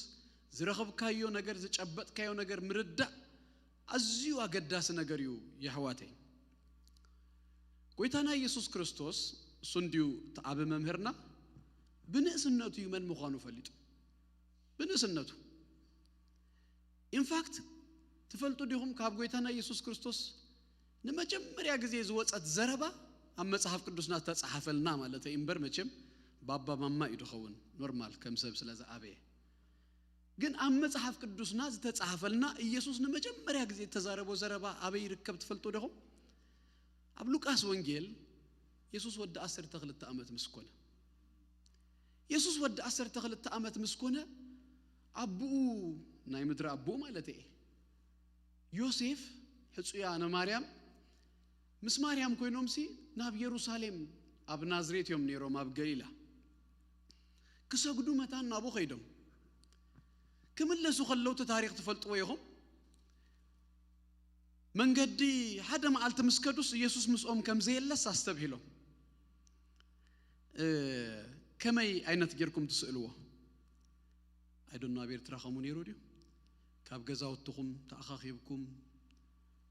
ዝረኸብካዮ ነገር፣ ዝጨበጥካዮ ነገር ምርዳእ ኣዝዩ ኣገዳሲ ነገር እዩ የሕዋተይ። ጎይታና ኢየሱስ ክርስቶስ እሱ እንድዩ እቲ ዓቢ መምህርና፣ ብንእስነቱ እዩ መን ምዃኑ ፈሊጡ። ብንእስነቱ። ኢንፋክት፣ ትፈልጡ ዲኹም ካብ ጎይታና ኢየሱስ ክርስቶስ ንመጀመርያ ግዜ ዝወጸት ዘረባ ኣብ መጽሓፍ ቅዱስና ዝተጻሓፈልና ማለት እዩ እምበር፣ መቸም ባባ ማማ እዩ ድኸውን፣ ኖርማል፣ ከም ሰብ ስለ ዝኣበየ። ግን ኣብ መጽሓፍ ቅዱስና ዝተጻሓፈልና ኢየሱስ ንመጀመርያ ግዜ እተዛረቦ ዘረባ ኣበይ ይርከብ ትፈልጡ ዲኹም? ኣብ ሉቃስ ወንጌል የሱስ ወዲ ዓሰርተ ክልተ ዓመት ምስ ኮነ፣ የሱስ ወዲ ዓሰርተ ክልተ ዓመት ምስ ኮነ፣ ኣቦኡ፣ ናይ ምድሪ ኣቦኡ ማለት እየ፣ ዮሴፍ፣ ሕጹያ ንማርያም፣ ምስ ማርያም ኮይኖምሲ ናብ የሩሳሌም ኣብ ናዝሬት እዮም ነይሮም፣ ኣብ ገሊላ ክሰግዱ መታን ናብኡ ከይዶም። ክምለሱ ከለዉ እቲ ታሪኽ ትፈልጥዎ ኢኹም። መንገዲ ሓደ መዓልቲ ምስ ከዱስ ኢየሱስ ምስኦም ከም ዘየለስ ኣስተብሂሎም። እ፣ ከመይ ዓይነት ጌርኩም ትስእልዎ? ኣይዶኖ ኣብ ኤርትራ ከምኡ ነይሩ ድዩ? ካብ ገዛውትኹም ተኣኻኺብኩም፣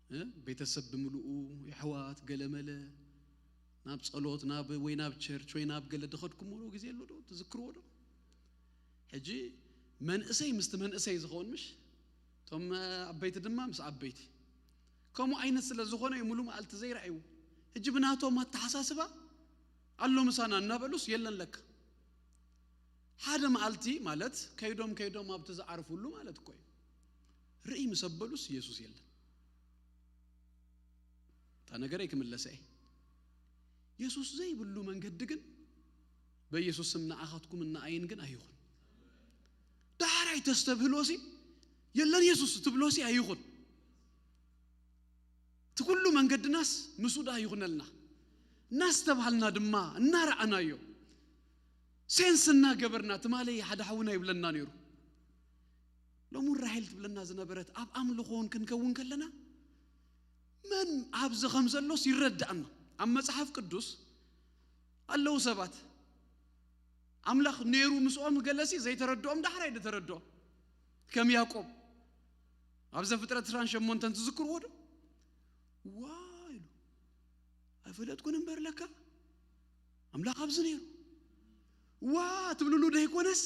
እ፣ ቤተሰብ ብምልኡ፣ የሕዋት፣ ገለመለ፣ ናብ ጸሎት፣ ናብ፣ ወይ ናብ ቸርች፣ ወይ ናብ ገለ ድኸድኩምዎ ግዜ ኣሎ ዶ? ትዝክርዎ ዶ? ሕጂ መንእሰይ ምስቲ መንእሰይ ዝኸውን ምሽ? እቶም ዓበይቲ ድማ ምስ ዓበይቲ። ከምኡ ዓይነት ስለ ዝኾነ እዩ ሙሉ መዓልቲ ዘይረኣዩ። ሕጂ ብናቶም ኣተሓሳስባ ኣሎ ምሳና እናበሉስ የለን ለካ። ሓደ መዓልቲ ማለት ከይዶም ከይዶም ኣብቲ ዝዓርፉሉ ማለት እኮ እዩ። ርእይ ምስ ኣበሉስ ኢየሱስ የለን። እታ ነገረይ ክምለሰ እየ። የሱስ ዘይብሉ መንገዲ ግን በኢየሱስ ስም ንዓኻትኩም ንዓይን ግን ኣይኹን። ዳሕራይ ተስተብህሎሲ የለን የሱስ ትብሎሲ ኣይኹን። እቲ ኩሉ መንገድናስ ምስኡ ደኣ ይኹነልና። እናስተብሃልና ድማ እናረኣናዮ፣ ሴንስ እናገበርና፣ ትማሊ ሓደ ሓውና ይብለና ነይሩ። ሎሚ እውን ራሄል ትብለና ዝነበረት፣ ኣብ ኣምልኾ እውን ክንከውን ከለና መን ኣብዚ ከም ዘሎስ ይረዳእና። ኣብ መጽሓፍ ቅዱስ ኣለዉ ሰባት፣ ኣምላኽ ነይሩ ምስኦም፣ ገለሲ ዘይተረድኦም ዳሕራይ ዝተረድኦም፣ ከም ያዕቆብ ኣብ ዘፍጥረት ዕስራን ሸሞንተን ትዝክርዎ ዶ? ዋ ኢሉ፣ ኣይፈለጥኩን እምበር ለካ ኣምላኽ ኣብዚ ነይሩ። ዋ ትብልሉ ደይኮነስ፣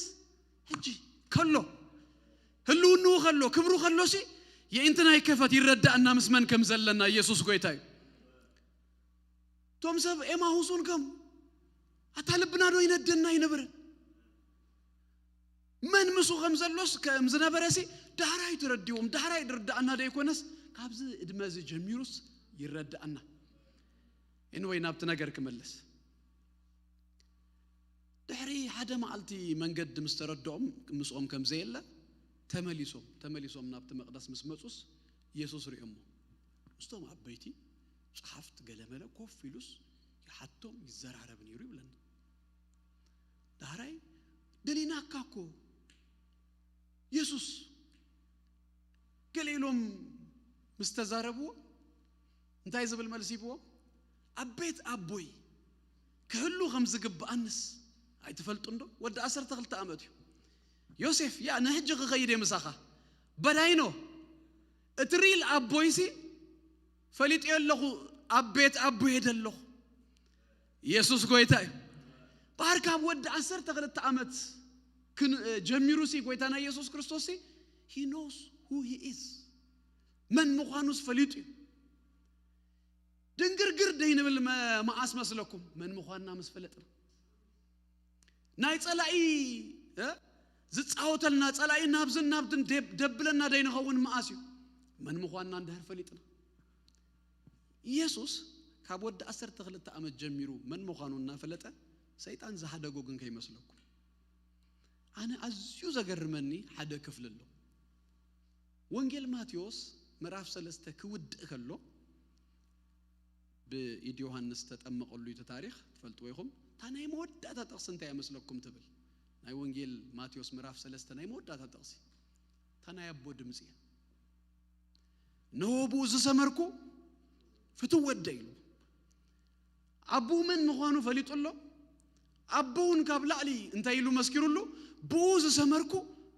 ሕጂ ከሎ፣ ህልውንኡ ከሎ፣ ክብሩ ከሎሲ፣ የእንትናይ ከፈት ይረዳእና ምስ መን ከም ዘለና። ኢየሱስ ጎይታ እዩ። እቶም ሰብ ኤማሁስ እውን ከም፣ ኣታ ልብና ዶ ይነደና ኣይነበረን? መን ምስኡ ከም ዘሎስ ከም ዝነበረሲ ዳሕራይ ትረድዎም፣ ዳሕራይ ድርዳእና ደይኮነስ፣ ካብዚ ዕድመ እዚ ጀሚሩስ ይረዳእና። ኤንወይ ናብቲ ነገር ክመልስ። ድሕሪ ሓደ መዓልቲ መንገዲ ምስ ተረድኦም፣ ምስኦም ከም ዘየለ ተመሊሶም፣ ተመሊሶም ናብቲ መቕደስ ምስ መጹስ ኢየሱስ ርእዮሞ። ምስቶም ዓበይቲ ጸሓፍቲ ገለመለ ኮፍ ኢሉስ ይሓቶም ይዘራረብ ነይሩ ይብለና። ዳሕራይ ደሊናካ እኮ የሱስ ገለ ኢሎም ምስ ተዛረብዎ እንታይ ዝብል መልሲ ሂብዎ? ኣብ ቤት ኣቦይ ክህሉ ከም ዝግብኣንስ ኣይትፈልጡን ዶ? ወዲ ዓሰርተ ክልተ ዓመት እዩ። ዮሴፍ፣ ያ ንሕጂ ክኸይድ እየ ምሳኻ። በዳይኖ፣ እቲ ሪል ኣቦይሲ ፈሊጠዮ ኣለኹ፣ ኣብ ቤት ኣቦየ ደለኹ። ኢየሱስ ጎይታ እዩ። ባህር ካብ ወዲ ዓሰርተ ክልተ ዓመት ክን- እ፣ ጀሚሩ ሲ ጎይታና ኢየሱስ ክርስቶስ ሲ he knows who he is፣ መን ምዃኑስ ፈሊጡ እዩ። ድንግርግር ደይንብል መ- መዓስ መስለኩም? መን ምዃንና ምስ ፈለጥና። ናይ ጸላኢ እ? ዝጻወተልና ጸላኢ ናብዝን ናብትን ደብ- ደብለና ደይንኸውን መዓስ እዩ? መን ምዃንና እንድሕር ፈሊጥና። ኢየሱስ ካብ ወዲ ዓሰርተ ክልተ ዓመት ጀሚሩ መን ምዃኑ እናፈለጠ ሰይጣን ዝሃደጎ ግን ከይመስለኩም። ኣነ ኣዝዩ ዘገርመኒ ሓደ ክፍሊ ኣሎ። ወንጌል ማቴዎስ ምዕራፍ ሰለስተ ክውድእ ከሎ ብኢድ ዮሃንስ ተጠመቐሉ እቲ ታሪኽ ትፈልጥዎ ኢኹም። እታ ናይ መወዳእታ ጥቕሲ እንታይ እያ መስለኩም ትብል? ናይ ወንጌል ማቴዎስ ምዕራፍ ሰለስተ ናይ መወዳእታ ጥቕሲ እታ ናይ ኣቦ ድምፂ እያ። "እነሆ ብኡ ዝሰመርኩ ፍትው ወደይ" ኢሉ። ኣቦኡ መን ምዃኑ ፈሊጡ ኣሎ። ኣቦ እውን ካብ ላዕሊ እንታይ ኢሉ መስኪሩሉ? "ብኡ ዝሰመርኩ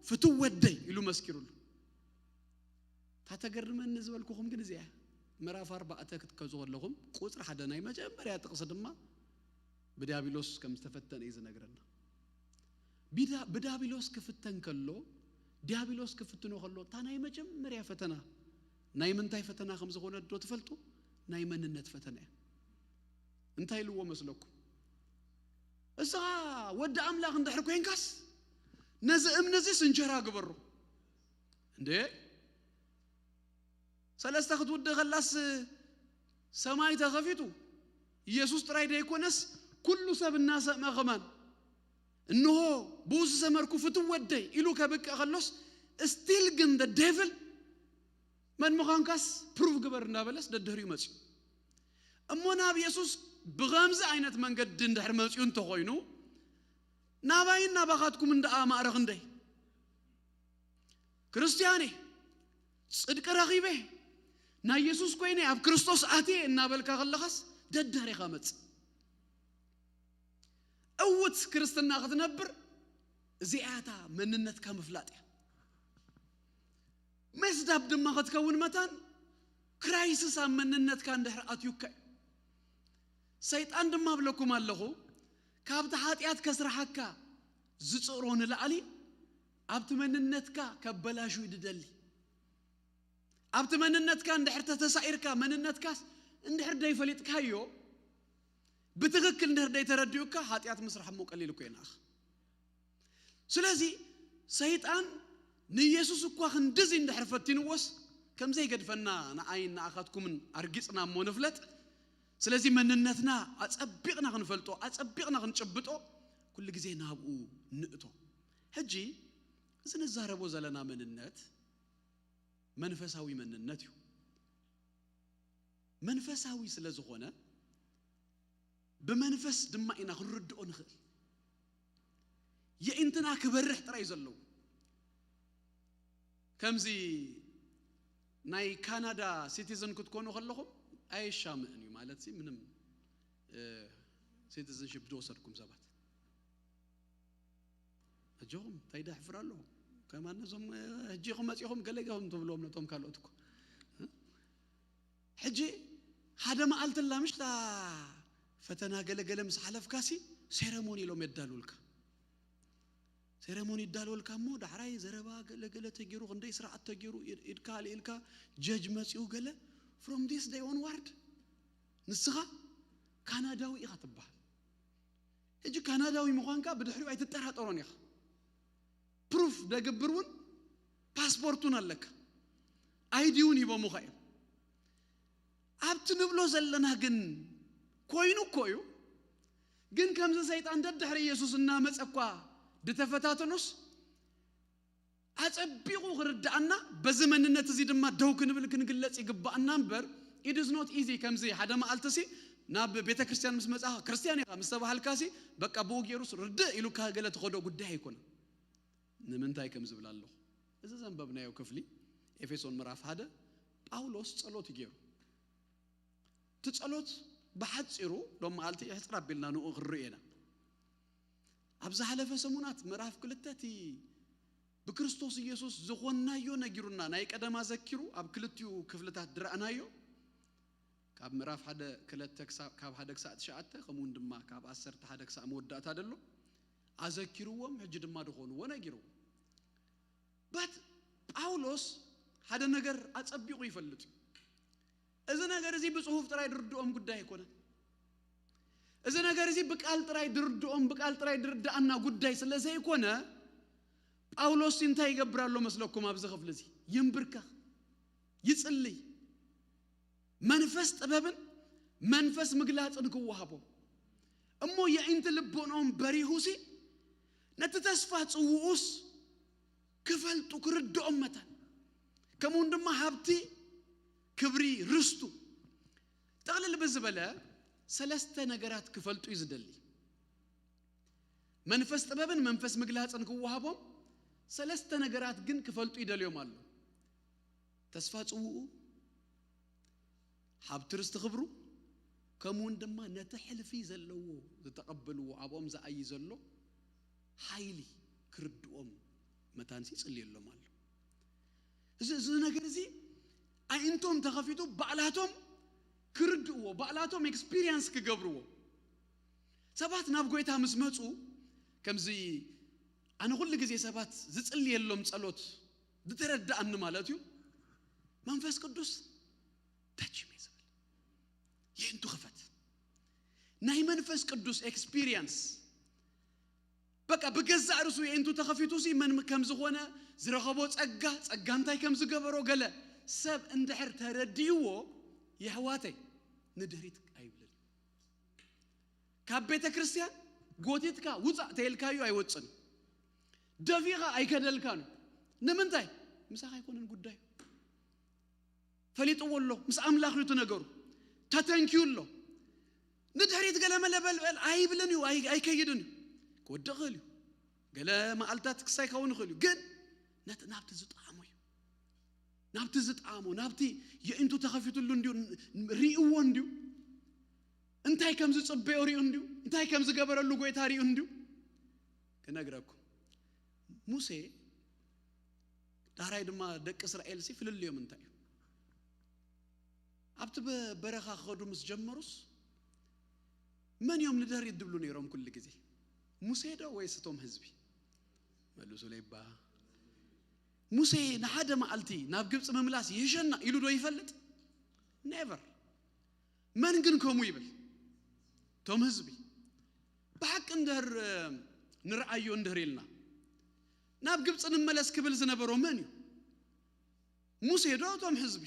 ፍትው ወደይ" ኢሉ መስኪሩሉ። እታ ተገርመኒ ዝበልኩኹም ግን እዚኣ እያ። ምዕራፍ ኣርባዕተ ክትከዙ ከለኹም ቁፅሪ ሓደ ናይ መጀመርያ ጥቕሲ ድማ ብዲያብሎስ ከም ዝተፈተነ እዩ ዝነግረና። ቢዳ- ብዳቢሎስ ክፍተን ከሎ፣ ዲያብሎስ ክፍትኖ ከሎ፣ እታ ናይ መጀመርያ ፈተና ናይ ምንታይ ፈተና ከም ዝኾነ ዶ ትፈልጡ? ናይ መንነት ፈተና እያ። እንታይ ኢልዎ መስለኩም? "እስኻ ወዲ ኣምላኽ እንድሕር ኮይንካስ ነዚ እምኒ እዚስ እንጀራ ግበሮ" እንዴ። ሰለስተ ክትውድእ ከላስ ሰማይ ተኸፊቱ፣ ኢየሱስ ጥራይ ደይኮነስ ኩሉ ሰብ እናሰምዐ ከማን፣ "እንሆ ብኡ ዝሰመርኩ ፍትው ወደይ" ኢሉ ከብቅዕ ከሎስ፣ ስቲል ግን ደ ዴቭል መን ምዃንካስ ፕሩቭ ግበር እናበለስ ደድህሪኡ መፅዩ። እሞ ናብ ኢየሱስ ብኸምዚ ዓይነት መንገዲ እንድሕር መፅዩ እንተኾይኑ፣ ናባይን ናባኻትኩምን ደኣ ማእረ ክንደይ? "ክርስትያኔ፣ ጽድቂ ረኺበ፣ ናይ የሱስ ኮይነ፣ ኣብ ክርስቶስ ኣትየ" እናበልካ ከለኻስ ደደሪኻ መጽእ። እውት ክርስትና ክትነብር እዚኣታ መንነትካ ምፍላጥ እያ። መስዳብ ድማ ክትከውን መታን ክራይስስ ኣብ መንነትካ እንድሕር ኣትዩካ እዩ። ሰይጣን ድማ እብለኩም ኣለኹ፣ ካብቲ ሓጢኣት ከስርሓካ ዝጽዕሮ ንላዕሊ ኣብቲ መንነትካ ከበላሹ እዩ ድደሊ። ኣብቲ መንነትካ እንድሕር ተተሳኢርካ፣ መንነትካስ እንድሕር ደይፈሊጥካዮ፣ ብትኽክል እንድሕር ደይተረዲኡካ፣ ሓጢኣት ምስራሕ እሞ ቀሊል እኮ እዩ ንኣኻ። ስለዚ ሰይጣን ንኢየሱስ እኳ ክንድዚ እንድሕር ፈቲንዎስ፣ ከም ዘይገድፈና ንኣይን ንኣኻትኩምን ኣርጊጽና እሞ ንፍለጥ። ስለዚ መንነትና ኣጸቢቕና ክንፈልጦ፣ ኣጸቢቕና ክንጭብጦ፣ ኩሉ ግዜ ናብኡ ንእቶ። ሕጂ እዚ ንዛረቦ ዘለና መንነት መንፈሳዊ መንነት እዩ። መንፈሳዊ ስለ ዝኾነ ብመንፈስ ድማ ኢና ክንርድኦ ንኽእል። የኢንትና ክበርሕ ጥራይ እዩ ዘለዎ። ከምዚ ናይ ካናዳ ሲቲዝን ክትኮኑ ከለኹም ኣየሻምእን እዩ ማለት ሲ ምንም፣ እ፣ ሲቲዝንሺፕ ዝወሰድኩም ሰባት ኣጆኹም እንታይ ደሕፍር ኣሎ? ከማን ነዞም፣ እ፣ ሕጂ ኢኹም መጺኹም ገለ ኢኹም ትብልዎም ነቶም ካልኦት እኮ። እ? ሕጂ ሓደ መዓልቲ ኣላ ምሽ እታ ፈተና ገለ ገለ ምስ ሓለፍካሲ ሴረሞኒ ኢሎም የዳልውልካ። ሴረሞኒ ይዳልወልካ እሞ ዳሕራይ ዘረባ ገለ ገለ ተገይሩ፣ ክንደይ ስርዓት ተገይሩ፣ ኢድ- ኢድካ ኣልኢልካ ጀጅ መጺኡ ገለ። From this day onward ንስኻ ካናዳዊ ኢኻ ትበሃል። ሕጂ ካናዳዊ ምዃንካ ብድሕሪኡ ኣይትጠራጠሮን ኢኻ። ፕሩፍ ደግብር እውን ፓስፖርት እውን ኣለካ፣ ኣይዲ እውን ሂቦምኻ እዮም። ኣብቲ ንብሎ ዘለና ግን ኮይኑ እኮ እዩ። ግን ከምዚ ሰይጣን ደድሕሪ ኢየሱስ እናመጸ እኳ ድተፈታተኖስ፣ ኣጸቢቑ ክርድኣና፣ በዚ መንነት እዚ ድማ ደው ክንብል ክንግለጽ ይግባኣና እምበር፣ it is not easy። ከምዚ ሓደ መዓልቲ ሲ ናብ ቤተ ክርስቲያን ምስ መጻኻ፣ ክርስቲያን ኢኻ ምስ ተባሃልካ ሲ፣ በቃ ብኡ ገይሩስ ርድእ ኢሉካ ገለ ትኸዶ ጉዳይ ኣይኮነን። ንምንታይ ከም ዝብል ኣለኹ። እዚ ዘንበብናዮ ክፍሊ፣ ኤፌሶን ምዕራፍ ሓደ፣ ጳውሎስ ጸሎት እዩ ገይሩ። እቲ ጸሎት ብሓጺሩ ሎም መዓልቲ ሕጽር ኣቢልና ንኡ ክንርኢ ኢና። ኣብ ዝሓለፈ ሰሙናት ምዕራፍ ክልተ እቲ ብክርስቶስ ኢየሱስ ዝኾንናዮ ነጊሩና፣ ናይ ቀደማ ዘኪሩ ኣብ ክልቲኡ ክፍልታት ድረኣናዮ፣ ካብ ምዕራፍ ሓደ ክልተ ክሳብ፣ ካብ ሓደ ክሳዕ ትሽዓተ፣ ከምኡ እውን ድማ ካብ ዓሰርተ ሓደ ክሳዕ መወዳእታ ደሎ፣ ኣዘኪርዎም፣ ሕጂ ድማ ዝኾንዎ ነጊርዎም። በት ጳውሎስ ሓደ ነገር ኣጸቢቑ ይፈልጥ እዩ። እዚ ነገር እዚ ብጽሑፍ ጥራይ ድርድኦም ጉዳይ ኣይኮነን። እዚ ነገር እዚ ብቃል ጥራይ ድርድኦም፣ ብቃል ጥራይ ድርድኣና ጉዳይ ስለ ዘይኮነ፣ ጳውሎስ እንታይ ይገብር ኣሎ መስለኩም? ኣብዚ ክፍሊ እዚ ይንብርከኽ፣ ይጽልይ፣ መንፈስ ጥበብን መንፈስ ምግላጽን ክወሃቦም፣ እሞ የዒንቲ ልቦንኦም በሪሁሲ፣ ነቲ ተስፋ ጽውኡስ ክፈልጡ፣ ክርድኦም መታን፣ ከምኡውን ድማ ሃብቲ፣ ክብሪ፣ ርስቱ፣ ጥቕልል ብዝበለ ሰለስተ ነገራት ክፈልጡ እዩ ዝደሊ። መንፈስ ጥበብን መንፈስ ምግላጽን ክወሃቦም፣ ሰለስተ ነገራት ግን ክፈልጡ ይደልዮም ኣሎ። ተስፋ ጽውኡ፣ ሃብቲ ርስቲ ክብሩ፣ ከምኡውን ድማ ነቲ ሕልፊ ዘለዎ፣ ዝተቐበልዎ፣ ኣብኦም ዝኣይ ዘሎ ሓይሊ ክርድኦም መታንሲ ይጽልየሎም ኣሎ። እዚ፣ እዚ ነገር እዚ ኣዒንቶም ተኸፊቱ ባዕላቶም ክርድእዎ፣ ባዕላቶም ኤክስፒሪየንስ ክገብርዎ። ሰባት ናብ ጎይታ ምስ መጹ፣ ከምዚ ኣነ ኩሉ ግዜ ሰባት ዝጽልየሎም ጸሎት ዝተረዳኣኒ ማለት እዩ፣ መንፈስ ቅዱስ ተች ሚ ዝብል፣ የእንቱ ክፈት። ናይ መንፈስ ቅዱስ ኤክስፒሪየንስ፣ በቃ ብገዛእ ርእሱ የእንቱ ተኸፊቱ ሲ መን ከም ዝኾነ፣ ዝረኸቦ ጸጋ፣ ጸጋ እንታይ ከም ዝገበሮ፣ ገለ ሰብ እንድሕር ተረዲእዎ፣ የሕዋተይ፣ ንድሕሪት ኣይብልን። ካብ ቤተ ክርስቲያን ጎቲትካ ውጻእ ተይልካዩ ኣይወጽን። ደፊኻ ኣይከደልካን። ንምንታይ? ምሳኻ ኣይኮነን ጉዳዩ። ፈሊጥዎ ኣሎ። ምስ ኣምላኽ እዩ እቲ ነገሩ። ተተንኪዩ ኣሎ። ንድሕሪት ገለመለ በልበል ኣይብልን እዩ፣ ኣይ-፣ ኣይከይድን እዩ። ክወድቕ ይኽእል እዩ። ገለ መዓልታት ክሳይ ክኸውን ይኽእል እዩ። ግን ነት-፣ ናብቲ ዝጠዓሞ እዩ። ናብቲ ዝጠዓሞ፣ ናብቲ የእንቱ ተኸፊትሉ እንድዩ፣ ን-፣ ርእይዎ እንድዩ። እንታይ ከም ዝጽበዮ ርእዩ እንድዩ። እንታይ ከም ዝገበረሉ ጎይታ ርእዩ እንድዩ። ክነግረኩም። ሙሴ፣ ዳሕራይ ድማ ደቂ እስራኤል ሲ ፍልልዮም እንታይ እዩ? ኣብቲ በ-፣ በረኻ ክኸዱ ምስ ጀመሩስ፣ መን እዮም ንድሕሪት ድብሉ ነይሮም ኩሉ ግዜ? ሙሴ ዶ ወይስ እቶም ህዝቢ? መልሱለይ እባ። ሙሴ ንሓደ መዓልቲ ናብ ግብጺ ምምላስ ይሕሸና ኢሉ ዶ ይፈልጥ? ኔቨር። መን ግን ከምኡ ይብል? እቶም ህዝቢ። ብሓቂ እንድህር፣ እ፣ ንርኣዮ እንድህር ኢልና፣ ናብ ግብጺ ንመለስ ክብል ዝነበሮ መን እዩ? ሙሴ ዶ እቶም ህዝቢ?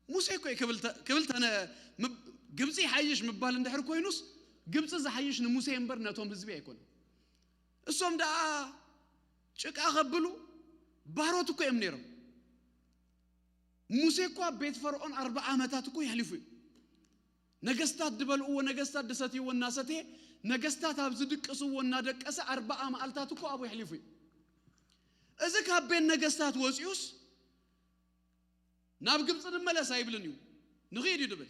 ሙሴ እኮ እዩ ክብል ተ-፣ ክብል ተነ-፣ ምብ-፣ ግብጺ ይሓይሽ ምባል እንድሕር ኮይኑስ፣ ግብጺ ዝሓይሽ ንሙሴ እምበር ነቶም ህዝቢ ኣይኮነን። እሶም ደኣ ጭቃ ከብሉ ባሮት እኮ እዮም ነይሮም። ሙሴ እኮ ኣብ ቤት ፈርዖን ኣርብዓ ዓመታት እኮ የሕሊፉ እዩ። ነገስታት ድበልዕዎ፣ ነገስታት ድሰትይዎ እናሰተየ፣ ነገስታት ኣብ ዝድቅስዎ እናደቀሰ ኣርብዓ መዓልታት እኮ ኣብኡ የሕሊፉ እዩ። እዚ ካብ ቤት ነገስታት ወፂኡስ ናብ ግብፂ ንመለስ ኣይብልን እዩ። ንኽይድ እዩ ድብል።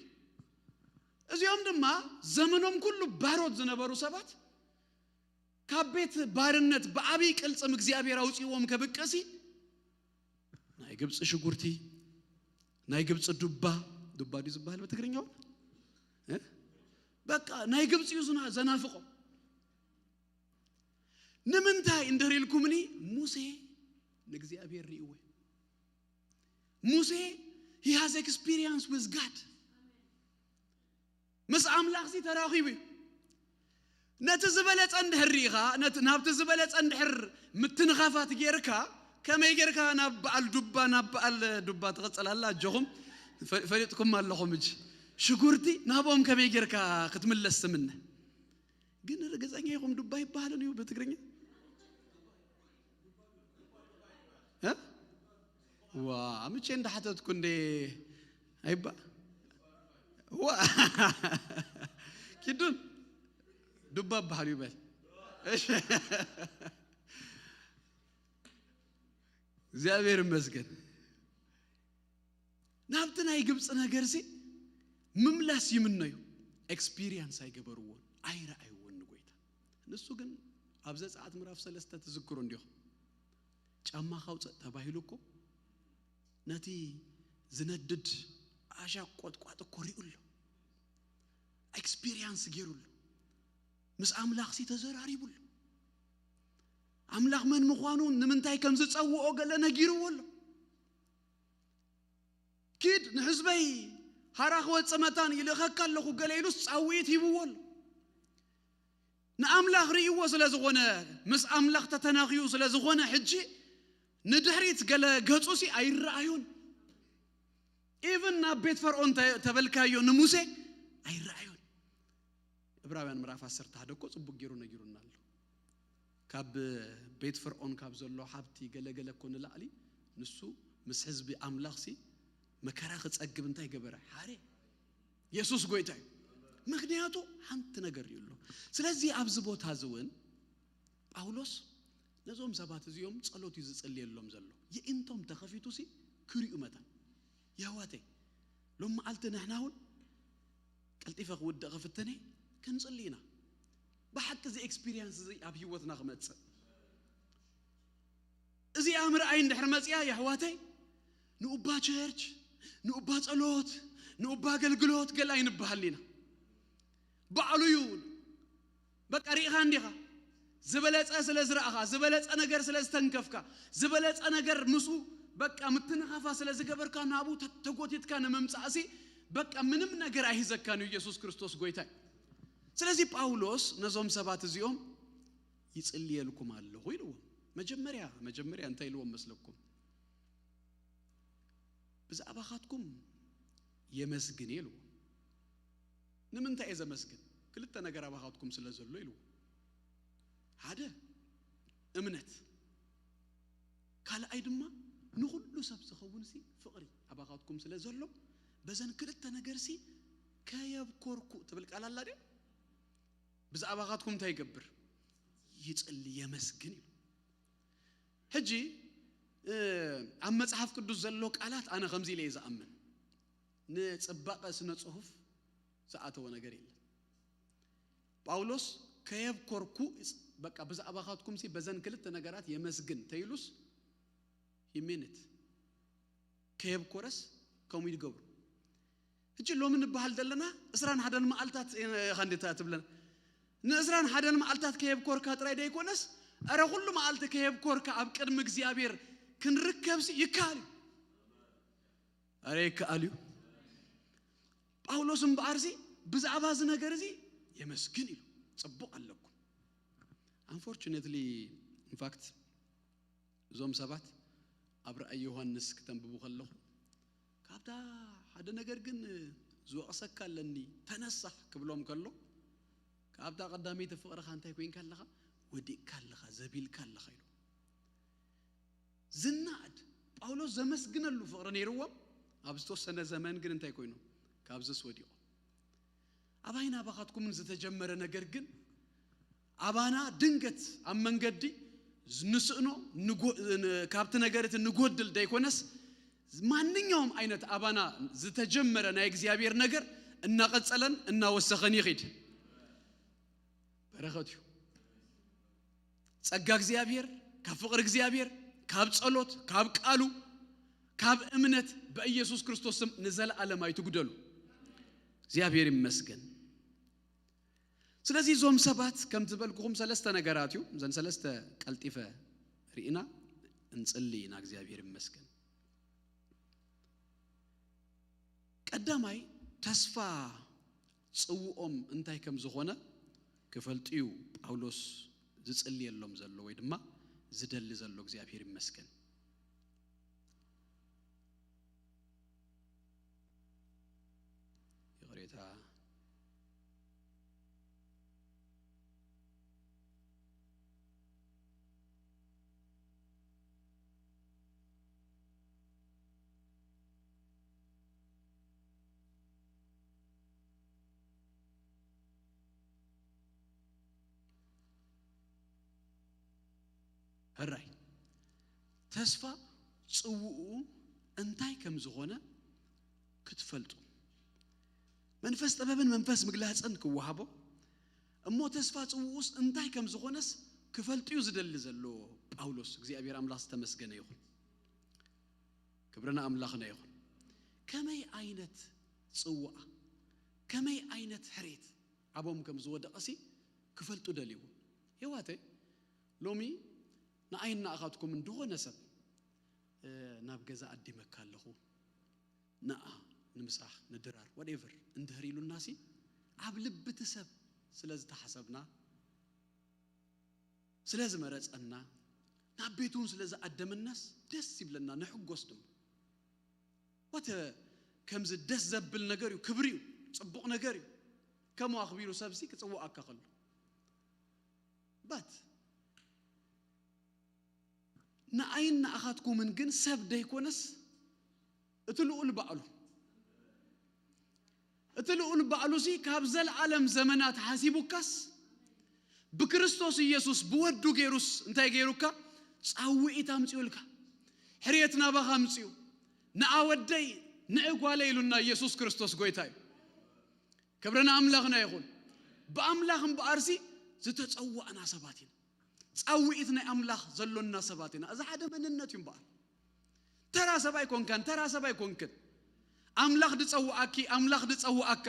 እዚኦም ድማ ዘመኖም ኩሉ ባሮት ዝነበሩ ሰባት ካብ ቤት ባርነት ብዓብይ ቅልጽም እግዚኣብሔር ኣውጺእዎም ከብቅሲ ናይ ግብጺ ሽጉርቲ፣ ናይ ግብጺ ዱባ፣ ዱባ ድዩ ዝበሃል ብትግርኛ እውን? እ? በቃ ናይ ግብጺ እዩ ዝና-፣ ዘናፍቖም። ንምንታይ እንድህር ኢልኩምኒ፣ ሙሴ ንእግዚኣብሔር ርእይዎ። ሙሴ he has experience with God። ምስ ኣምላኽሲ ተራኺቡ እዩ። ነቲ ዝበለጸ እንድሕር ርኢኻ፣ ነቲ፣ ናብቲ ዝበለጸ እንድሕር ምትንኻፋት ጌርካ፣ ከመይ ጌርካ ናብ በዓል ዱባ፣ ናብ በዓል ዱባ ትቕጽል ኣላ? ኣጆኹም፣ ፈ-፣ ፈሊጥኩም ኣለኹም። እጂ ሽጉርቲ ናብኦም ከመይ ጌርካ ክትምለስ ትምነ? ግን ርግጸኛ ኢኹም ዱባ ይበሃልን እዩ ብትግርኛ? እ? ዋ፣ ምቼ እንዳሓተትኩ እንዴ? ኣይባ-፣ ዋ። ኪዱን ዱባ በሃል ይበል። እሺ። እግዚኣብሔር ይመስገን። ናብቲ ናይ ግብፂ ነገርሲ ምምላስ ይምነዩ። ኤክስፒሪየንስ ኣይገበርዎን፣ ኣይረኣይዎን ንጎይታ። ንሱ ግን ኣብ ዘፀኣት ምዕራፍ ሰለስተ ትዝክሩ እንዲኹም። ጫማ ካውፅእ ተባሂሉ እኮ ነቲ ዝነድድ ኣሻ ቆጥቋጥ እኮ ሪኡ ኣሎ። ኤክስፒሪየንስ ገይሩ ኣሎ። ምስ ኣምላኽሲ ተዘራሪቡ ኣሎ። ኣምላኽ መን ምዃኑ፣ ንምንታይ ከም ዝጸውኦ ገለ ነጊርዎ ኣሎ። ኪድ ንህዝበይ ሃራ ክወጽእ መታን ይልእኸካ ኣለኹ ገለ ኢሉስ ጻውዒት ሂብዎ ኣሎ። ንኣምላኽ ርእይዎ ስለ ዝኾነ፣ ምስ ኣምላኽ ተተናኽዩ ስለ ዝኾነ፣ ሕጂ ንድሕሪት ገለ ገጹሲ ኣይረኣዮን። ኢቭን ናብ ቤት ፈርዖን ተ- ተበልካዮ ንሙሴ ኣይረኣዮን። ዕብራውያን ምዕራፍ ዓሰርተ ሓደ እኮ ጽቡቅ ገይሩ ነጊሩና ኣሎ። ካብ ቤት ፈርዖን ካብ ዘሎ ሃብቲ ገለገለ እኮ ንላዕሊ፣ ንሱ ምስ ህዝቢ ኣምላኽሲ መከራ ክጸግብ እንታይ ገበረ? ሓረ። የሱስ ጎይታ እዩ። ምክንያቱ ሓንቲ ነገር እዩ ኣሎ። ስለዚ ኣብዚ ቦታ እዚ እውን ጳውሎስ ነዞም ሰባት እዚኦም ጸሎት እዩ ዝጽልየሎም ዘሎ። የእንቶም ተኸፊቱ ሲ ክሪኡ መታን። የሕዋተይ፣ ሎም መዓልቲ ንሕና እውን ቀልጢፈ ክውድእ ክፍተነ ክንጽሊ ኢና። ብሓቂ እዚ ኤክስፒሪየንስ እዚ ኣብ ህይወትና ክመጽእ፣ እዚኣ ምርኣይ እንድሕር መጽያ፣ የሕዋተይ፣ ንኡባ ቸርች፣ ንኡባ ጸሎት፣ ንኡባ ኣገልግሎት ገለ ኣይንበሃል ኢና። ባዕሉ እዩ። በቃ ርኢኻ እንዲኻ፣ ዝበለጸ ስለ ዝረኣኻ፣ ዝበለጸ ነገር ስለ ዝተንከፍካ፣ ዝበለጸ ነገር ምስኡ በቃ ምትንኻፋ ስለ ዝገበርካ፣ ናብኡ ተ- ተጎቲትካ ንምምጻእሲ በቃ ምንም ነገር ኣይህዘካን እዩ። ኢየሱስ ክርስቶስ ጎይታ እዩ። ስለዚ ጳውሎስ ነዞም ሰባት እዚኦም ይጽልየልኩም ኣለኹ ኢልዎም። መጀመርያ መጀመርያ እንታይ ኢልዎም መስለኩም? ብዛዕባኻትኩም የመስግን እየ ኢልዎም። ንምንታይ እየ ዘመስግን? ክልተ ነገር ኣባኻትኩም ስለ ዘሎ ኢልዎም። ሓደ እምነት፣ ካልኣይ ድማ ንኹሉ ሰብ ዝኸውን ሲ ፍቕሪ ኣባኻትኩም ስለ ዘሎ፣ በዘን ክልተ ነገር ሲ ከየብኮርኩ ትብል ቃል ኣላ ድያ? ብዛዕባኻትኩም እንታይ ይገብር? ይጽሊ፣ የመስግን እዩ። ሕጂ እ፣ ኣብ መጽሓፍ ቅዱስ ዘሎ ቃላት ኣነ ከምዚ ኢለ እየ ዝኣምን። ንጽባቐ ስነ ጽሑፍ ዝኣተወ ነገር የለን። ጳውሎስ ከየብኮርኩ፣ በቃ ብዛዕባኻትኩም ሲ በዘን ክልተ ነገራት የመስግን ተይሉስ፣ he meant it። ከየብኮረስ ከምኡ ይገብሩ። ሕጂ ሎሚ ንበሃል ዘለና ዕስራን ሓደን መዓልታት ኢኻ እንዴታ ትብለና። ንዕስራን ሓደን መዓልታት ከየብኮርካ ጥራይ ደይኮነስ፣ ኣረ ኩሉ መዓልቲ ከየብኮርካ ኣብ ቅድሚ እግዚኣብሔር ክንርከብሲ ይከኣል እዩ። ኣረ ይከኣል እዩ። ጳውሎስ እምበኣርሲ ብዛዕባ እዚ ነገር እዚ የመስግን ኢሉ። ጽቡቕ ኣለኩም። Unfortunately, in fact፣ እዞም ሰባት ኣብ ራእይ ዮሃንስ ክተንብቡ ከለኹ፣ ካብታ ሓደ ነገር ግን ዝወቕሰካ ኣለኒ፣ ተነሳሕ ክብሎም ከሎ፣ ካብታ ቀዳመይቲ ፍቕርኻ እንታይ ኮይንካ ኣለኻ? ወዲቕካ ኣለኻ፣ ዘቢልካ ኣለኻ ኢሉ። ዝናኣድ ጳውሎስ ዘመስግነሉ ፍቕሪ ነይርዎም። ኣብ ዝተወሰነ ዘመን ግን እንታይ ኮይኖም? ካብዝስ ወዲቖም። ኣባይን ኣባኻትኩምን ዝተጀመረ ነገር ግን ኣባና ድንገት ኣብ መንገዲ ንስእኖ፣ ንጎ- ን- ካብቲ ነገር እቲ ንጎድል ደይኮነስ፣ ማንኛውም ዓይነት ኣባና ዝተጀመረ ናይ እግዚኣብሔር ነገር እናቐጸለን እናወሰኸን ይኺድ። በረኸት እዩ። ጸጋ እግዚኣብሔር፣ ካብ ፍቕሪ እግዚኣብሔር፣ ካብ ጸሎት፣ ካብ ቃሉ፣ ካብ እምነት በኢየሱስ ክርስቶስ ስም ንዘለዓለም ኣይትጉደሉ። እግዚኣብሔር ይመስገን። ስለዚ እዞም ሰባት ከም ዝበልኩኹም ሰለስተ ነገራት እዩ። እዘን ሰለስተ ቀልጢፈ ርኢና እንጽሊ ኢና። እግዚኣብሔር ይመስገን። ቀዳማይ ተስፋ ጽውኦም እንታይ ከም ዝኾነ ክፈልጡ እዩ ጳውሎስ ዝጽልየሎም ዘሎ ወይ ድማ ዝደሊ ዘሎ። እግዚኣብሔር ይመስገን። ይቕሬታ። ሕራይ ተስፋ ጽውኡ እንታይ ከም ዝኾነ ክትፈልጡ፣ መንፈስ ጥበብን መንፈስ ምግላጽን ክወሃቦ፣ እሞ ተስፋ ጽውኡስ እንታይ ከም ዝኾነስ ክፈልጡ እዩ ዝደሊ ዘሎ ጳውሎስ። እግዚኣብሔር ኣምላኽ ዝተመስገነ ይኹን። ክብሪ ንኣምላኽና ይኹን። ከመይ ዓይነት ጽዋኣ፣ ከመይ ዓይነት ሕሬት ኣቦም ከም ዝወደቐሲ ክፈልጡ ደልይዎ። የዋተይ፣ ሎሚ ንኣይን ንኣኻትኩምን ዝኾነ ሰብ ናብ ገዛ ኣዲመካ ኣለኹ፣ ንኣ ንምሳሕ ንድራር whatever እንድህር ኢሉናሲ፣ ኣብ ልብቲ ሰብ ስለ ዝተሓሰብና፣ ስለ ዝመረጸና፣ ናብ ቤቱ እውን ስለ ዝኣደመናስ ደስ ይብለና፣ ንሕጎስ ድማ። ወተ ከምዚ ደስ ዘብል ነገር እዩ፣ ክብሪ እዩ፣ ጽቡቕ ነገር እዩ። ከምኡ ኣኽቢሩ ሰብሲ ክጽውኣካ ከሎ ባት ንኣይን ንኣኻትኩምን ግን ሰብ ደይኮነስ እቲ ልኡል ባዕሉ፣ እቲ ልኡል ባዕሉሲ ካብ ዘለዓለም ዘመናት ሓሲቡካስ ብክርስቶስ ኢየሱስ ብወዱ ገይሩስ እንታይ ገይሩካ? ጻውዒት ኣምጺኡልካ፣ ሕርየት ናባኻ ኣምጺኡ። ንኣ ወደይ ንእ ጓለ ኢሉና ኢየሱስ ክርስቶስ ጎይታ እዩ። ክብሪ ንኣምላኽና ይኹን። ብኣምላኽ እምበኣርሲ ዝተጸዋዕና ሰባት ኢና። ጻውዒት ናይ ኣምላኽ ዘሎና ሰባት ኢና። እዚ ሓደ መንነት እዩ እምበኣር። ተራ ሰብ ኣይኮንካን፣ ተራ ሰብ ኣይኮንክን። ኣምላኽ ድጸውዓኪ፣ ኣምላኽ ድጸውዓካ።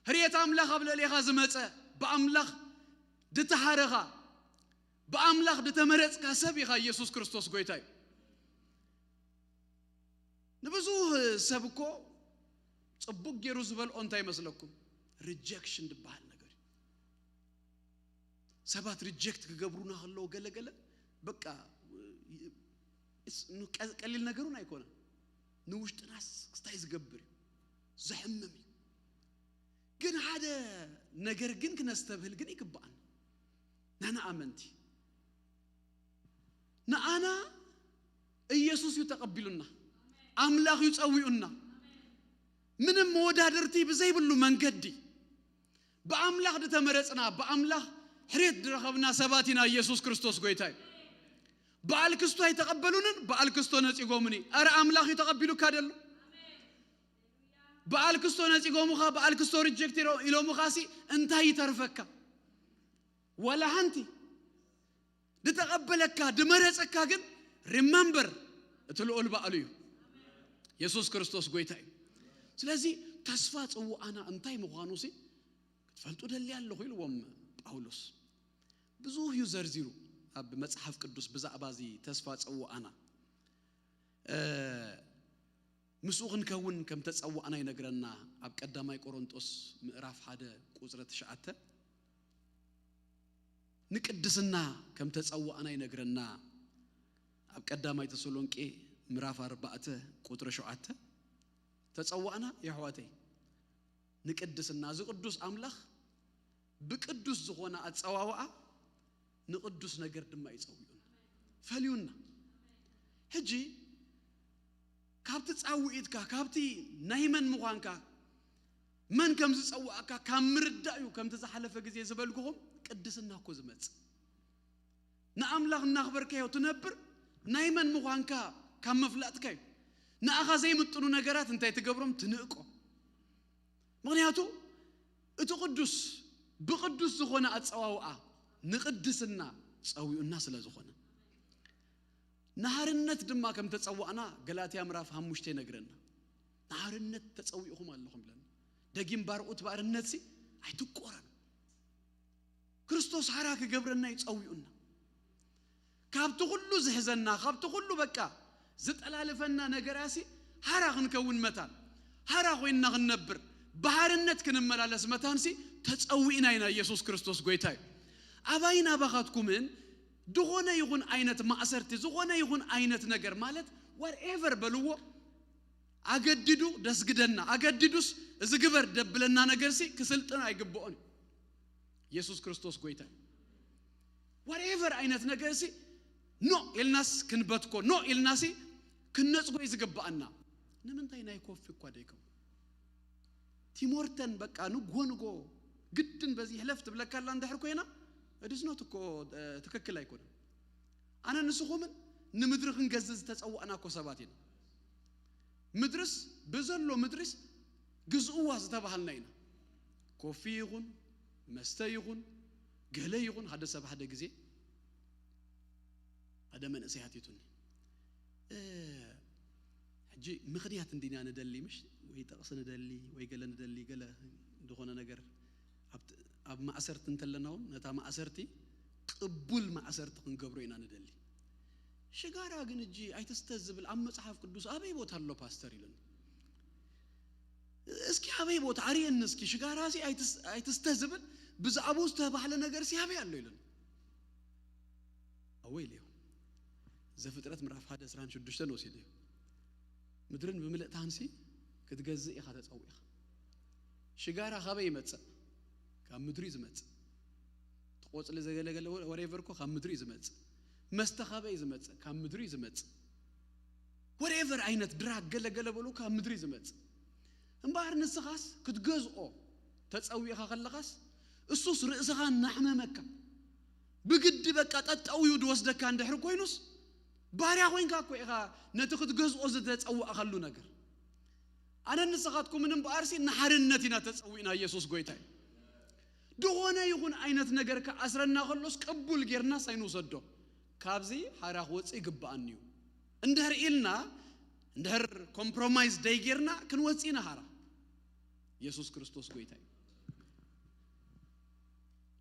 ህርየት ኣምላኽ ኣብ ልዕሌኻ ዝመጸ፣ ብኣምላኽ ድተሃረኻ፣ ብኣምላኽ ድተመረጽካ ሰብ ኢኻ። ኢየሱስ ክርስቶስ ጎይታ እዩ። ንብዙህ ሰብ እኮ ጽቡቅ ገይሩ ዝበልኦ እንታይ ይመስለኩም? ሪጀክሽን ዝበሃል ነገር እዩ። ሰባት ሪጀክት ክገብሩና ከለዉ ገለገለ በቃ ቀሊል ነገሩን ኣይኮነን። ንውሽጥናስ ክስታይ ዝገብር እዩ፣ ዘሕምም እዩ። ግን ሓደ ነገር ግን ክነስተብህል ግን ይግባኣና። ናና ኣመንቲ ንኣና ኢየሱስ እዩ ተቐቢሉና፣ ኣምላኽ እዩ ጸዊኡና። ምንም መወዳድርቲ ብዘይብሉ መንገዲ ብኣምላኽ ዝተመረጽና፣ ብኣምላኽ ሕርየት ዝረኸብና ሰባት ኢና። ኢየሱስ ክርስቶስ ጎይታ እዩ። በዓል ክስቶ ኣይተቐበሉንን፣ በዓል ክስቶ ነጺጎምኒ። ኣረ ኣምላኽ እዩ ተቐቢሉካ ደሎ። በዓል ክስቶ ነጺጎምኻ፣ በዓል ክስቶ ሪጀክት ኢሎምኻ ሲ እንታይ ይተርፈካ? ዋላ ሓንቲ። ድተቐበለካ ድመረጸካ ግን ሪመምበር እቲ ልኡል ባዕሉ እዩ። ኢየሱስ ክርስቶስ ጎይታ እዩ። ስለዚ ተስፋ ጽውዓና እንታይ ምዃኑ ሲ ክትፈልጡ ደሊ ኣለኹ ኢልዎም ጳውሎስ። ብዙህ እዩ ዘርዚሩ ኣብ መጽሓፍ ቅዱስ ብዛዕባ እዚ ተስፋ ጽውዓና። ምስኡ ክንከውን ከም ተጸዋዕና ይነግረና። ኣብ ቀዳማይ ቆሮንጦስ ምዕራፍ ሓደ ቁጽሪ ትሽዓተ ንቅድስና ከም ተጸዋዕና ይነግረና። ኣብ ቀዳማይ ተሰሎንቄ ምዕራፍ ኣርባዕተ ቁጽሪ ሸውዓተ ተጸዋዕና የሕዋተይ ንቅድስና። እዚ ቅዱስ ኣምላኽ ብቅዱስ ዝኾነ ኣጸዋውዓ ንቅዱስ ነገር ድማ ይጸውዑና፣ ፈልዩና። ሕጂ ካብቲ ጻውዒትካ፣ ካብቲ ናይ መን ምዃንካ፣ መን ከም ዝጸዋዕካ ካብ ምርዳእ እዩ። ከምቲ ዝሓለፈ ግዜ ዝበልኩኹም ቅድስና እኮ ዝመጽእ ንኣምላኽ እናኽበርካዮ ትነብር ናይ መን ምዃንካ ካብ ምፍላጥካ እዩ። ንኣኻ ዘይምጥኑ ነገራት እንታይ ትገብሮም? ትንእቆ። ምኽንያቱ እቲ ቅዱስ ብቅዱስ ዝኾነ ኣጸዋውዓ ንቅድስና ጸዊኡና ስለ ዝኾነ። ንሃርነት ድማ ከም ተጸዋዕና ገላትያ ምዕራፍ ሓሙሽተ ይነግረና። ንሃርነት ተጸዊእኹም ኣለኹም ይብለና። ደጊም ባርዑት ባርነት ሲ ኣይትቆረን። ክርስቶስ ሓራ ክገብረና እዩ ጸዊኡና። ካብቲ ኩሉ ዝሕዘና፣ ካብቲ ኩሉ በቃ ዝጠላልፈና ነገራሲ ሓራ ክንከውን መታን፣ ሓራ ኮይንና ክንነብር፣ ብሓርነት ክንመላለስ መታንሲ ተጸዊእና ኢና። ኢየሱስ ክርስቶስ ጎይታ እዩ። ኣባይን ኣባኻትኩምን ዝኾነ ይኹን ዓይነት ማእሰርቲ፣ ዝኾነ ይኹን ዓይነት ነገር ማለት ዋትኤቨር በልዎ፣ ኣገዲዱ ደስግደና፣ ኣገዲዱስ እዚ ግበር ደብለና ነገርሲ ክስልጥን ኣይግብኦን እዩ። ኢየሱስ ክርስቶስ ጎይታ እዩ። ዋትኤቨር ዓይነት ነገርሲ ኖ ኢልናስ ክንበትኮ፣ ኖ ኢልናሲ ክንነጽጎ እዩ ዝግብኣና። ንምንታይ ናይ ኮፊ እኳ ደይከውን ቲሞርተን በቃ ንጎ ንጎ ግድን በዚ ሕለፍ ትብለካ ኣላ እንድሕር ኮይና እድስኖት እኮ ትክክል ኣይኮነን። ኣነ ንስኹምን ንምድሪ ክንገዝእ ዝተጸዋዕና እኮ ሰባት ኢና። ምድርስ ብዘሎ ምድሪስ ግዝእዋ ዝተባሃልና ኢና። ኮፊ ይኹን መስተ ይኹን ገለ ይኹን ሓደ ሰብ ሓደ ግዜ ሓደ መንእሰይ ሓቲቱኒ። ሕጂ ምኽንያት እንዲና ንደሊ ምሽ ወይ ጥቕሲ ንደሊ ወይ ገለ ንደሊ ገለ ዝኾነ ነገር ኣብ ማእሰርቲ እንተለና እውን ነታ ማእሰርቲ ቅቡል ማእሰርቲ ክንገብሮ ኢና ንደሊ። ሽጋራ ግን እጂ ኣይትስተ ዝብል ኣብ መጽሓፍ ቅዱስ ኣበይ ቦታ ኣሎ ፓስተር? ኢሉኒ። እስኪ ኣበይ ቦታ ኣርእየኒ እስኪ። ሽጋራ ሲ ኣይትስ-፣ ኣይትስተ ዝብል ብዛዕባኡ ዝተባህለ ነገር ሲ ኣበይ ኣሎ? ኢሉኒ። ኣወ ኢለዮ። ዘፍጥረት ምዕራፍ ሓደ ዕስራን ሽዱሽተን ወሲደዮ። ምድርን ብምልእታን ሲ ክትገዝእ ኢኻ ተጸዊዕኻ። ሽጋራ ካበይ ይመጽእ? ካብ ምድሪ እዩ ዝመጽእ። እቲ ቆጽሊ ዘገለገለ ወ-፣ ወሬቨር እኮ ካብ ምድሪ እዩ ዝመጽእ። መስተ ካበይ እዩ ዝመጽእ? ካብ ምድሪ እዩ ዝመጽእ። ወሬቨር ዓይነት ድራግ ገለገለ በሉ ካብ ምድሪ እዩ ዝመጽእ። እምበኣር ንስኻስ ክትገዝኦ ተጸዊዕኻ ከለኻስ እሱስ ርእስኻ እናሕመመካ ብግዲ በቃ ጠጠው እዩ ዝወስደካ እንድሕር ኮይኑስ ባርያ ኮይንካ እኮ ኢኻ ነቲ ክትገዝኦ ዝተጸዋእካሉ ነገር። ኣነ ንስኻትኩምን እምበኣርሲ ንሓርነት ኢና ተጸዊእና። ኢየሱስ ጎይታ እዩ። ዝኾነ ይኹን ዓይነት ነገር ክኣስረና ከሎስ ቅቡል ጌርናስ ኣይንውሰዶ። ካብዚ ሓራ ክወጽእ ይግብኣኒ እዩ እንድሕር ኢልና፣ እንድሕር ኮምፕሮማይዝ ደይ ጌርና ክንወጽእ ኢና ሓራ። ኢየሱስ ክርስቶስ ጎይታ እዩ።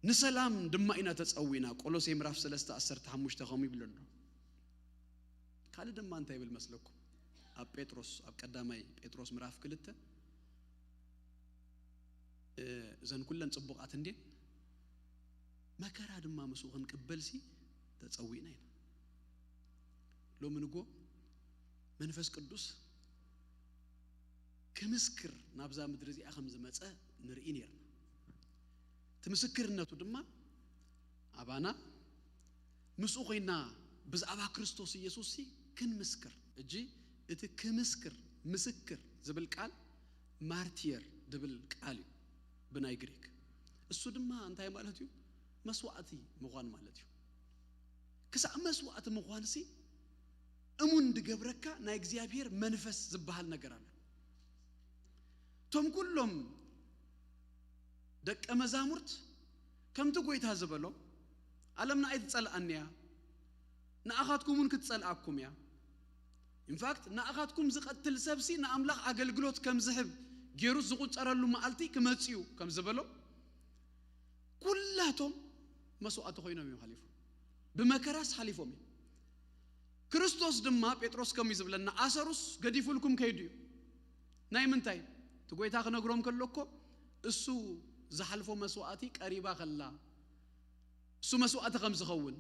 ንሰላም ድማ ኢና ተጸዊና። ቆሎሴ ምዕራፍ ሰለስተ ዓሰርተ ሓሙሽተ ከምኡ ይብለና። ካልእ ድማ እንታይ ይብል መስለኩም? ኣብ ጴጥሮስ፣ ኣብ ቀዳማይ ጴጥሮስ ምዕራፍ ክልተ፣ እ፣ እዘን ኩለን ጽቡቓት እንዴን፣ መከራ ድማ ምስኡ ክንቅበልሲ ተጸዊእና ኢና። ሎሚ ንጎ መንፈስ ቅዱስ ክምስክር ናብዛ ምድሪ እዚኣ ከም ዝመጸ ንርኢ ኔርና። እቲ ምስክርነቱ ድማ ኣባና ምስኡ ኮይና ብዛዕባ ክርስቶስ ኢየሱስ ሲ ክንምስክር። እጂ እቲ ክምስክር፣ ምስክር ዝብል ቃል ማርቲየር ዝብል ቃል እዩ ብናይ ግሪክ። እሱ ድማ እንታይ ማለት እዩ? መስዋዕቲ ምዃን ማለት እዩ። ክሳዕ መስዋዕቲ ምዃን ሲ እሙን ድገብረካ ናይ እግዚኣብሔር መንፈስ ዝበሃል ነገር ኣሎ። እቶም ኩሎም ደቀ መዛሙርት ከምቲ ጎይታ ዝበሎም፣ "ዓለምና ኣይትጸልኣኒ እያ፣ ንኣኻትኩም እውን ክትጸልኣኩም እያ። ኢንፋክት ንኣኻትኩም ዝቐትል ሰብሲ ንኣምላኽ ኣገልግሎት ከም ዝህብ ገይሩ ዝቑጸረሉ መዓልቲ ክመጽእ እዩ" ከም ዝበሎም፣ ኩላቶም መስዋዕቲ ኮይኖም እዮም ሓሊፎም። ብመከራስ ሓሊፎም እዮም። ክርስቶስ ድማ፣ ጴጥሮስ ከምኡ እዩ ዝብለና፣ "ኣሰሩስ ገዲፉልኩም ከይዱ እዩ።" ናይ ምንታይ? እቲ ጎይታ ክነግሮም ከሎ እኮ እሱ ዝሓልፎ መስዋዕቲ ቀሪባ ከላ፣ እሱ መስዋዕቲ ከም ዝኸውን፣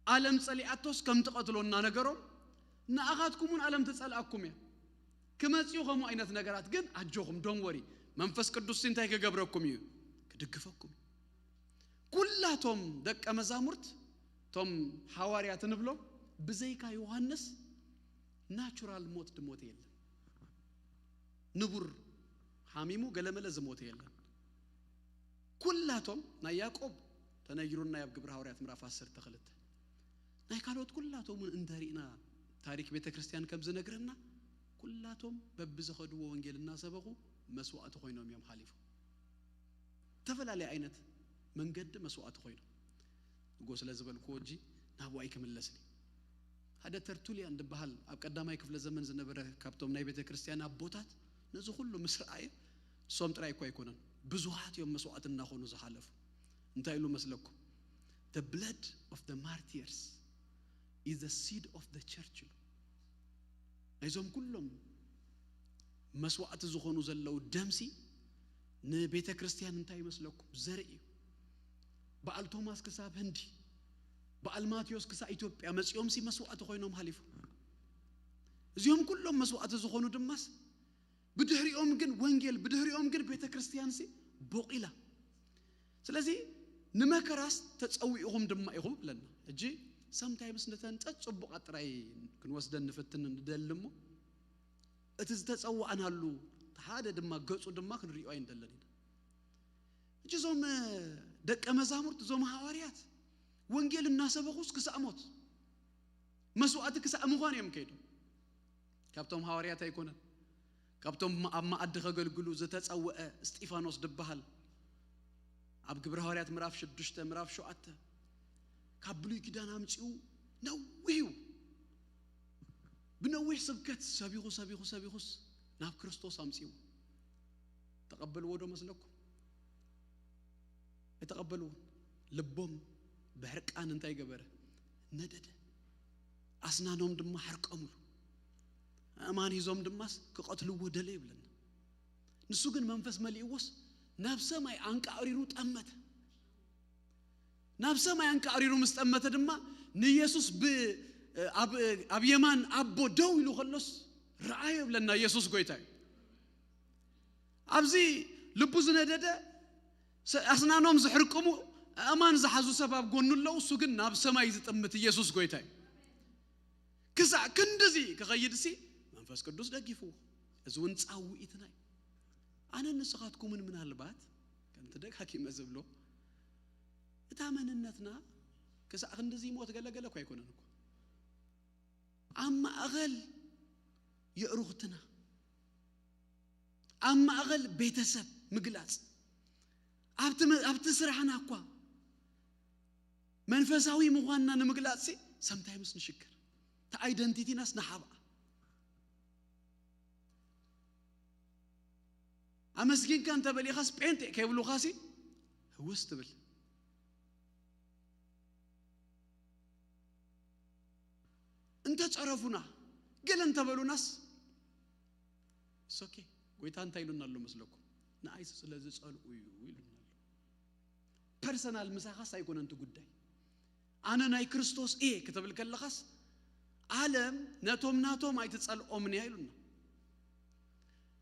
ዓለም ጸሊኣቶስ ከም ትቐትሎ እናነገሮም፣ "ንኣኻትኩም እውን ዓለም ትጸልኣኩም እያ። ክመጽኡ ከምኡ ዓይነት ነገራት፣ ግን ኣጆኹም፣ ዶን ወሪ፣ መንፈስ ቅዱስ እንታይ ክገብረኩም እዩ? ክድግፈኩም እዩ።" ኩላቶም ደቀ መዛሙርት፣ እቶም ሃዋርያት ንብሎም፣ ብዘይካ ዮሃንስ ናቹራል ሞት ድሞተ የለን። ንቡር ሓሚሙ ገለመለ ዝሞተ የለን። ኩላቶም፣ ናይ ያዕቆብ ተነጊሩና ኣብ ግብረ ሃዋርያት ምዕራፍ ዓሰርተ ክልተ፣ ናይ ካልኦት ኩላቶም እውን እንተሪእና፣ ታሪክ ቤተ ክርስቲያን ከም ዝነግረና፣ ኩላቶም በብዝኸድዎ ወንጌል እናሰበኹ መስዋዕቲ ኮይኖም እዮም ሓሊፎም። ዝተፈላለየ ዓይነት መንገዲ መስዋዕቲ ኮይኖም። ንጎ ስለ ዝበልክዎ እጂ ናብኡ ኣይክምለስን እየ። ሓደ ተርቱልያን ዝበሃል ኣብ ቀዳማይ ክፍለ ዘመን ዝነበረ ካብቶም ናይ ቤተ ክርስቲያን ኣቦታት፣ ነዚ ኩሉ ምስ ረኣየ፣ እሶም ጥራይ እኮ ኣይኮነን፣ ብዙሃት እዮም መስዋዕቲ እናኾኑ ዝሓለፉ። እንታይ ኢሉ መስለኩም? "The blood of the martyrs is the seed of the church" ኢሉ። ናይዞም ኩሎም መስዋዕቲ ዝኾኑ ዘለዉ ደምሲ ንቤተ ክርስቲያን እንታይ ይመስለኩም? ዘርኢ እዩ። በዓል ቶማስ ክሳብ ህንዲ፣ በዓል ማቴዎስ ክሳብ ኢትዮጵያ መጺኦምሲ መስዋዕቲ ኮይኖም ሓሊፎም። እዚኦም ኩሎም መስዋዕቲ ዝኾኑ ድማስ ብድሕሪኦም ግን ወንጌል፣ ብድሕሪኦም ግን ቤተ ክርስቲያንሲ ቦቒላ። ስለዚ ንመከራስ ተጸዊዕኹም ድማ ኢኹም ብለና። ሕጂ ሰምታይምስ ነተን ጸጽቡቓት ጥራይ ክንወስደን ንፍትን ንደሊ እሞ፣ እቲ ዝተጸዋዕናሉ ሓደ ድማ ገጹ ድማ ክንሪኦ ኣይንደልን ኢና። ሕጂ እዞም ደቀ መዛሙርት፣ እዞም ሃዋርያት ወንጌል እናሰበኹስ ክሳዕ ሞት መስዋዕቲ ክሳዕ ምዃን እዮም ከይዶም። ካብቶም ሃዋርያት ኣይኮነን፣ ካብቶም ኣብ መኣዲ ከገልግሉ ዝተጸውዐ እስጢፋኖስ ዝበሃል ኣብ ግብረ ሃዋርያት ምዕራፍ ሽዱሽተ፣ ምዕራፍ ሸውዓተ፣ ካብ ብሉይ ኪዳን ኣምጺኡ ነዊሕ እዩ። ብነዊሕ ስብከት ሰቢኹ፣ ሰቢኹ፣ ሰቢኹስ ናብ ክርስቶስ ኣምጺኡ። ተቐበልዎ ዶ መስለኩም? ኣይተቐበልዎን። ልቦም ብሕርቃን እንታይ ገበረ? ነደደ። ኣስናኖም ድማ ሓርቀምሉ። ኣእማን ሂዞም ድማስ ክቐትልዎ ደለ ይብለና። ንሱ ግን መንፈስ መሊእዎስ ናብ ሰማይ ኣንቃዕሪሩ ጠመተ። ናብ ሰማይ ኣንቃዕሪሩ ምስ ጠመተ ድማ ንኢየሱስ ብ ኣብ ኣብ የማን ኣቦ ደው ኢሉ ከሎስ ረኣዮ ይብለና። ኢየሱስ ጎይታ እዩ። ኣብዚ ልቡ ዝነደደ፣ ኣስናኖም ዝሕርቅሙ፣ ኣእማን ዝሓዙ ሰብ ኣብ ጎኑ ኣለዉ። እሱ ግን ናብ ሰማይ ዝጥምት ኢየሱስ ጎይታ እዩ። ክሳዕ ክንድዚ ክኸይድሲ መንፈስ ቅዱስ ደጊፍዎ። እዚ እውን ጻውኢትና እዩ። ኣነ ንስኻትኩምን ምናልባት ከምቲ ደጋጊመ ዝብሎ፣ እታ መንነትና ክሳዕ ክንድዚ ሞት ገለገለ እኮ ኣይኮነን እኮ። ኣብ ማእኸል የእሩኽትና፣ ኣብ ማእኸል ቤተሰብ ምግላጽ፣ ኣብቲ መ- ኣብቲ ስራሕና እኳ መንፈሳዊ ምዃንና ንምግላጽ ሲ ሰምታይምስ ንሽግር። እቲ ኣይደንቲቲናስ ንሓብኣ። ኣመስጊንካ እንተበሊኻስ ጴንጤ ከይብሉኻሲ ህውስ ትብል። እንተጸረፉና፣ ገለ እንተበሉናስ፣ ሶኬ፣ ጎይታ እንታይ ኢሉና ኣሎ መስለኩም? ንኣይ ስለ ዝጸልኡ እዩ ኢሉና ኣሎ። ፐርሰናል ምሳኻስ ኣይኮነን እቲ ጉዳይ። ኣነ ናይ ክርስቶስ እየ ክትብል ከለኻስ፣ ዓለም ነቶም ናቶም ኣይትጸልኦምን እያ ኢሉና።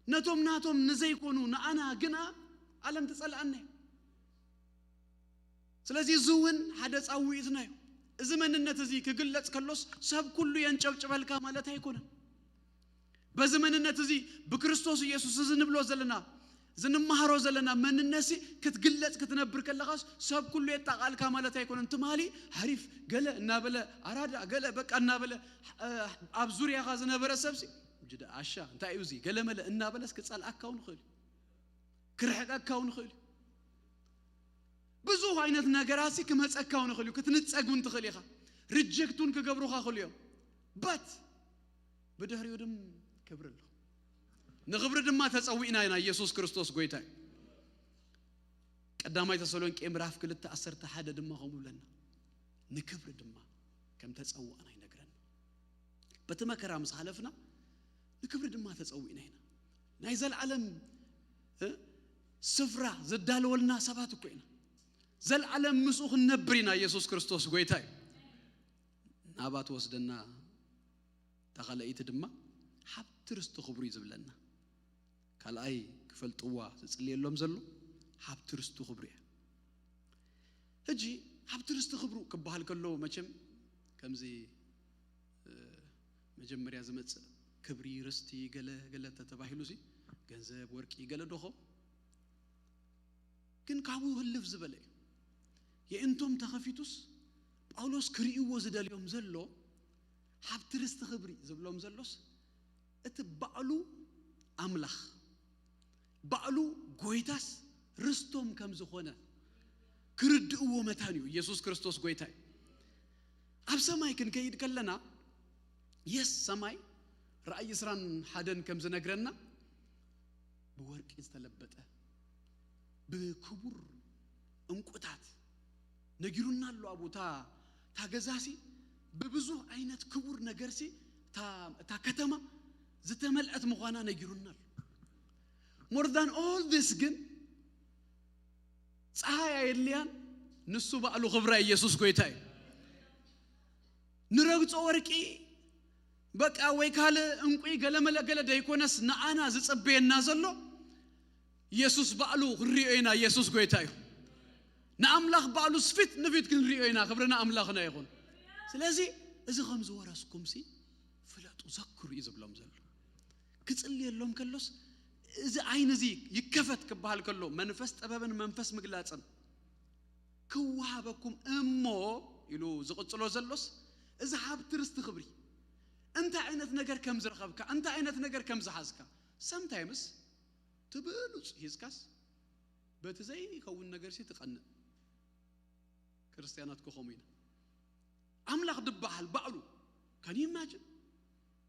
ነቶም ናቶም ንዘይኮኑ ንኣና ግና ዓለም ትጸልኣና እያ። ስለዚ እዚ እውን ሓደ ጻውዒትና እዩ። እዚ መንነት እዚ ክግለጽ ከሎስ ሰብ ኩሉ የንጨብጭበልካ ማለት ኣይኮነን። በዚ መንነት እዚ ብክርስቶስ ኢየሱስ እዚ ንብሎ ዘለና፣ እዚ ንመሃሮ ዘለና መንነትሲ ክትግለጽ ክትነብር ከለኻስ ሰብ ኩሉ የጣቓልካ ማለት ኣይኮነን። ትማሊ ሃሪፍ ገለ እናበለ ኣራዳ ገለ በቃ እናበለ እ፣ ኣብ ዙርያኻ ዝነበረ ሰብሲ "እጅ ደ ኣሻ እንታይ እዩ እዚ ገለ መለ" እናበለስ ክጸልኣካ እውን ይኽእል እዩ። ክርሕቀካ እውን ይኽእል እዩ። ብዙሕ ዓይነት ነገራሲ ክመጸካ እውን ይኽእል እዩ። ክትንጸግ እውን ትኽእል ኢኻ። ሪጀክት እውን ክገብሩኻ ይኽእሉ እዮም። በት ብድሕሪኡ ድም ክብሪ ኣሎ። ንኽብሪ ድማ ተጸዊዕና ኢና። ኢየሱስ ክርስቶስ ጎይታ እዩ። ቀዳማይ ተሰሎንቄ ምዕራፍ ክልተ ዓሰርተ ሓደ ድማ ከምኡ ብለና፣ ንክብሪ ድማ ከም ተጸዋዕና ይነግረና። በቲ መከራ ምስ ሓለፍና ንክብሪ ድማ ተጸዊዕና ኢና። ናይ ዘለዓለም እ፣ ስፍራ ዘዳለወልና ሰባት እኮ ኢና። ዘለዓለም ምስኡ ክንነብር ኢና። ኢየሱስ ክርስቶስ ጎይታ እዩ። ናባ ትወስደና። እታ ካልኣይቲ ድማ ሃብቲ ርስቲ ክብሩ እዩ ዝብለና። ካልኣይ ክፈልጥዋ ዝጽልየሎም ዘሎ ሃብቲ ርስቲ ክብሩ እያ። ሕጂ ሃብቲ ርስቲ ክብሩ ክበሃል ከሎ መቸም ከምዚ እ፣ መጀመርያ ዝመጽእ ክብሪ ርስቲ ገለ ገለ ተተባሂሉ ሲ ገንዘብ ወርቂ ገለ ዶኾ ግን ካብኡ ህልፍ ዝበለ እዩ። የእንቶም ተኸፊቱስ ጳውሎስ ክርእይዎ ዝደልዮም ዘሎ ሃብቲ ርስቲ ክብሪ ዝብሎም ዘሎስ እቲ ባዕሉ ኣምላኽ ባዕሉ ጎይታስ ርስቶም ከም ዝኾነ ክርድእዎ መታን እዩ። ኢየሱስ ክርስቶስ ጎይታ እዩ። ኣብ ሰማይ ክንከይድ ከለና የስ ሰማይ ራእይ ዕስራን ሓደን ከም ዝነግረና ብወርቂ ዝተለበጠ ብክቡር እንቁታት ነጊሩና ኣሎ። ኣብኡ እታ እታ ገዛሲ ብብዙሕ ዓይነት ክቡር ነገርሲ እታ እታ ከተማ ዝተመልአት ምዃና ነጊሩና ኣሎ። More than all this ግን ፀሃይ ኣየድልያን። ንሱ ባዕሉ ክብራ ኢየሱስ ጎይታ እዩ። ንረግጾ ወርቂ በቃ ወይ ካልእ እንቁ ገለመለ ገለ ደይኮነስ ንኣና ዝጽበየና ዘሎ ኢየሱስ ባዕሉ ክንሪኦ ኢና። ኢየሱስ ጎይታ እዩ። ንኣምላኽ ባዕሉ ስፊት ንፊት ክንሪኦ ኢና። ክብሪ ንኣምላኽና ይኹን። ስለዚ እዚ ከም ዝወረስኩም ሲ ፍለጡ ዘክሩ እዩ ዝብሎም ዘሎ። ክጽልየሎም ከሎስ እዚ ዓይኒ እዚ ይከፈት ክበሃል ከሎ መንፈስ ጥበብን መንፈስ ምግላጽን ክወሃበኩም እሞ ኢሉ ዝቕጽሎ ዘሎስ እዚ ሃብቲ ርስቲ ክብሪ እንታይ ዓይነት ነገር ከም ዝረኸብካ እንታይ ዓይነት ነገር ከም ዝሓዝካ ሰምታይምስ ትብሉጽ ሂዝካስ በቲ ዘይከውን ነገር ሲ ትቐንእ። ክርስትያናት ክኸሙ ኢና። ኣምላኽ ድበሃል ባዕሉ ከን ኢማጅን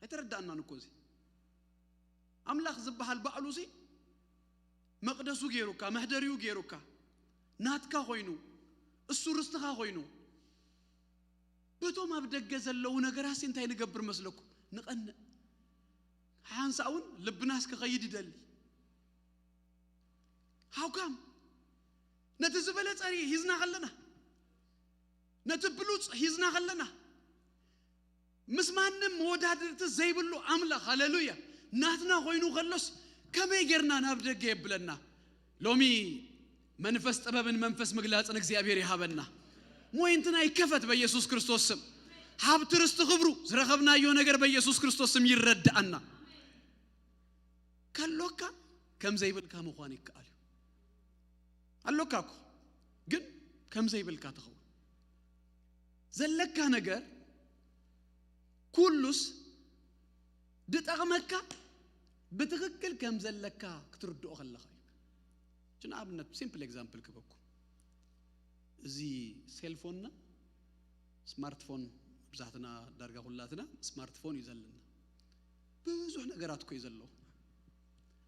ኣይተረዳእናን እኮ እዚ ኣምላኽ ዝበሃል ባዕሉ ሲ መቕደሱ ገይሩካ መሕደሪኡ ገይሩካ ናትካ ኮይኑ እሱ ርስትኻ ኮይኑ በቶም ኣብ ደገ ዘለዉ ነገራሲ እንታይ ንገብር መስለኩም? ንቐንእ። ሓንሳእ እውን ልብናስ ክኸይድ ይደሊ። ሃውካም ነቲ ዝበለጸ ሂዝና ከለና፣ ነቲ ብሉጽ ሂዝና ከለና፣ ምስ ማንም መወዳድርቲ ዘይብሉ ኣምላኽ፣ ሃሌሉያ፣ ናትና ኮይኑ ከሎስ ከመይ ጌርና ናብ ደገ የብለና? ሎሚ መንፈስ ጥበብን መንፈስ ምግላጽን እግዚኣብሔር ይሃበና። ሞይንትና ይከፈት በኢየሱስ ክርስቶስ ስም። ሃብቲ ርስቲ ክብሩ ዝረኸብናዮ ነገር በኢየሱስ ክርስቶስ ስም ይረዳኣና። ከሎካ ከም ዘይብልካ ምዃን ይከኣል እዩ። ኣሎካ እኮ፣ ግን ከም ዘይብልካ ትኸውን። ዘለካ ነገር ኩሉስ ድጠቕመካ ብትኽክል ከም ዘለካ ክትርድኦ ከለኻ እዩ። ንኣብነት ሲምፕል ኤግዛምፕል ክበኩም። እዚ ሴልፎንና ስማርትፎን፣ ብዛትና ዳርጋ ኩላትና ስማርትፎን እዩ ዘለና። ብዙሕ ነገራት እኮ እዩ ዘለዎ።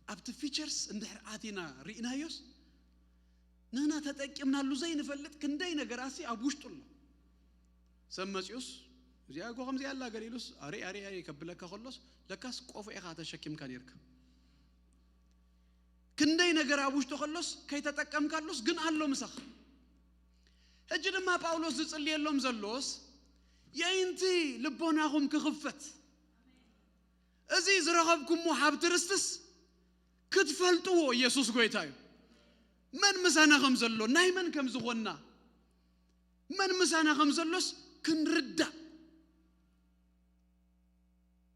ኣብቲ ፊቸርስ እንድሕር ኣቲና ርኢናዮስ፣ ንህና ተጠቂምናሉ ዘይንፈልጥ ክንደይ ነገራሲ ኣብ ውሽጡ ኣሎ። ሰብ መፂኡስ እዚኣ እኮ ከምዚኣ ኣላ ገሊሉስ ኣሪ ኣሪ ኣሪ ከብለካ ከሎስ ለካስ ቆፎ ኢኻ ተሸኪምካ ነርካ። ክንደይ ነገር ኣብ ውሽጡ ከሎስ ከይተጠቀምካሉስ ግን ኣሎ ምሳኻ። ሕጂ ድማ ጳውሎስ ዝጽልየሎም ዘሎስ የኢንቲ ልቦናኹም ክኽፈት፣ እዚ ዝረኸብኩሞ ሃብቲ ርስትስ ክትፈልጥዎ ኢየሱስ ጎይታ እዩ። መን ምሳና ከም ዘሎ፣ ናይ መን ከም ዝኾንና፣ መን ምሳና ከም ዘሎስ ክንርዳእ።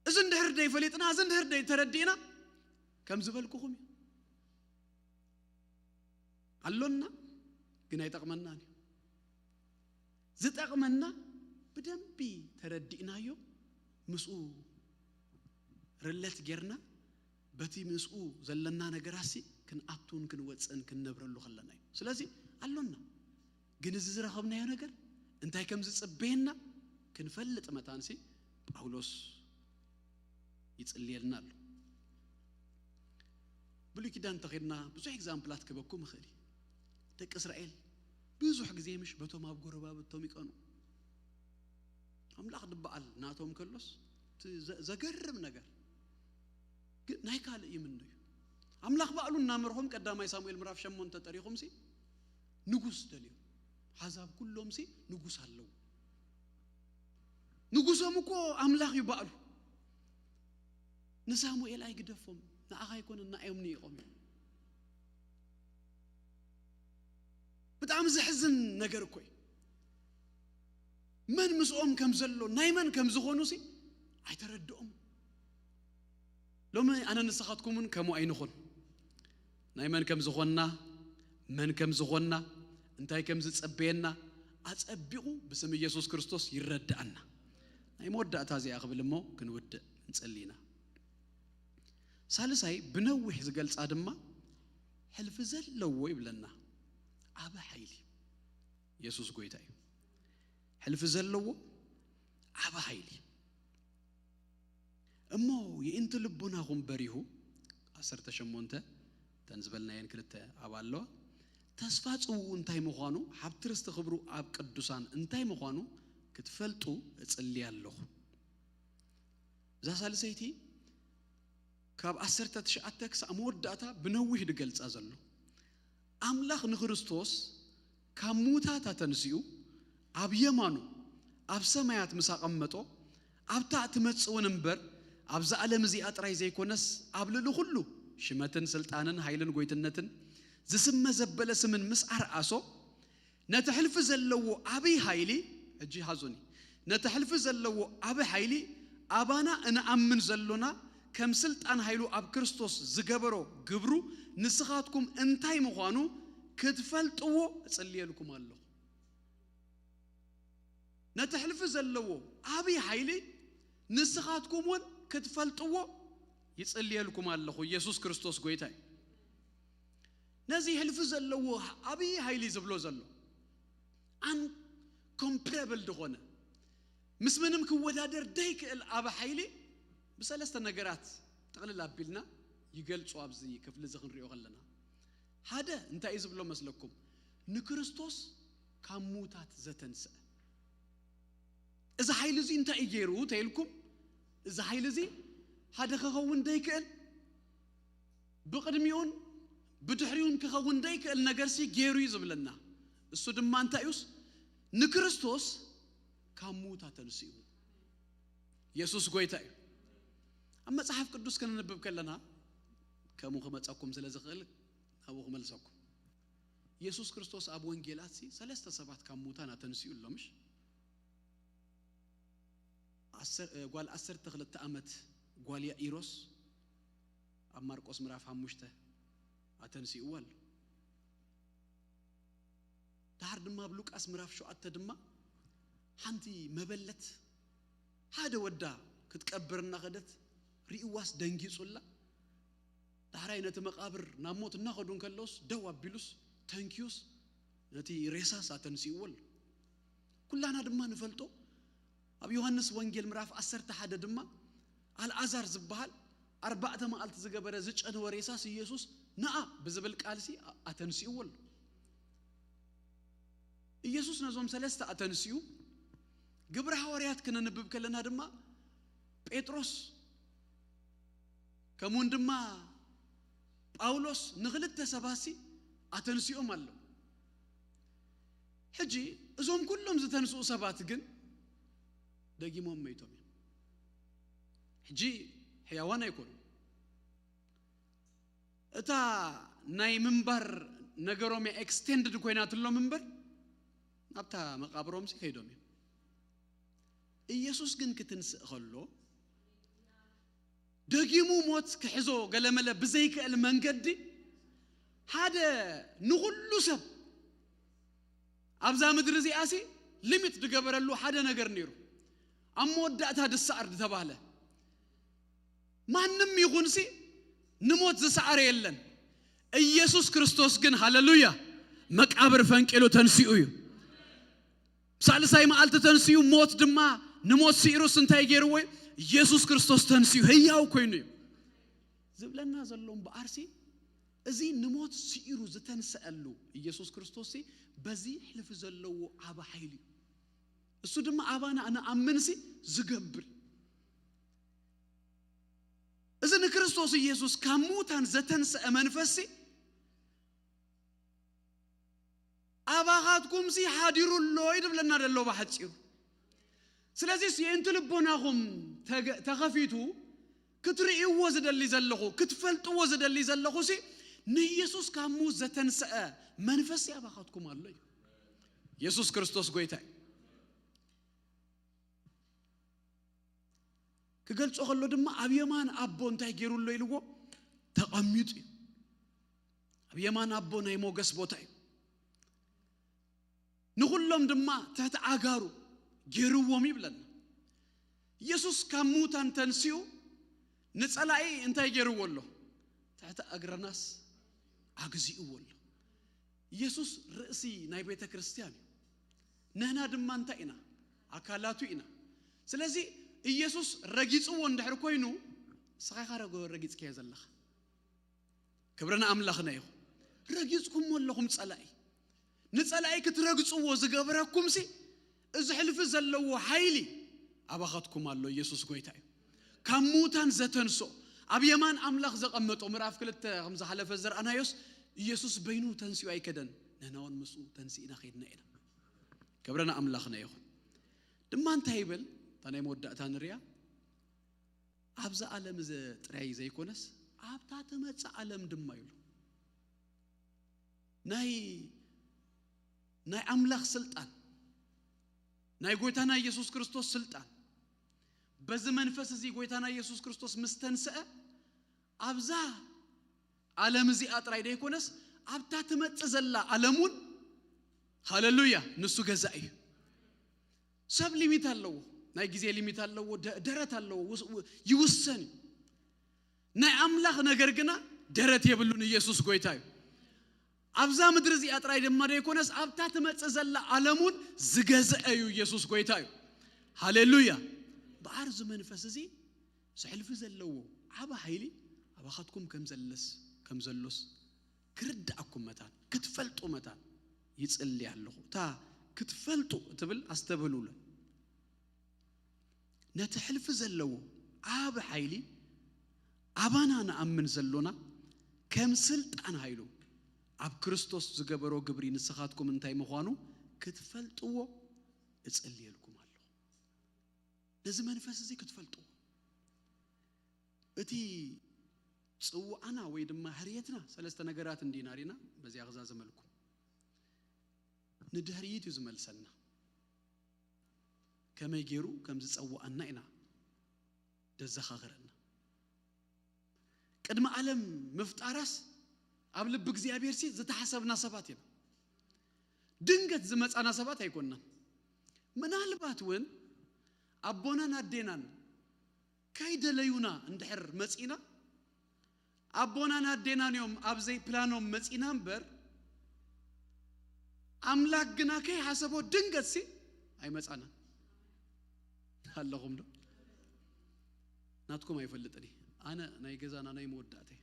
እዚ እንድሕር ደይ ፈሊጥና፣ እዚ እንድሕር ደይ ተረዲእና፣ ከም ዝበልኩኹም እዩ። ኣሎና ግን ኣይጠቕመናን እዩ። ዝጠቕመና ብደንቢ ተረዲእናዮ፣ ምስኡ ርለት ጌርና፣ በቲ ምስኡ ዘለና ነገራሲ ክንኣቱን ክንወፅእን ክንነብረሉ ከለና እዩ። ስለዚ ኣሎና ግን እዚ ዝረኸብናዮ ነገር እንታይ ከም ዝጽበየና ክንፈልጥ መታንሲ ጳውሎስ ይጽልየልና ኣሎ። ብሉይ ኪዳን እንተኸድና ብዙሕ ኤግዛምፕላት ክበኩም እኽእል እዩ። ደቂ እስራኤል ብዙሕ ግዜ ምሽ በቶም ኣብ ጎረባብቶም ይቀኑ። ኣምላኽ ድበኣል ናቶም ከሎስ፣ እቲ ዘ-፣ ዘገርም ነገር ግን ናይ ካልእ ይምኑ እዩ። ኣምላኽ ባዕሉ እናመርሖም ቀዳማይ ሳሙኤል ምዕራፍ ሸሞንተ ጠሪኹም ሲ ንጉስ ደልዮም። ሓዛብ ኩሎም ሲ ንጉስ ኣለዉ። ንጉሶም እኮ ኣምላኽ እዩ ባዕሉ። ንሳሙኤል ኣይግደፎም፣ ንኣኻ ኣይኮነን ንኣዮም ንኢቖም እዮም። ብጣዕሚ ዘሕዝን ነገር እኮ እዩ። መን ምስኦም ከም ዘሎ፣ ናይ መን ከም ዝኾኑ ሲ ኣይተረድኦም። ሎሚ ኣነ ንስኻትኩምን ከምኡ ኣይንኹን። ናይ መን ከም ዝኾንና፣ መን ከም ዝኾንና፣ እንታይ ከም ዝጸበየና ኣጸቢቑ ብስም ኢየሱስ ክርስቶስ ይረድኣና። ናይ መወዳእታ እዚኣ ክብል እሞ ክንውድእ ንጸሊ ኢና። ሳልሳይ ብነዊሕ ዝገልጻ ድማ ሕልፊ ዘለዎ ይብለና። ዓቢ ሓይሊ። ኢየሱስ ጎይታ እዩ። ሕልፊ ዘለዎ ዓቢ ሓይሊ። እሞ የእንቲ ልቦናኹም በሪሁ፣ ዓሰርተ ሸሞንተ እተን ዝበልናየን ክልተ ኣብ ኣለዋ። ተስፋ ጽውኡ እንታይ ምዃኑ፣ ሃብቲ ርስቲ ክብሩ ኣብ ቅዱሳን እንታይ ምዃኑ ክትፈልጡ እጽሊ ኣለኹ። እዛ ሳልሰይቲ ካብ ዓሰርተ ትሽዓተ ክሳብ መወዳእታ ብነዊሕ ድገልጻ ዘሎ። ኣምላኽ ንክርስቶስ ካብ ምዉታት ኣተንሲኡ ኣብ የማኑ ኣብ ሰማያት ምስ ኣቐመጦ፣ ኣብታ እትመጽእ እውን እምበር፣ ኣብዛ ዓለም እዚኣ ጥራይ ዘይኮነስ፣ ኣብ ልዕሊ ኩሉ ሽመትን ስልጣንን ሓይልን ጎይትነትን ዝስመ ዘበለ ስምን ምስ ኣርኣሶ፣ ነቲ ሕልፊ ዘለዎ ዓብዪ ሓይሊ፣ ሕጂ ሓዙኒ፣ ነቲ ሕልፊ ዘለዎ ዓቢ ሓይሊ ኣባና እንኣምን ዘሎና ከም ስልጣን ሓይሉ ኣብ ክርስቶስ ዝገበሮ ግብሩ ንስኻትኩም እንታይ ምዃኑ ክትፈልጥዎ እጽልየልኩም ኣለኹ። ነቲ ሕልፊ ዘለዎ ዓብዪ ሓይሊ ንስኻትኩም እውን ክትፈልጥዎ ይጽልየልኩም ኣለኹ። ኢየሱስ ክርስቶስ ጎይታ እዩ። ነዚ ሕልፊ ዘለዎ ዓብዪ ሓይሊ ዝብሎ ዘሎ ኣንኮምፕረብል ዝኾነ ምስ ምንም ክወዳደር ደይክእል ዓቢ ሓይሊ ብሰለስተ ነገራት ጥቕልል ኣቢልና ይገልጾ። ኣብዚ ክፍሊ እዚ ክንሪኦ ከለና ሓደ እንታይ እዩ ዝብሎ መስለኩም? ንክርስቶስ ካብ ምዉታት ዘተንስአ። እዚ ሓይሊ እዚ እንታይ እዩ ገይሩ ተይልኩም? እዚ ሓይሊ እዚ ሓደ ክኸውን ደይክእል፣ ብቕድሚኡን ብድሕሪኡን ክኸውን ደይክእል ነገርሲ ገይሩ እዩ ዝብለና። እሱ ድማ እንታይ እዩስ? ንክርስቶስ ካብ ምዉት ኣተንሲኡ። የሱስ ጎይታ እዩ። ኣብ መጽሓፍ ቅዱስ ክንንብብ ከለና ከምኡ ክመጸኩም ስለ ዝኽእል ናብኡ ክመልሰኩም። የሱስ ክርስቶስ ኣብ ወንጌላትሲ ሰለስተ ሰባት ካብ ምዉታን ኣተንሲኡ ኣሎ ምሽ? ዓሰር- እ፣ ጓል ዓሰርተ ክልተ ዓመት ጓል ያኢሮስ ኣብ ማርቆስ ምዕራፍ ሓሙሽተ ኣተንሲእዎ ኣሎ። ደሓር ድማ ኣብ ሉቃስ ምዕራፍ ሸውዓተ ድማ ሓንቲ መበለት ሓደ ወዳ ክትቀብር እናኸደት ርእይዋስ ደንጊጹላ። ዳሕራይ ነቲ መቓብር ናብ ሞት እናኸዱ እንከለውስ ደው ኣቢሉስ ተንኪዩስ ነቲ ሬሳስ ኣተንሲእዎ ኣሎ። ኩላና ድማ ንፈልጦ። ኣብ ዮሃንስ ወንጌል ምዕራፍ ዓሰርተ ሓደ ድማ ኣልዓዛር ዝበሃል ኣርባዕተ መዓልቲ ዝገበረ ዝጨነወ ሬሳስ ኢየሱስ ንኣ ብዝብል ቃልሲ ኣተንሲእዎ ኣሎ። ኢየሱስ ነዞም ሰለስተ ኣተንሲኡ። ግብሪ ሃዋርያት ክነንብብ ከለና ድማ ጴጥሮስ ከምኡውን ድማ ጳውሎስ ንኽልተ ሰባትሲ ኣተንሲኦም ኣሎ። ሕጂ እዞም ኩሎም ዝተንስኡ ሰባት ግን ደጊሞም መይቶም እዮም። ሕጂ ሕያዋን ኣይኮኑን። እታ ናይ ምንባር ነገሮም እያ ኤክስቴንድድ ኮይናትሎም እምበር ናብታ መቃብሮምሲ ከይዶም እዮም። ኢየሱስ ግን ክትንስእ ከሎ ደጊሙ ሞት ክሕዞ ገለመለ ብዘይክእል መንገዲ ሓደ ንኹሉ ሰብ ኣብዛ ምድሪ እዚኣሲ ሊሚት ዝገበረሉ ሓደ ነገር ነይሩ። ኣብ መወዳእታ ድሰዓር ዝተባህለ ማንም ይኹንሲ ንሞት ዝሰዓረ የለን። ኢየሱስ ክርስቶስ ግን ሃለሉያ መቃብር ፈንቂሉ ተንሲኡ እዩ። ሳልሳይ መዓልቲ ተንሲኡ ሞት ድማ ንሞት ስዒሩስ እንታይ ገይርዎ እዩ? ኢየሱስ ክርስቶስ ተንሲኡ ህያው ኮይኑ እዩ። ዝብለና ዘሎ እምበኣርሲ እዚ ንሞት ስዒሩ ዝተንሰአሉ ኢየሱስ ክርስቶስሲ በዚ ሕልፊ ዘለዎ ዓቢ ሓይሊ እዩ። እሱ ድማ ኣባና ንኣምንሲ ዝገብር እዩ። እዚ ንክርስቶስ ኢየሱስ ካብ ምዉታን ዘተንሰአ መንፈስሲ ኣባኻትኩምሲ ሓዲሩ ኣሎ እዩ ዝብለና ዘሎ ብሓጺሩ። ስለዚስ የእንቲ ልቦናኹም ተገ- ተኸፊቱ ክትርእይዎ ዝደሊ ዘለኹ ክትፈልጥዎ ዝደሊ ዘለኹሲ ንኢየሱስ ካብ ምዉት ዘተንሰአ መንፈስሲ ኣባኻትኩም ኣሎ እዩ። ኢየሱስ ክርስቶስ ጎይታ እዩ። ክገልጾ ከሎ ድማ ኣብ የማን ኣቦ እንታይ ገይሩ ኣሎ ኢልዎ ተቐሚጡ እዩ። ኣብ የማን ኣቦ ናይ ሞገስ ቦታ እዩ። ንኹሎም ድማ ትሕቲ ኣጋሩ ገይርዎም ይብለና። ኢየሱስ ካብ ምዉታን ተንሲኡ ንጸላኢ እንታይ ገይርዎ ኣሎ? ትሕቲ እግርናስ ኣግዚእዎ ኣሎ። ኢየሱስ ርእሲ ናይ ቤተ ክርስቲያን እዩ። ንሕና ድማ እንታይ ኢና? ኣካላቱ ኢና። ስለዚ ኢየሱስ ረጊጽዎ እንድሕር ኮይኑ ንስኻ ኢኻ ረጎ- ረጊጽካዮ ዘለኻ። ክብሪ ንኣምላኽና ይኹን። ረጊጽኩምዎ ኣለኹም ጸላኢ። ንጸላኢ ክትረግጽዎ ዝገበረኩምሲ እዚ ሕልፊ ዘለዎ ሓይሊ ኣባኻትኩም ኣሎ። ኢየሱስ ጎይታ እዩ። ካብ ምዉታን ዘተንስኦ ኣብ የማን ኣምላኽ ዘቐመጦ ምዕራፍ ክልተ ከም ዝሓለፈ ዝረኣናዮስ ኢየሱስ በይኑ ተንሲኡ ኣይከደን። ንሕና እውን ምስኡ ተንሲእና ኸይድና ኢና። ክብሪ ንኣምላኽና ይኹን። ድማ እንታይ ይብል? እታ ናይ መወዳእታ ንሪኣ። ኣብዚ ዓለም እዚ ጥራይ ዘይኮነስ ኣብታ ትመጽእ ዓለም ድማ ይብሉ። ናይ ናይ ኣምላኽ ስልጣን ናይ ጎይታና ኢየሱስ ክርስቶስ ስልጣን በዚ መንፈስ እዚ ጎይታና ኢየሱስ ክርስቶስ ምስ ተንስአ ኣብዛ ዓለም እዚኣ ጥራይ ደይኮነስ ኣብታ ትመጽእ ዘላ ዓለም እውን ሃሌሉያ ንሱ ገዛ እዩ። ሰብ ሊሚት ኣለዎ፣ ናይ ግዜ ሊሚት ኣለዎ፣ ደ- ደረት ኣለዎ፣ ውስ- ው- ይውሰን እዩ። ናይ ኣምላኽ ነገር ግና ደረት የብሉን። ኢየሱስ ጎይታ እዩ። ኣብዛ ምድሪ እዚኣ ጥራይ ድማ ደይኮነስ ኣብታ ትመጽእ ዘላ ዓለም እውን ዝገዝአ እዩ። ኢየሱስ ጎይታ እዩ። ሃሌሉያ። ብዓርዚ መንፈስ እዚ ዝሕልፊ ዘለዎ ዓቢ ሓይሊ ኣባኻትኩም ከም ዘለስ ከም ዘሎስ ክርድኣኩም መታን ክትፈልጡ መታን ይጽሊ ኣለኹ። እታ ክትፈልጡ እትብል ኣስተብህሉለ። ነቲ ሕልፊ ዘለዎ ዓቢ ሓይሊ ኣባና ንኣምን ዘሎና ከም ስልጣን ሃይሉ ኣብ ክርስቶስ ዝገበሮ ግብሪ ንስኻትኩም እንታይ ምዃኑ ክትፈልጥዎ እጽልየልኩም ኣለኹ። ነዚ መንፈስ እዚ ክትፈልጥዎ። እቲ ጽውዓና ወይ ድማ ህርየትና ሰለስተ ነገራት እንዲና ሪና በዚኣ ክዛዘመልኩም። ንድሕሪት እዩ ዝመልሰና። ከመይ ገይሩ ከም ዝጸውዓና ኢና ደዘኻኽረና። ቅድሚ ዓለም ምፍጣራስ ኣብ ልቢ እግዚኣብሔር ሲ ዝተሓሰብና ሰባት ኢና። ድንገት ዝመጻና ሰባት ኣይኮንናን። ምናልባት እውን ኣቦናን ኣዴናን ከይደለዩና እንድሕር መጺና፣ ኣቦናን ኣዴናን እዮም ኣብ ዘይፕላኖም መጺና እምበር፣ ኣምላክ ግና ከይሓሰቦ ድንገት ሲ ኣይመጻናን። ኣለኹም ዶ? ናትኩም ኣይፈልጥን እየ። ኣነ ናይ ገዛና ናይ መወዳእታ እየ።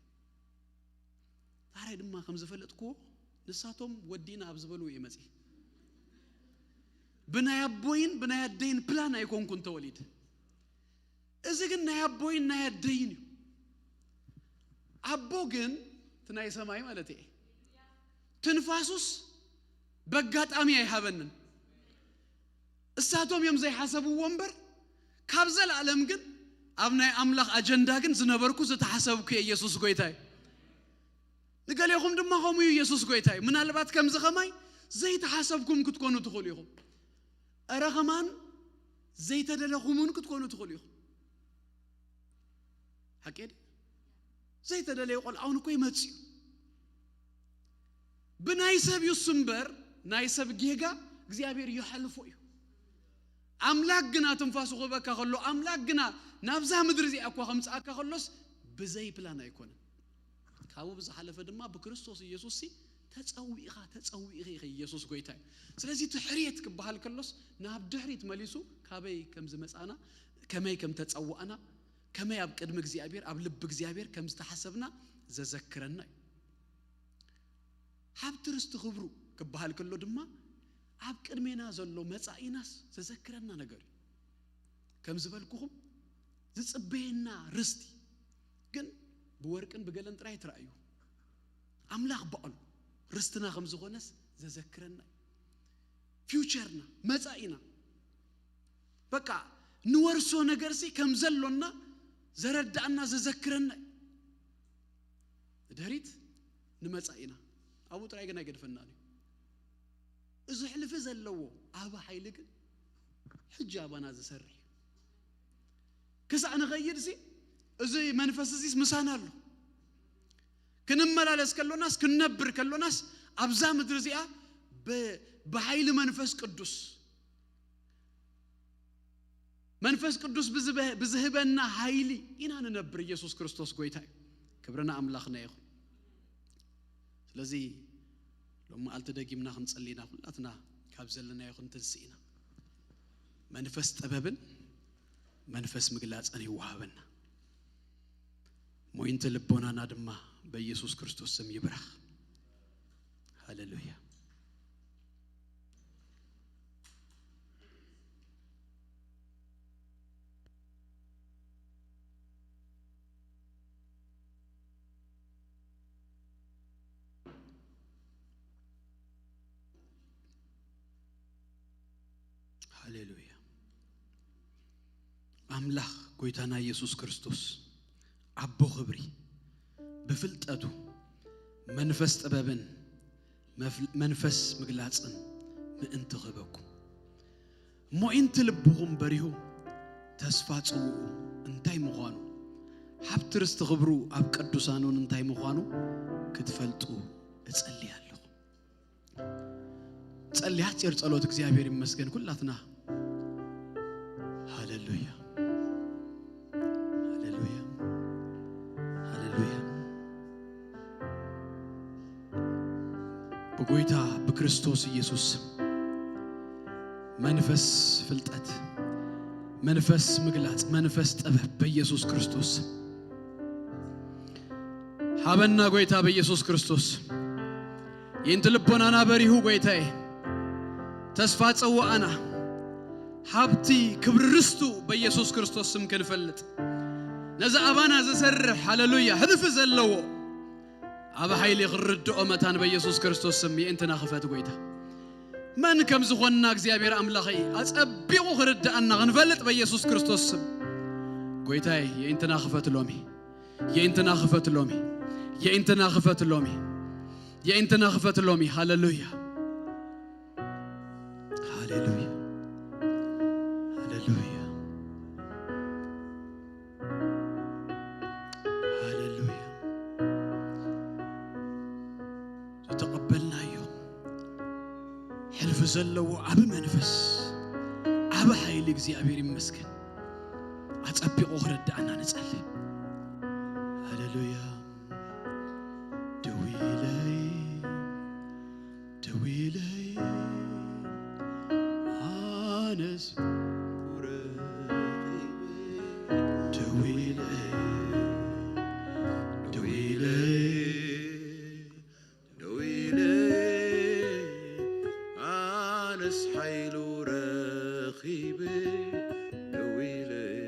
ዳሕራይ ድማ ከም ዝፈለጥክዎ ንሳቶም ወዲና ኣብ ዝበልዎ እየ መጺ። ብናይ ኣቦይን ብናይ ኣደይን ፕላን ኣይኮንኩን ተወሊድ። እዚ ግን ናይ ኣቦይን ናይ ኣደይን እዩ። ኣቦ ግን እቲ ናይ ሰማይ ማለት እየ። ትንፋሱስ በጋጣሚ ኣይሃበንን። እሳቶም እዮም ዘይሓሰብዎ እምበር፣ ካብ ዘላለም ግን ኣብ ናይ ኣምላኽ ኣጀንዳ ግን ዝነበርኩ ዝተሓሰብኩ እየ። ኢየሱስ ጎይታ እዩ። ንገሌኹም ድማ ከምኡ እዩ። ኢየሱስ ጎይታ እዩ። ምናልባት ከምዚ ኸማይ ዘይተሓሰብኩም ክትኮኑ ትኽእሉ ኢኹም። እረ ኸማን ዘይተደለኹም እውን ክትኮኑ ትኽእሉ ኢኹም። ሓቂ ድዩ? ዘይተደለየ ቆልዓ እውን እኮ ይመጽእ እዩ። ብናይ ሰብ እዩ እሱ እምበር፣ ናይ ሰብ ጌጋ እግዚኣብሔር ይሓልፎ እዩ። ኣምላክ ግና ትንፋሱ ክህበካ ከሎ፣ ኣምላክ ግና ናብዛ ምድሪ እዚኣ እኳ ከምጽኣካ ከሎስ ብዘይ ፕላን ኣይኮነን። ካብኡ ብዝሓለፈ ድማ ብክርስቶስ ኢየሱስ ሲ ተጸዊእኻ፣ ተጸዊእኺ ኢኺ። ኢየሱስ ጎይታ እዩ። ስለዚ እቲ ሕርየት ክበሃል ከሎስ ናብ ድሕሪት መሊሱ ካበይ ከም ዝመጻና፣ ከመይ ከም ተጸዋእና፣ ከመይ ኣብ ቅድሚ እግዚኣብሔር፣ ኣብ ልቢ እግዚኣብሔር ከም ዝተሓሰብና ዘዘክረና እዩ። ሃብቲ ርስቲ ክብሩ ክበሃል ከሎ ድማ ኣብ ቅድሜና ዘሎ መጻኢናስ ዘዘክረና ነገር እዩ። ከም ዝበልኩኹም ዝጽበየና ርስቲ ግን ብወርቅን ብገለን ጥራይ ትረኣዩ። ኣምላኽ ባዕሉ ርስትና ከም ዝኾነስ ዘዘክረና እዩ። ፊውቸርና፣ መጻኢና፣ በቃ ንወርሶ ነገርሲ ከም ዘሎና ዘረዳእና ዘዘክረና እዩ። ድሕሪት ንመጻኢና ኣብኡ ጥራይ ግን ኣይገድፈናን እዩ። እዚ ሕልፊ ዘለዎ ዓቢ ሓይሊ ግን ሕጂ ኣባና ዝሰርሕ እዩ። ክሳዕ ንኸይድ ሲ እዚ መንፈስ እዚስ ምሳና ኣሎ። ክንመላለስ ከሎናስ ክንነብር ከሎናስ ኣብዛ ምድሪ እዚኣ ብ- ብሓይሊ መንፈስ ቅዱስ መንፈስ ቅዱስ ብዝበ- ብዝህበና ሓይሊ ኢና ንነብር። ኢየሱስ ክርስቶስ ጎይታ እዩ። ክብርና ኣምላኽና ይኹን። ስለዚ ሎም መዓልቲ ደጊምና ክንጸሊ ኢና። ኩላትና ካብ ዘለናዮ ክንትንስእ ኢና። መንፈስ ጥበብን መንፈስ ምግላጽን ይወሃበና። ሞይንቲ ልቦናና ድማ በኢየሱስ ክርስቶስ ስም ይብራኽ። ሃሌሉያ። ሃሌሉያ። ኣምላኽ ጎይታና ኢየሱስ ክርስቶስ ኣቦ ክብሪ ብፍልጠቱ መንፈስ ጥበብን መፍ- መንፈስ ምግላጽን ምእንቲ ክህበኩም ሞኢንቲ ልብኹም በሪሁ ተስፋ ጽውኡ እንታይ ምዃኑ ሃብቲ ርስቲ ክብሩ ኣብ ቅዱሳኑን እንታይ ምዃኑ ክትፈልጡ እጸሊ ኣለኹ። ጸሊ ሓጺር ጸሎት እግዚኣብሔር ይመስገን ኩላትና። ሃሌሉያ። ሃሌሉያ። ሃሌሉያ። ብጎይታ ብክርስቶስ ኢየሱስ መንፈስ ፍልጠት፣ መንፈስ ምግላጽ፣ መንፈስ ጥበብ በኢየሱስ ክርስቶስ ሃበና ጎይታ በኢየሱስ ክርስቶስ። ይንቲ ልቦናና በሪሁ ጎይታዬ። ተስፋ ጸዋኣና። ሃብቲ ክብሪ ርስቱ በኢየሱስ ክርስቶስ ስም ክንፈልጥ፣ ነዚ ኣባና ዝሰርሕ፣ ሃሌሉያ፣ ህልፊ ዘለዎ፣ ኣብ ሓይሊ ክርድኦ መታን በኢየሱስ ክርስቶስ ስም የእንትና ክፈት ጎይታ። መን ከም ዝኾንና እግዚኣብሔር ኣምላኸይ ኣጸቢቑ ክርድኣና ክንፈልጥ በኢየሱስ ክርስቶስ ስም። ጎይታይ የእንትና ክፈት ሎሚ። የእንትና ክፈት ሎሚ። የእንትና ክፈት ሎሚ። የእንትና ክፈት ሎሚ። ሃሌሉያ። ሃሌሉያ። ሃሌሉያ። ሃሌሉያ። ዝተቐበልናዮ ሕልፊ ዘለዎ ዓቢ መንፈስ፣ ዓቢ ሓይሊ እግዚኣብሔር ይመስገን። ኣጸቢቑ ክረድኣና ንጸሊ። ሃሌሉያ። ደው ኢለይ፣ ደው ኢለይ፣ ኣነስ ደው ኢለይ፣ ደው ኢለይ፣ ደው ኢለይ፣ ኣነስ ሓይሉ ረኺበ፣ ደው ኢለይ፣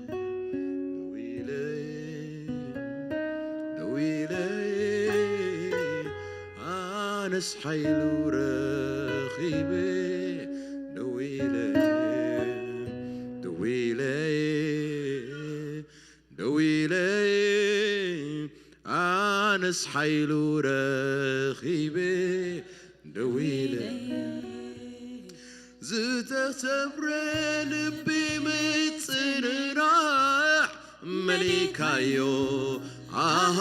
ደው ኢለይ፣ ደው ኢለይ፣ ኣነስ ሓይሉ ረኺበ፣ ደው ኢለይ፣ ደው ኢለይ፣ ደው ኢለይ፣ ኣነስ ሓይሉ ረኺበ፣ ደው ኢለይ። ዝተሰብረ ልቢ ምጽንናዕ መሊካዮ፣ ኣሃ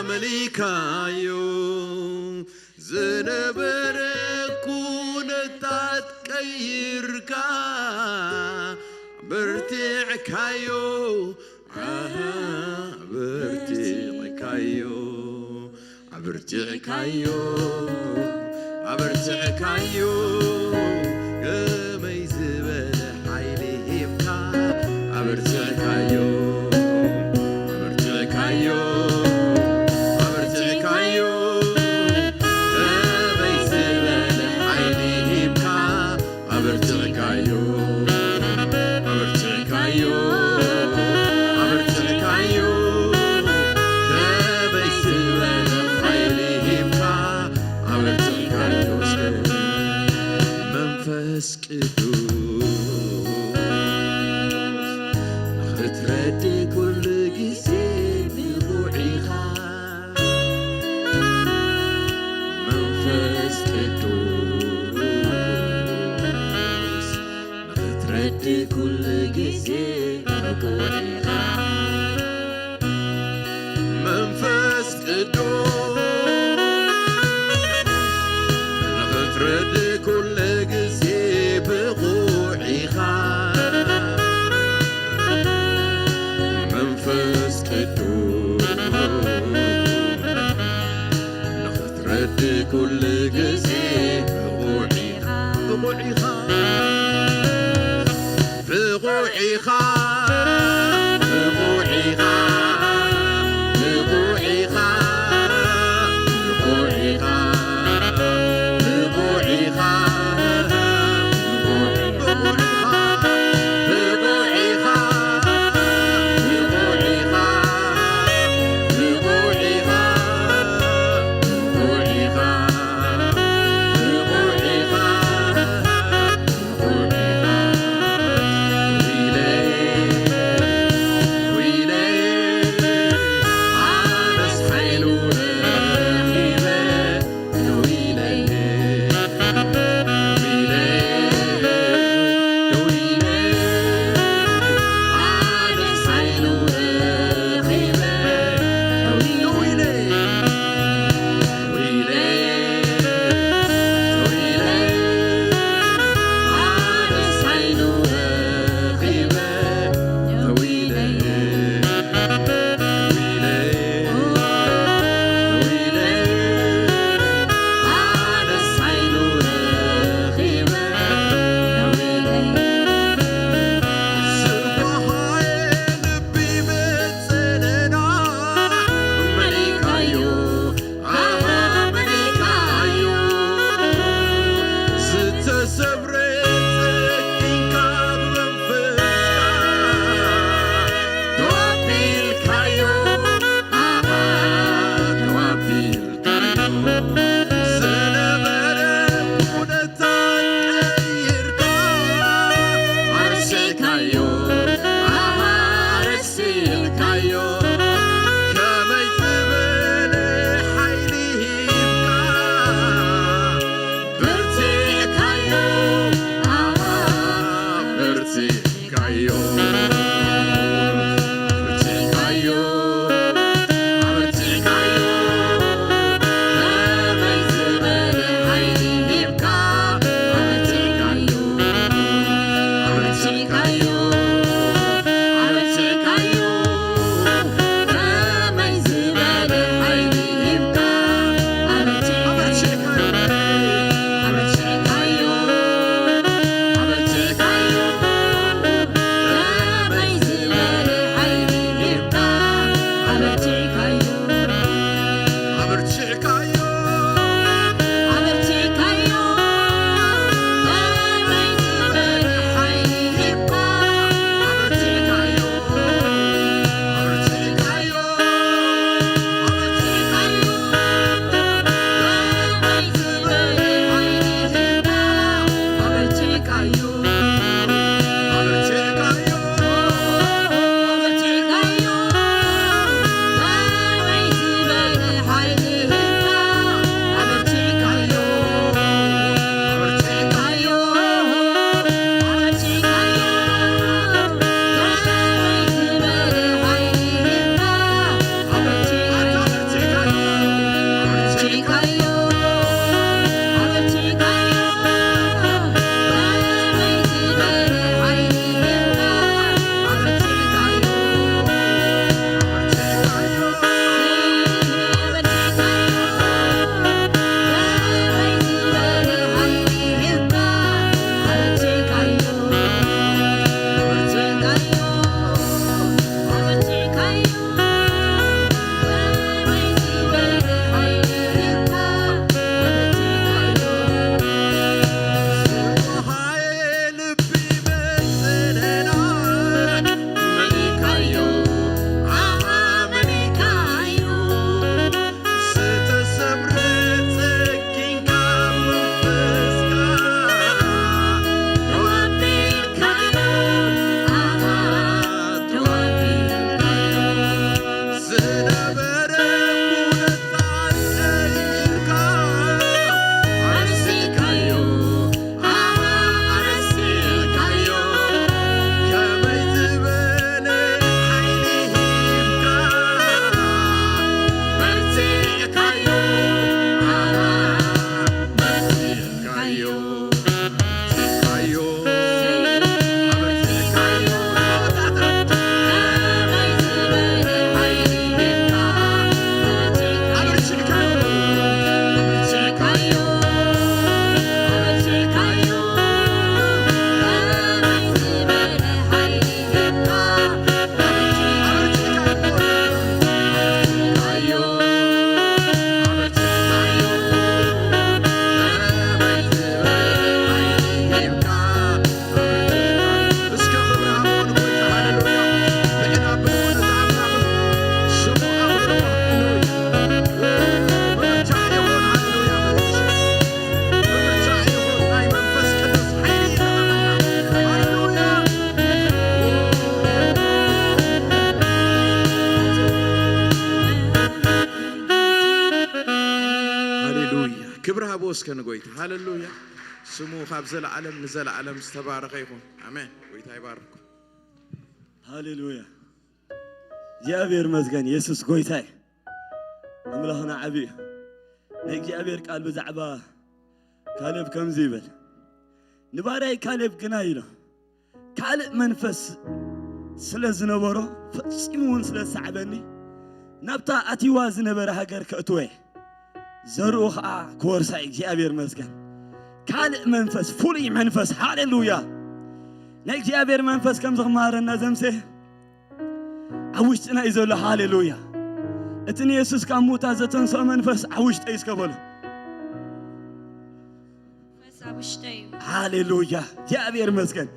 መሊካዮ። ዝነበረ ኩነታት ቀይርካ፣ በርቲዕካዮ፣ ኣሃ በርቲዕካዮ። ኣበርቲዕካዮ፣ ኣበርቲዕካዮ፣ ከመይ ዝበለ ሓይሊ ሂብካ። ኣበርቲዕካዮ፣ ኣበርቲዕካዮ፣ ኣበርቲዕካዮ፣ ከመይ ዝበለ ሓይሊ ሂብካ። ኣበርቲዕካዮ፣ ኣበርቲዕካዮ፣ ኣበርቲዕካዮ፣ ከመይ ዝበለ ሓይሊ ሂብካ። ኣበርቲዕካዮ እስከ መንፈስ ቅዱስ ንኽትረድእ ኩሉ ግዜ ብቑዕ ኢኻ። መንፈስ ቅዱስ ንኽትረድእ ኩሉ ግዜ ብቑዕ ኢኻ። መንፈስ ቅዱስ ንኽትረድእ ኩሉ ግዜ ብቑዕ ኢኻ። መንፈስ ቅዱስ ንኽትረድእ ኩሉ ግዜ ብቑዕ ኢኻ። ብቑዕ ኢኻ። ብቑዕ ኢኻ፣ ብቑዕ ኢኻ፣ ብቑዕ ኢኻ፣ ብቑዕ ኢኻ፣ ብቑዕ ኢኻ፣ ብቑዕ ኢኻ፣ ብቑዕ ኢኻ፣ ብቑዕ ኢኻ፣ ብቑዕ ኢኻ፣ ብቑዕ ኢኻ። ዝነበረ ኩነታት ቀይርካ ኣርሲእካዮ፣ ኣሃ፣ ኣርሲእካዮ። ከመይ ዝበለ ሓይሊ ሂብካ በርቲዕካዮ፣ ኣሃ፣ በርቲዕካዮ። ኣበርቲዕካዮ፣ ኣበርቲዕካዮ፣ ከመይ ዝበለ ሓይሊ ሂብካ፣ ኣበርቲዕካዮ፣ ኣበርቲዕካዮ፣ ኣበርቲዕካዮ፣ ከመይ ዝበለ ሓይሊ ሂብካ፣ ኣበርቲዕካዮ፣ ኣበርቲዕካዮ፣ ኣበርቲዕካዮ። ከመይ ዝበለ ሓይሊ ሂብካ ኣበርቲዕካዮ፣ ኣበርቲዕካዮ፣ ኣበርቲዕካዮ። ከመይ ዝበለ ሓይሊ ሂብካ ኣበርቲዕካዮ፣ ኣበርቲዕካዮ፣ ኣበርቲዕካዮ። ከመይ ዝበለ ሓይሊ ሂብካ ኣበርቲዕካዮ። ዝነበረ ኩነታት ቀይርካ ኣርሲእካዮ፣ ኣሃ፣ ኣርሲእካዮ። ከመይ ዝበለ ሓይሊ ሂብካ በርቲዕካዮ፣ ኣሃ፣ በርቲዕካዮ። እስከ ክብሪ ሃብዎ ንጎይታ። ሃሌሉያ። ንሕና ብእውነት ኣምላኽ ስሙ ኣኽብርዎ። ሃሌሉያ። ምርጫ ይኹን። ሃሌሉያ። ምርጫ ይኹን። ናይ መንፈስ ቅዱስ ሓይሊ ይዛረበና። ሃሌሉያ። ሃሌሉያ። ክብሪ ሃብዎ እስከ ንጎይታ። ሃሌሉያ። ስሙ ካብ ዘለዓለም ንዘለዓለም ዝተባረኸ ይኹን። ኣሜን። ጎይታ ይባርኩም። ሃሌሉያ። እግዚኣብሔር ይመስገን። የሱስ ጎይታ እዩ። ኣምላኽና ዓቢ እዩ። ናይ እግዚኣብሔር ቃል ብዛዕባ ካሌብ ከምዚ ይብል፣ ንባርያይ ካሌብ ግና ኢሉ፣ ካልእ መንፈስ ስለ ዝነበሮ፣ ፈጺሙ እውን ስለ ዝሰዓበኒ፣ ናብታ ኣትይዋ ዝነበረ ሃገር ከእትዎ እየ። ዘርኡ ኸኣ ክወርሳ እዩ። እግዚኣብሔር ይመስገን። ካልእ መንፈስ፣ ፍሉይ መንፈስ። ሃሌሉያ። ናይ እግዚኣብሔር መንፈስ ከም ዝኽመሃረና ዘምሴ ኣብ ውሽጥና እዩ ዘሎ። ሃሌሉያ። እቲ ንየሱስ ካብ ሙታ ዘተንስኦ መንፈስ ኣብ ውሽጠይ እስከ በሉ። መንፈስ ኣብ ውሽጠይ እዩ። ሃሌሉያ። እግዚኣብሔር ይመስገን።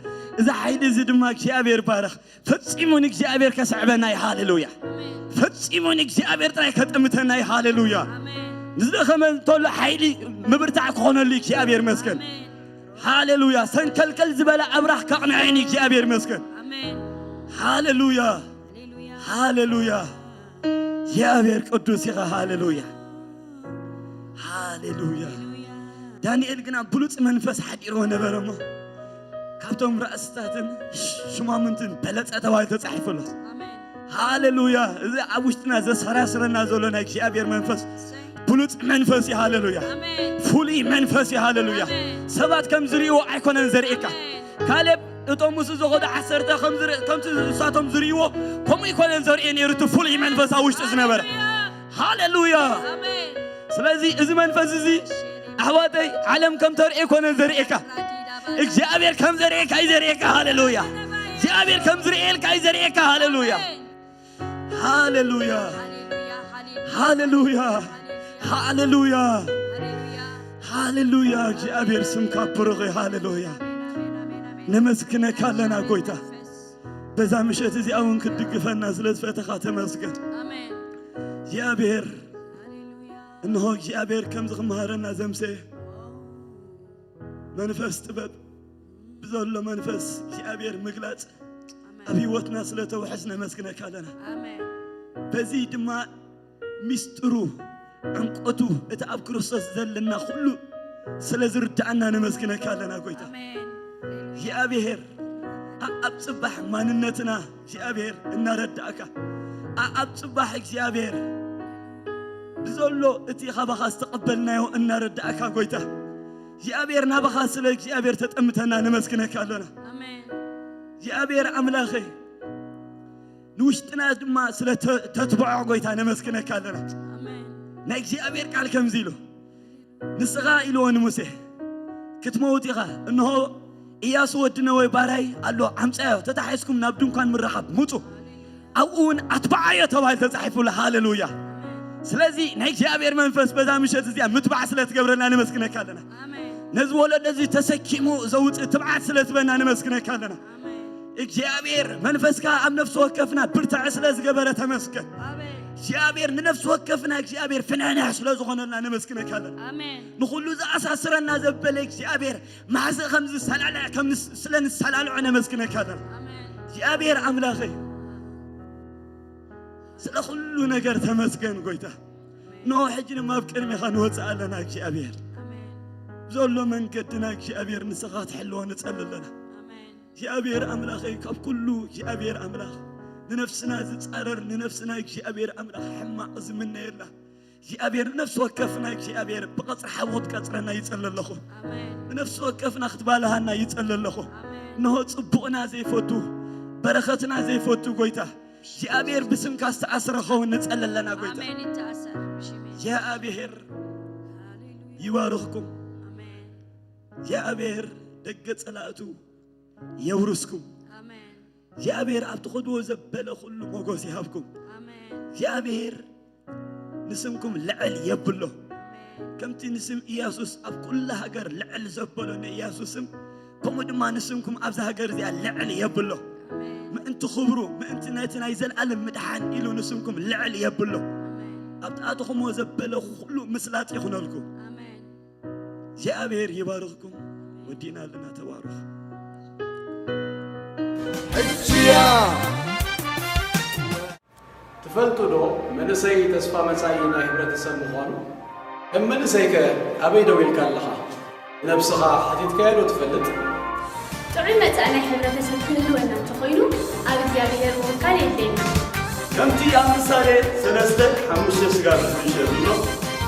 እዚ ሓይሊ እዚ ድማ እግዚኣብሔር ባረኽ። ፈጺሙ ንእግዚኣብሔር ከስዕበና እዩ። ሃሌሉያ። ኣሜን። ፈጺሙ ንእግዚኣብሔር ጥራይ ከጠምተና እዩ። ሃሌሉያ። ኣሜን። ንዝደኸመ እንተሎ ሓይሊ ምብርታዕ ክኾነሉ እግዚኣብሔር ይመስገን። ሃሌሉያ። ሰንከልከል ዝበለ ኣብራኽ ከቕንዐኒ እግዚኣብሔር ይመስገን። ሃሌሉያ። ሃሌሉያ። እግዚኣብሔር ቅዱስ ኢኻ። ሃሌሉያ። ሃሌሉያ። ዳንኤል ግና ብሉጽ መንፈስ ሓዲርዎ ነበረ እሞ ካብቶም ራእስታትን ሽማምንትን በለጸ ተባሂሉ ተጻሒፉ ኣሎ። ሃሌሉያ። እዚ ኣብ ውሽጥና ዘሰራስረና ዘሎ ናይ እግዚኣብሔር መንፈስ ብሉጽ መንፈስ እዩ። ሃሌሉያ። ፍሉይ መንፈስ እዩ። ሃሌሉያ። ሰባት ከም ዝርእይዎ ኣይኮነን ዘርእየካ። ካሌብ እቶም ምስ ዝኸዱ ዓሰርተ ከም ዝርኢ-፣ ከምቲ እሳቶም ዝርእይዎ ከምኡ ኣይኮነን ዘርእየ ነይሩ እቲ ፍሉይ መንፈስ ኣብ ውሽጡ ዝነበረ። ሃሌሉያ። ስለዚ እዚ መንፈስ እዚ ኣሕዋተይ ዓለም ከም ተርእየ ኣይኮነን ዘርእየካ። እግዚኣብሔር ከም ዘርእየካ እዩ ዘርእየካ። ሃሌሉያ። እግዚኣብሔር ከም ዝርእየልካ እዩ ዘርእየካ። ሃሌሉያ። ሃሌሉያ። ሃሌሉያ። ሃሌሉያ። ሃሌሉያ። እግዚኣብሔር ስምካ ብሩኽ እዩ። ሃሌሉያ። ነመስግነካ ኣለና ጎይታ። በዛ ምሸት እዚኣ እውን ክትድግፈና ስለ ዝፈተኻ ተመስገን። እግዚኣብሔር፣ እንሆ እግዚኣብሔር ከምዚ ክመሃረና ዘምሰየ መንፈስ ጥበብ ብዘሎ መንፈስ እግዚኣብሔር ምግላጽ ኣብ ህይወትና ስለ ተውሕስ ነመስግነካ ኣለና። በዚ ድማ ሚስጥሩ ዕምቆቱ እቲ ኣብ ክርስቶስ ዘለና ኩሉ ስለ ዝርድኣና ነመስግነካ ኣለና ጎይታ። እግዚኣብሔር ኣ-፣ ኣብ ጽባሕ ማንነትና እግዚኣብሔር እናረዳእካ ኣ-፣ ኣብ ጽባሕ እግዚኣብሔር ብዘሎ እቲ ካባኻ ዝተቐበልናዮ እናረዳእካ ጎይታ እግዚኣብሔር ናባኻ ስለ እግዚኣብሔር ተጠምተና ነመስግነካ ኣለና። እግዚኣብሔር ኣምላኸይ ንውሽጥና ድማ ስለ ተ-፣ ተትብዖ ጎይታ ነመስግነካ ኣለና። ናይ እግዚኣብሔር ቃል ከምዚ ኢሉ ንስኻ ኢልዎ ንሙሴ ክትመውት ኢኻ። እንሆ ኢያሱ ወዲ ነወይ ባራይ ኣሎ፣ ኣምጻዮ፣ ተታሒዝኩም ናብ ድንኳን ምርኻብ ምጹ። ኣብኡ እውን ኣትብዓዮ ተባሂሉ ተጻሒፉ ኣሎ። ሃሌሉያ። ስለዚ ናይ እግዚኣብሔር መንፈስ በዛ ምሸት እዚኣ ምትባዕ ስለ ትገብረና ነመስግነካ ኣለና። ነዚ ወለዶ እዚ ተሰኪሙ ዘውፅእ ትብዓት ስለ ዝበና ነመስግነካ ኣለና። እግዚኣብሔር መንፈስካ ኣብ ነፍሲ ወከፍና ብርትዐ ስለ ዝገበረ ተመስገን። እግዚኣብሔር ንነፍሲ ወከፍና እግዚኣብሔር ፍንሕንሕ ስለ ዝኾነልና ነመስግነካ ኣለና። ንኹሉ ዝኣሳስረና ዘበለ እግዚኣብሔር ማሕዘ ከም ዝሰላልዐ ከም ንስ-፣ ስለ ንሰላልዖ ነመስግነካ ኣለና። እግዚኣብሔር ኣምላኸይ ስለ ኩሉ ነገር ተመስገን ጎይታ። እንሆ ሕጂ ድማ ኣብ ቅድሜኻ ንወፅእ ኣለና እግዚኣብሔር። ዘሎ መንገድና እግዚኣብሔር ንስኻ ትሕልዎ ንጸሊ ኣለና። እግዚኣብሔር ኣምላኸይ ካብ ኩሉ እግዚኣብሔር ኣምላኽ ንነፍስና ዝጻረር ንነፍስና እግዚኣብሔር ኣምላኽ ሕማቕ ዝምነየላ እግዚኣብሔር ንነፍሲ ወከፍና እግዚኣብሔር ብቐጽሪ ሓዊ ክትቀጽረና ይጸሊ ኣለኹ። ንነፍሲ ወከፍና ክትባልሃና ይጸሊ ኣለኹ። እንሆ ጽቡቕና ዘይፈቱ በረኸትና ዘይፈቱ ጎይታ እግዚኣብሔር ብስምካ ዝተኣስረ ኸውን ንጸሊ ኣለና ጎይታ። ኣሜን። ይተኣሰር ብሽም የሱስ። እግዚኣብሔር ሃሌሉያ። ይባርኽኩም። ኣሜን። እግዚኣብሔር ደገ ጸላእቱ የውርስኩም። ኣሜን። እግዚኣብሔር ኣብ ትኸድዎ ዘበለ ኩሉ ሞገስ ይሃብኩም። ኣሜን። እግዚኣብሔር ንስምኩም ልዕል የብሎ። ኣሜን። ከምቲ ንስም ኢየሱስ ኣብ ኩላ ሃገር ልዕል ዘበሎ ንኢየሱስ ስም፣ ከምኡ ድማ ንስምኩም ኣብዛ ሃገር እዚኣ ልዕል የብሎ። ኣሜን። ምእንቲ ክብሩ፣ ምእንቲ ነቲ ናይ ዘለኣለም ምድሓን ኢሉ ንስምኩም ልዕል የብሎ። ኣሜን። ኣብ ትኣተኹምዎ ዘበለ ኩሉ ምስላጥ ይኹነልኩም። ኣሜን። እግዚኣብሔር ይባርኽኩም። ወዲእና ኣለና። ተባረኹ። እጅያ ትፈልጡ ዶ መንእሰይ ተስፋ መጻኢ ናይ ህብረተሰብ ምዃኑ? ከም መንእሰይከ ኣበይ ደው ኢልካ ኣለኻ? ንነብስኻ ሓቲትካያ ዶ ትፈልጥ? ጥዑይ መጻኢ ናይ ሕብረተሰብ ክህልወና እንተኾይኑ፣ ኣብ እግዚኣብሔር ምውካል የድልየና። ከምቲ ኣብ ምሳሌ ሰለስተ ሓሙሽተ ስጋብ ሽዱሽተ ዘሎ፣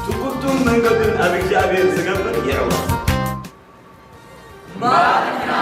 ትውክልቱን መንገዱን ኣብ እግዚኣብሔር ዝገብር የዕወት። እምበኣር ንሕና